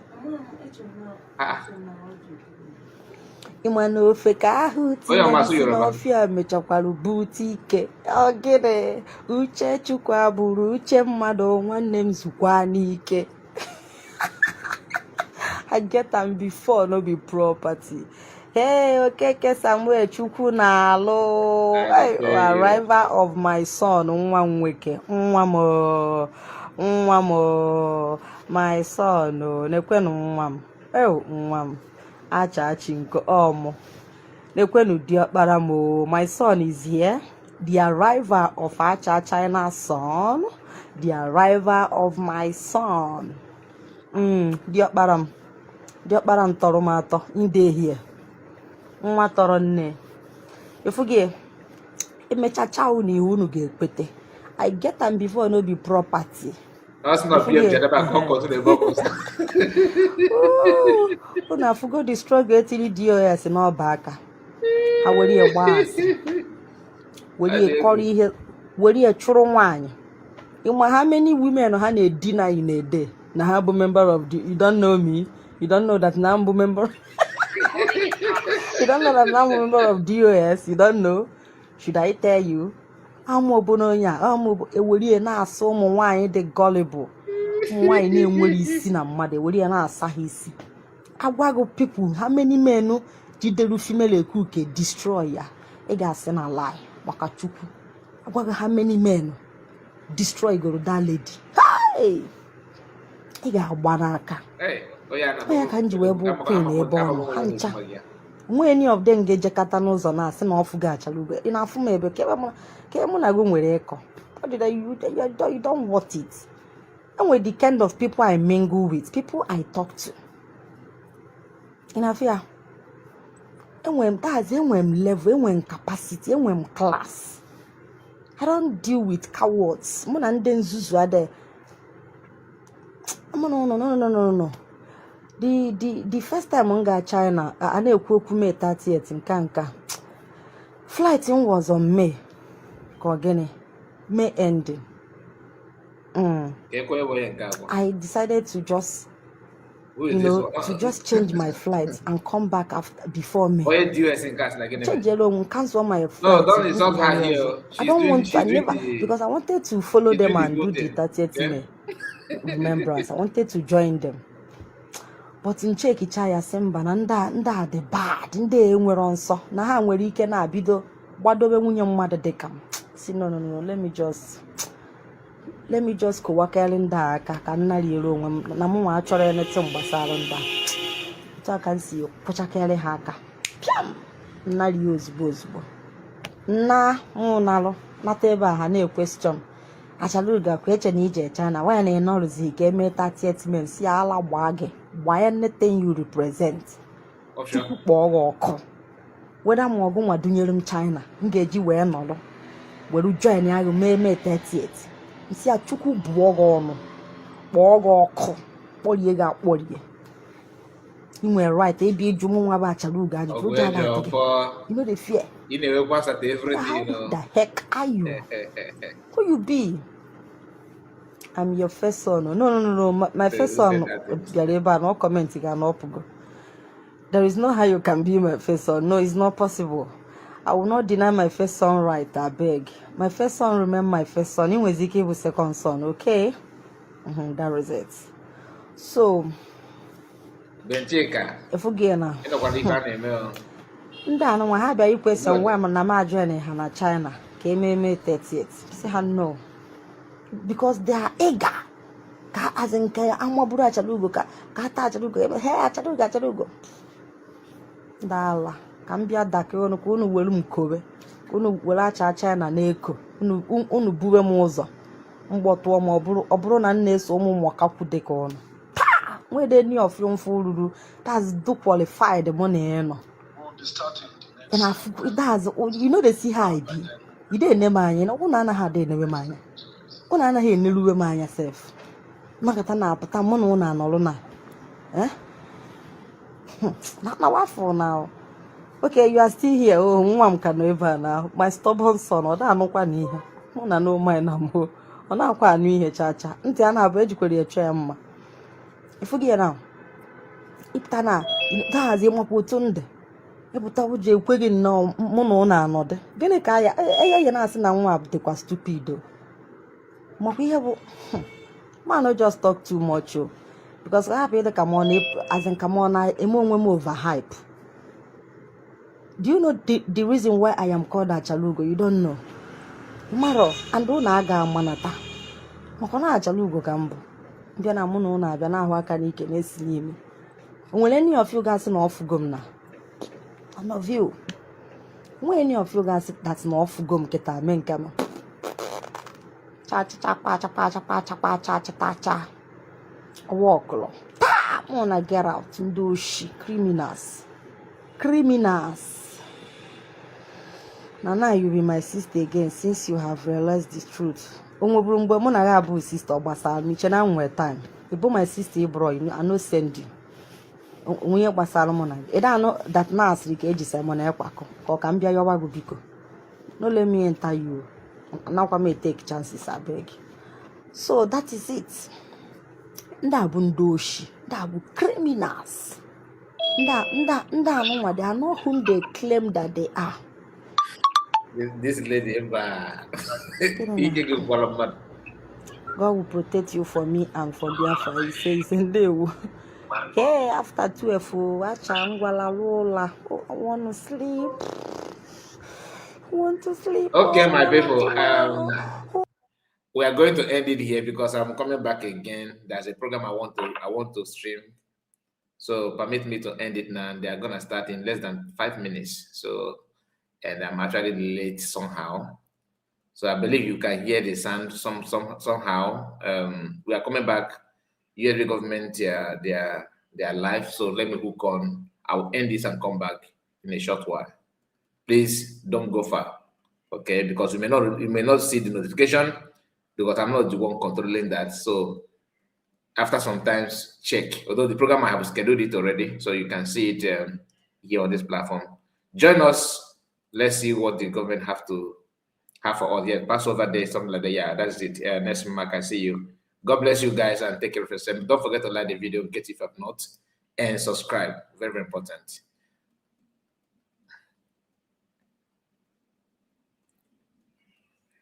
ịma na ofe ka ahụ tinyere n'ọfịa mechakwara bute ike ogene uche chukwu abụrụ uche mmadụ nwanne m zukwa n'ike I get am before no be property. Hey, Okeke Samuel chukwu na-alụ arrival of my son nwa nweke nwa m my son nekwenu nwa m nwa m achachi nke ọmụ nekwenu diọkpara m my son is here. The arrival of Acha China son, the arrival of my son. Diọkpara m tọrọ m atọ ide here nwa tọrọ nne efugie emechacha unu iwu unu ga-ekpete. I get am before no be property. That's not PM Jadaba to the bubbles. Una fugo the struggle till DOS no baka. Ha were ye gbas. Were ye kori ihe, were ye churu nwanyị. Ịma how many women ha na dinner in a day? Na ha bụ member of the, you don't know me. You don't know that na bụ member. You don't know that na bụ member of DOS. You don't know. Should I tell you? Amobononya, ewere na-asa ụmụ nwaanyị dị gullible. Nwaanyị na-enwere isi na mmadụ ewere na-asa ha isi. Agwago people how many men jidere female ekuke destroy ya. Ị ga-asị na lie maka Chukwu. Agwago how many men destroy goro that lady. Hey! Ị ga-agba n'aka. Onye ka nji wee bụ queen ebe ọ nọ ha ncha. Nwe any of them ga-ejekata n'ụzọ na-asị na ọfụ ga-achara ugwe. Ị na-afụ m ebe ke mụ na gị nwere ịkọ. You don't want it. And with the kind of people I mingle with, people I talk to. In Afia, enwem level, enwem capacity, enwem class. I don't deal with cowards. Mụ na ndị nzuzu ade. No. The first time I got China, I na-ekwu okwu May 30th nka. Flight was on May. May ending. I decided to just, to just change my flight and come back before May. Change alone, cancel my flight. No, don't insult her here. I don't want to. I never, because I wanted to follow them and do the 30th May remembrance. I wanted to join them. But in Chekichaya Semba, nda the bad, nde enwere nsọ na ha nwere ike na abido gbadobe nwunye mmadụ dịka m. Si no, let me just kowakeli nda aka ka nna riere onwe m na mụ nwa achọrọ enete mgbasara nda. Otu aka nsi kpochakeli ha aka. Piam! Nna rie ozugbo. Nna mụ nalụ nata ebe a ha na-question. Achaluga kweche na ije China why na ịnọrụzi ka eme 30th May si ala gbaa gị. Why anything you represent? Chukwu kpọọ gị ọkụ. Weda ma ọgụ nwa dunyere m China, m ga-eji wee nọrọ. Were join ya mee 30th. Nsi a Chukwu buo gị ọnụ. Kpọọ gị ọkụ. Kpọrie gị akpọrie. You nwere right ebi eju mụ nwa bụ Achaluga ajụjụ ụjọ adịghị. You know the fear. You never pass at everything. How the heck are you? Who you be? I'm your first son. No. My first son. No comment. There is no how you can be my first son. No, it's not possible. I will not deny my first son right. I beg. My first son remain my first son. He was Ezekiel's second son. Okay? That was it. So. Bencheka. If we get now. Nda no ha bia you question why na ma join ha na China ka ememe 30th. Say ha no. Because they are eager. Ka azin ka amaburu Achalugo ka ta Achalugo. Hey Achalugo. Dala. Ka mbia dake onu ka unu welu mkobe. Unu welu acha China na eko. Unu buwe m ụzọ. Mgbotuo ma oburu na nna eso ụmụ mwakakwu deka onu. When they knew of young fool, that's do qualified the money. We'll be starting the And that's, you know, they see how I be. You didn't know mine, you know, one had didn't mine. One I hear no mine yourself. Makatana, but I'm one and all. Eh? Not now, for now. Okay, you are still here. Oh, mom can never now. My stubborn son, or that no one here. Una no mine no more. Or now, quite new here, chacha. Until I have educated a chairman. If you get now, if Tana, that's a mopotunde. Ebuta uje kwegi no mu no na anode. Gini ka ya ya na asị na nwa abụdekwa stupid o. Makwa ihe bụ man no just talk too much o. Because I have come on as in come on emo onwe overhype. Do you know the reason why I am called Achalugo? You don't know. Maro and na aga manata. Makwa na Achalugo ka mbụ. Mbịa na mụ na ụna abịa na ahụ aka n'ike na-esi n'ime. Onwere any of you guys na ofugo m na? None of you. When any of you guys that's not off gum get a men come. Cha cha cha cha cha cha cha cha cha cha. Walk along. I wanna get out and do shit. Criminals. Criminals. Now you be my sister again since you have realized the truth. Ongobrumbo mo na ga sister gbasara mi che na nwe time. Ibo my sister bro, I no send you. Onye gbasara m na ị da that na asịrị ka eji Simon ekwakọ ka ọ ka m bịa yọwa gị biko no let me enter you nakwa me take chances abeg. So that is it. Ndị a bụ ndị oshi, ndị a bụ criminals, ndị anụnwa, they are not whom they claim that they are. This lady God will protect you for me and for Biafra. He says in the hey, after 12, I want to sleep. Okay, my people. We are going to end it here because I'm coming back again. There's a program I want to stream. So permit me to end it now. They are gonna start in less than 5 minutes. So, and I'm actually late somehow. So I believe you can hear the sound somehow. We are coming back. US government, they are live. So let me hook on. I'll end this and come back in a short while. Please don't go far, okay? Because you may not see the notification because I'm not the one controlling that. So after some times, check. Although the program I have scheduled it already, so you can see it here on this platform. Join us. Let's see what the government have for us. Yeah, Passover Day, something like that. Yeah, that's it. Next month, I can see you. God bless you guys and take care of yourself. Don't forget to like the video in case if you have not, and subscribe. Very, very important.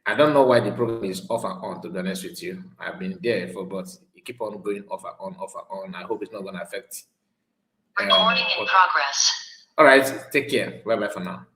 I don't know why the program is off and on, to be honest with you. I've been there but it keep on going off and on, off and on. I hope it's not going to affect. Recording in progress. All right, take care. Bye-bye for now.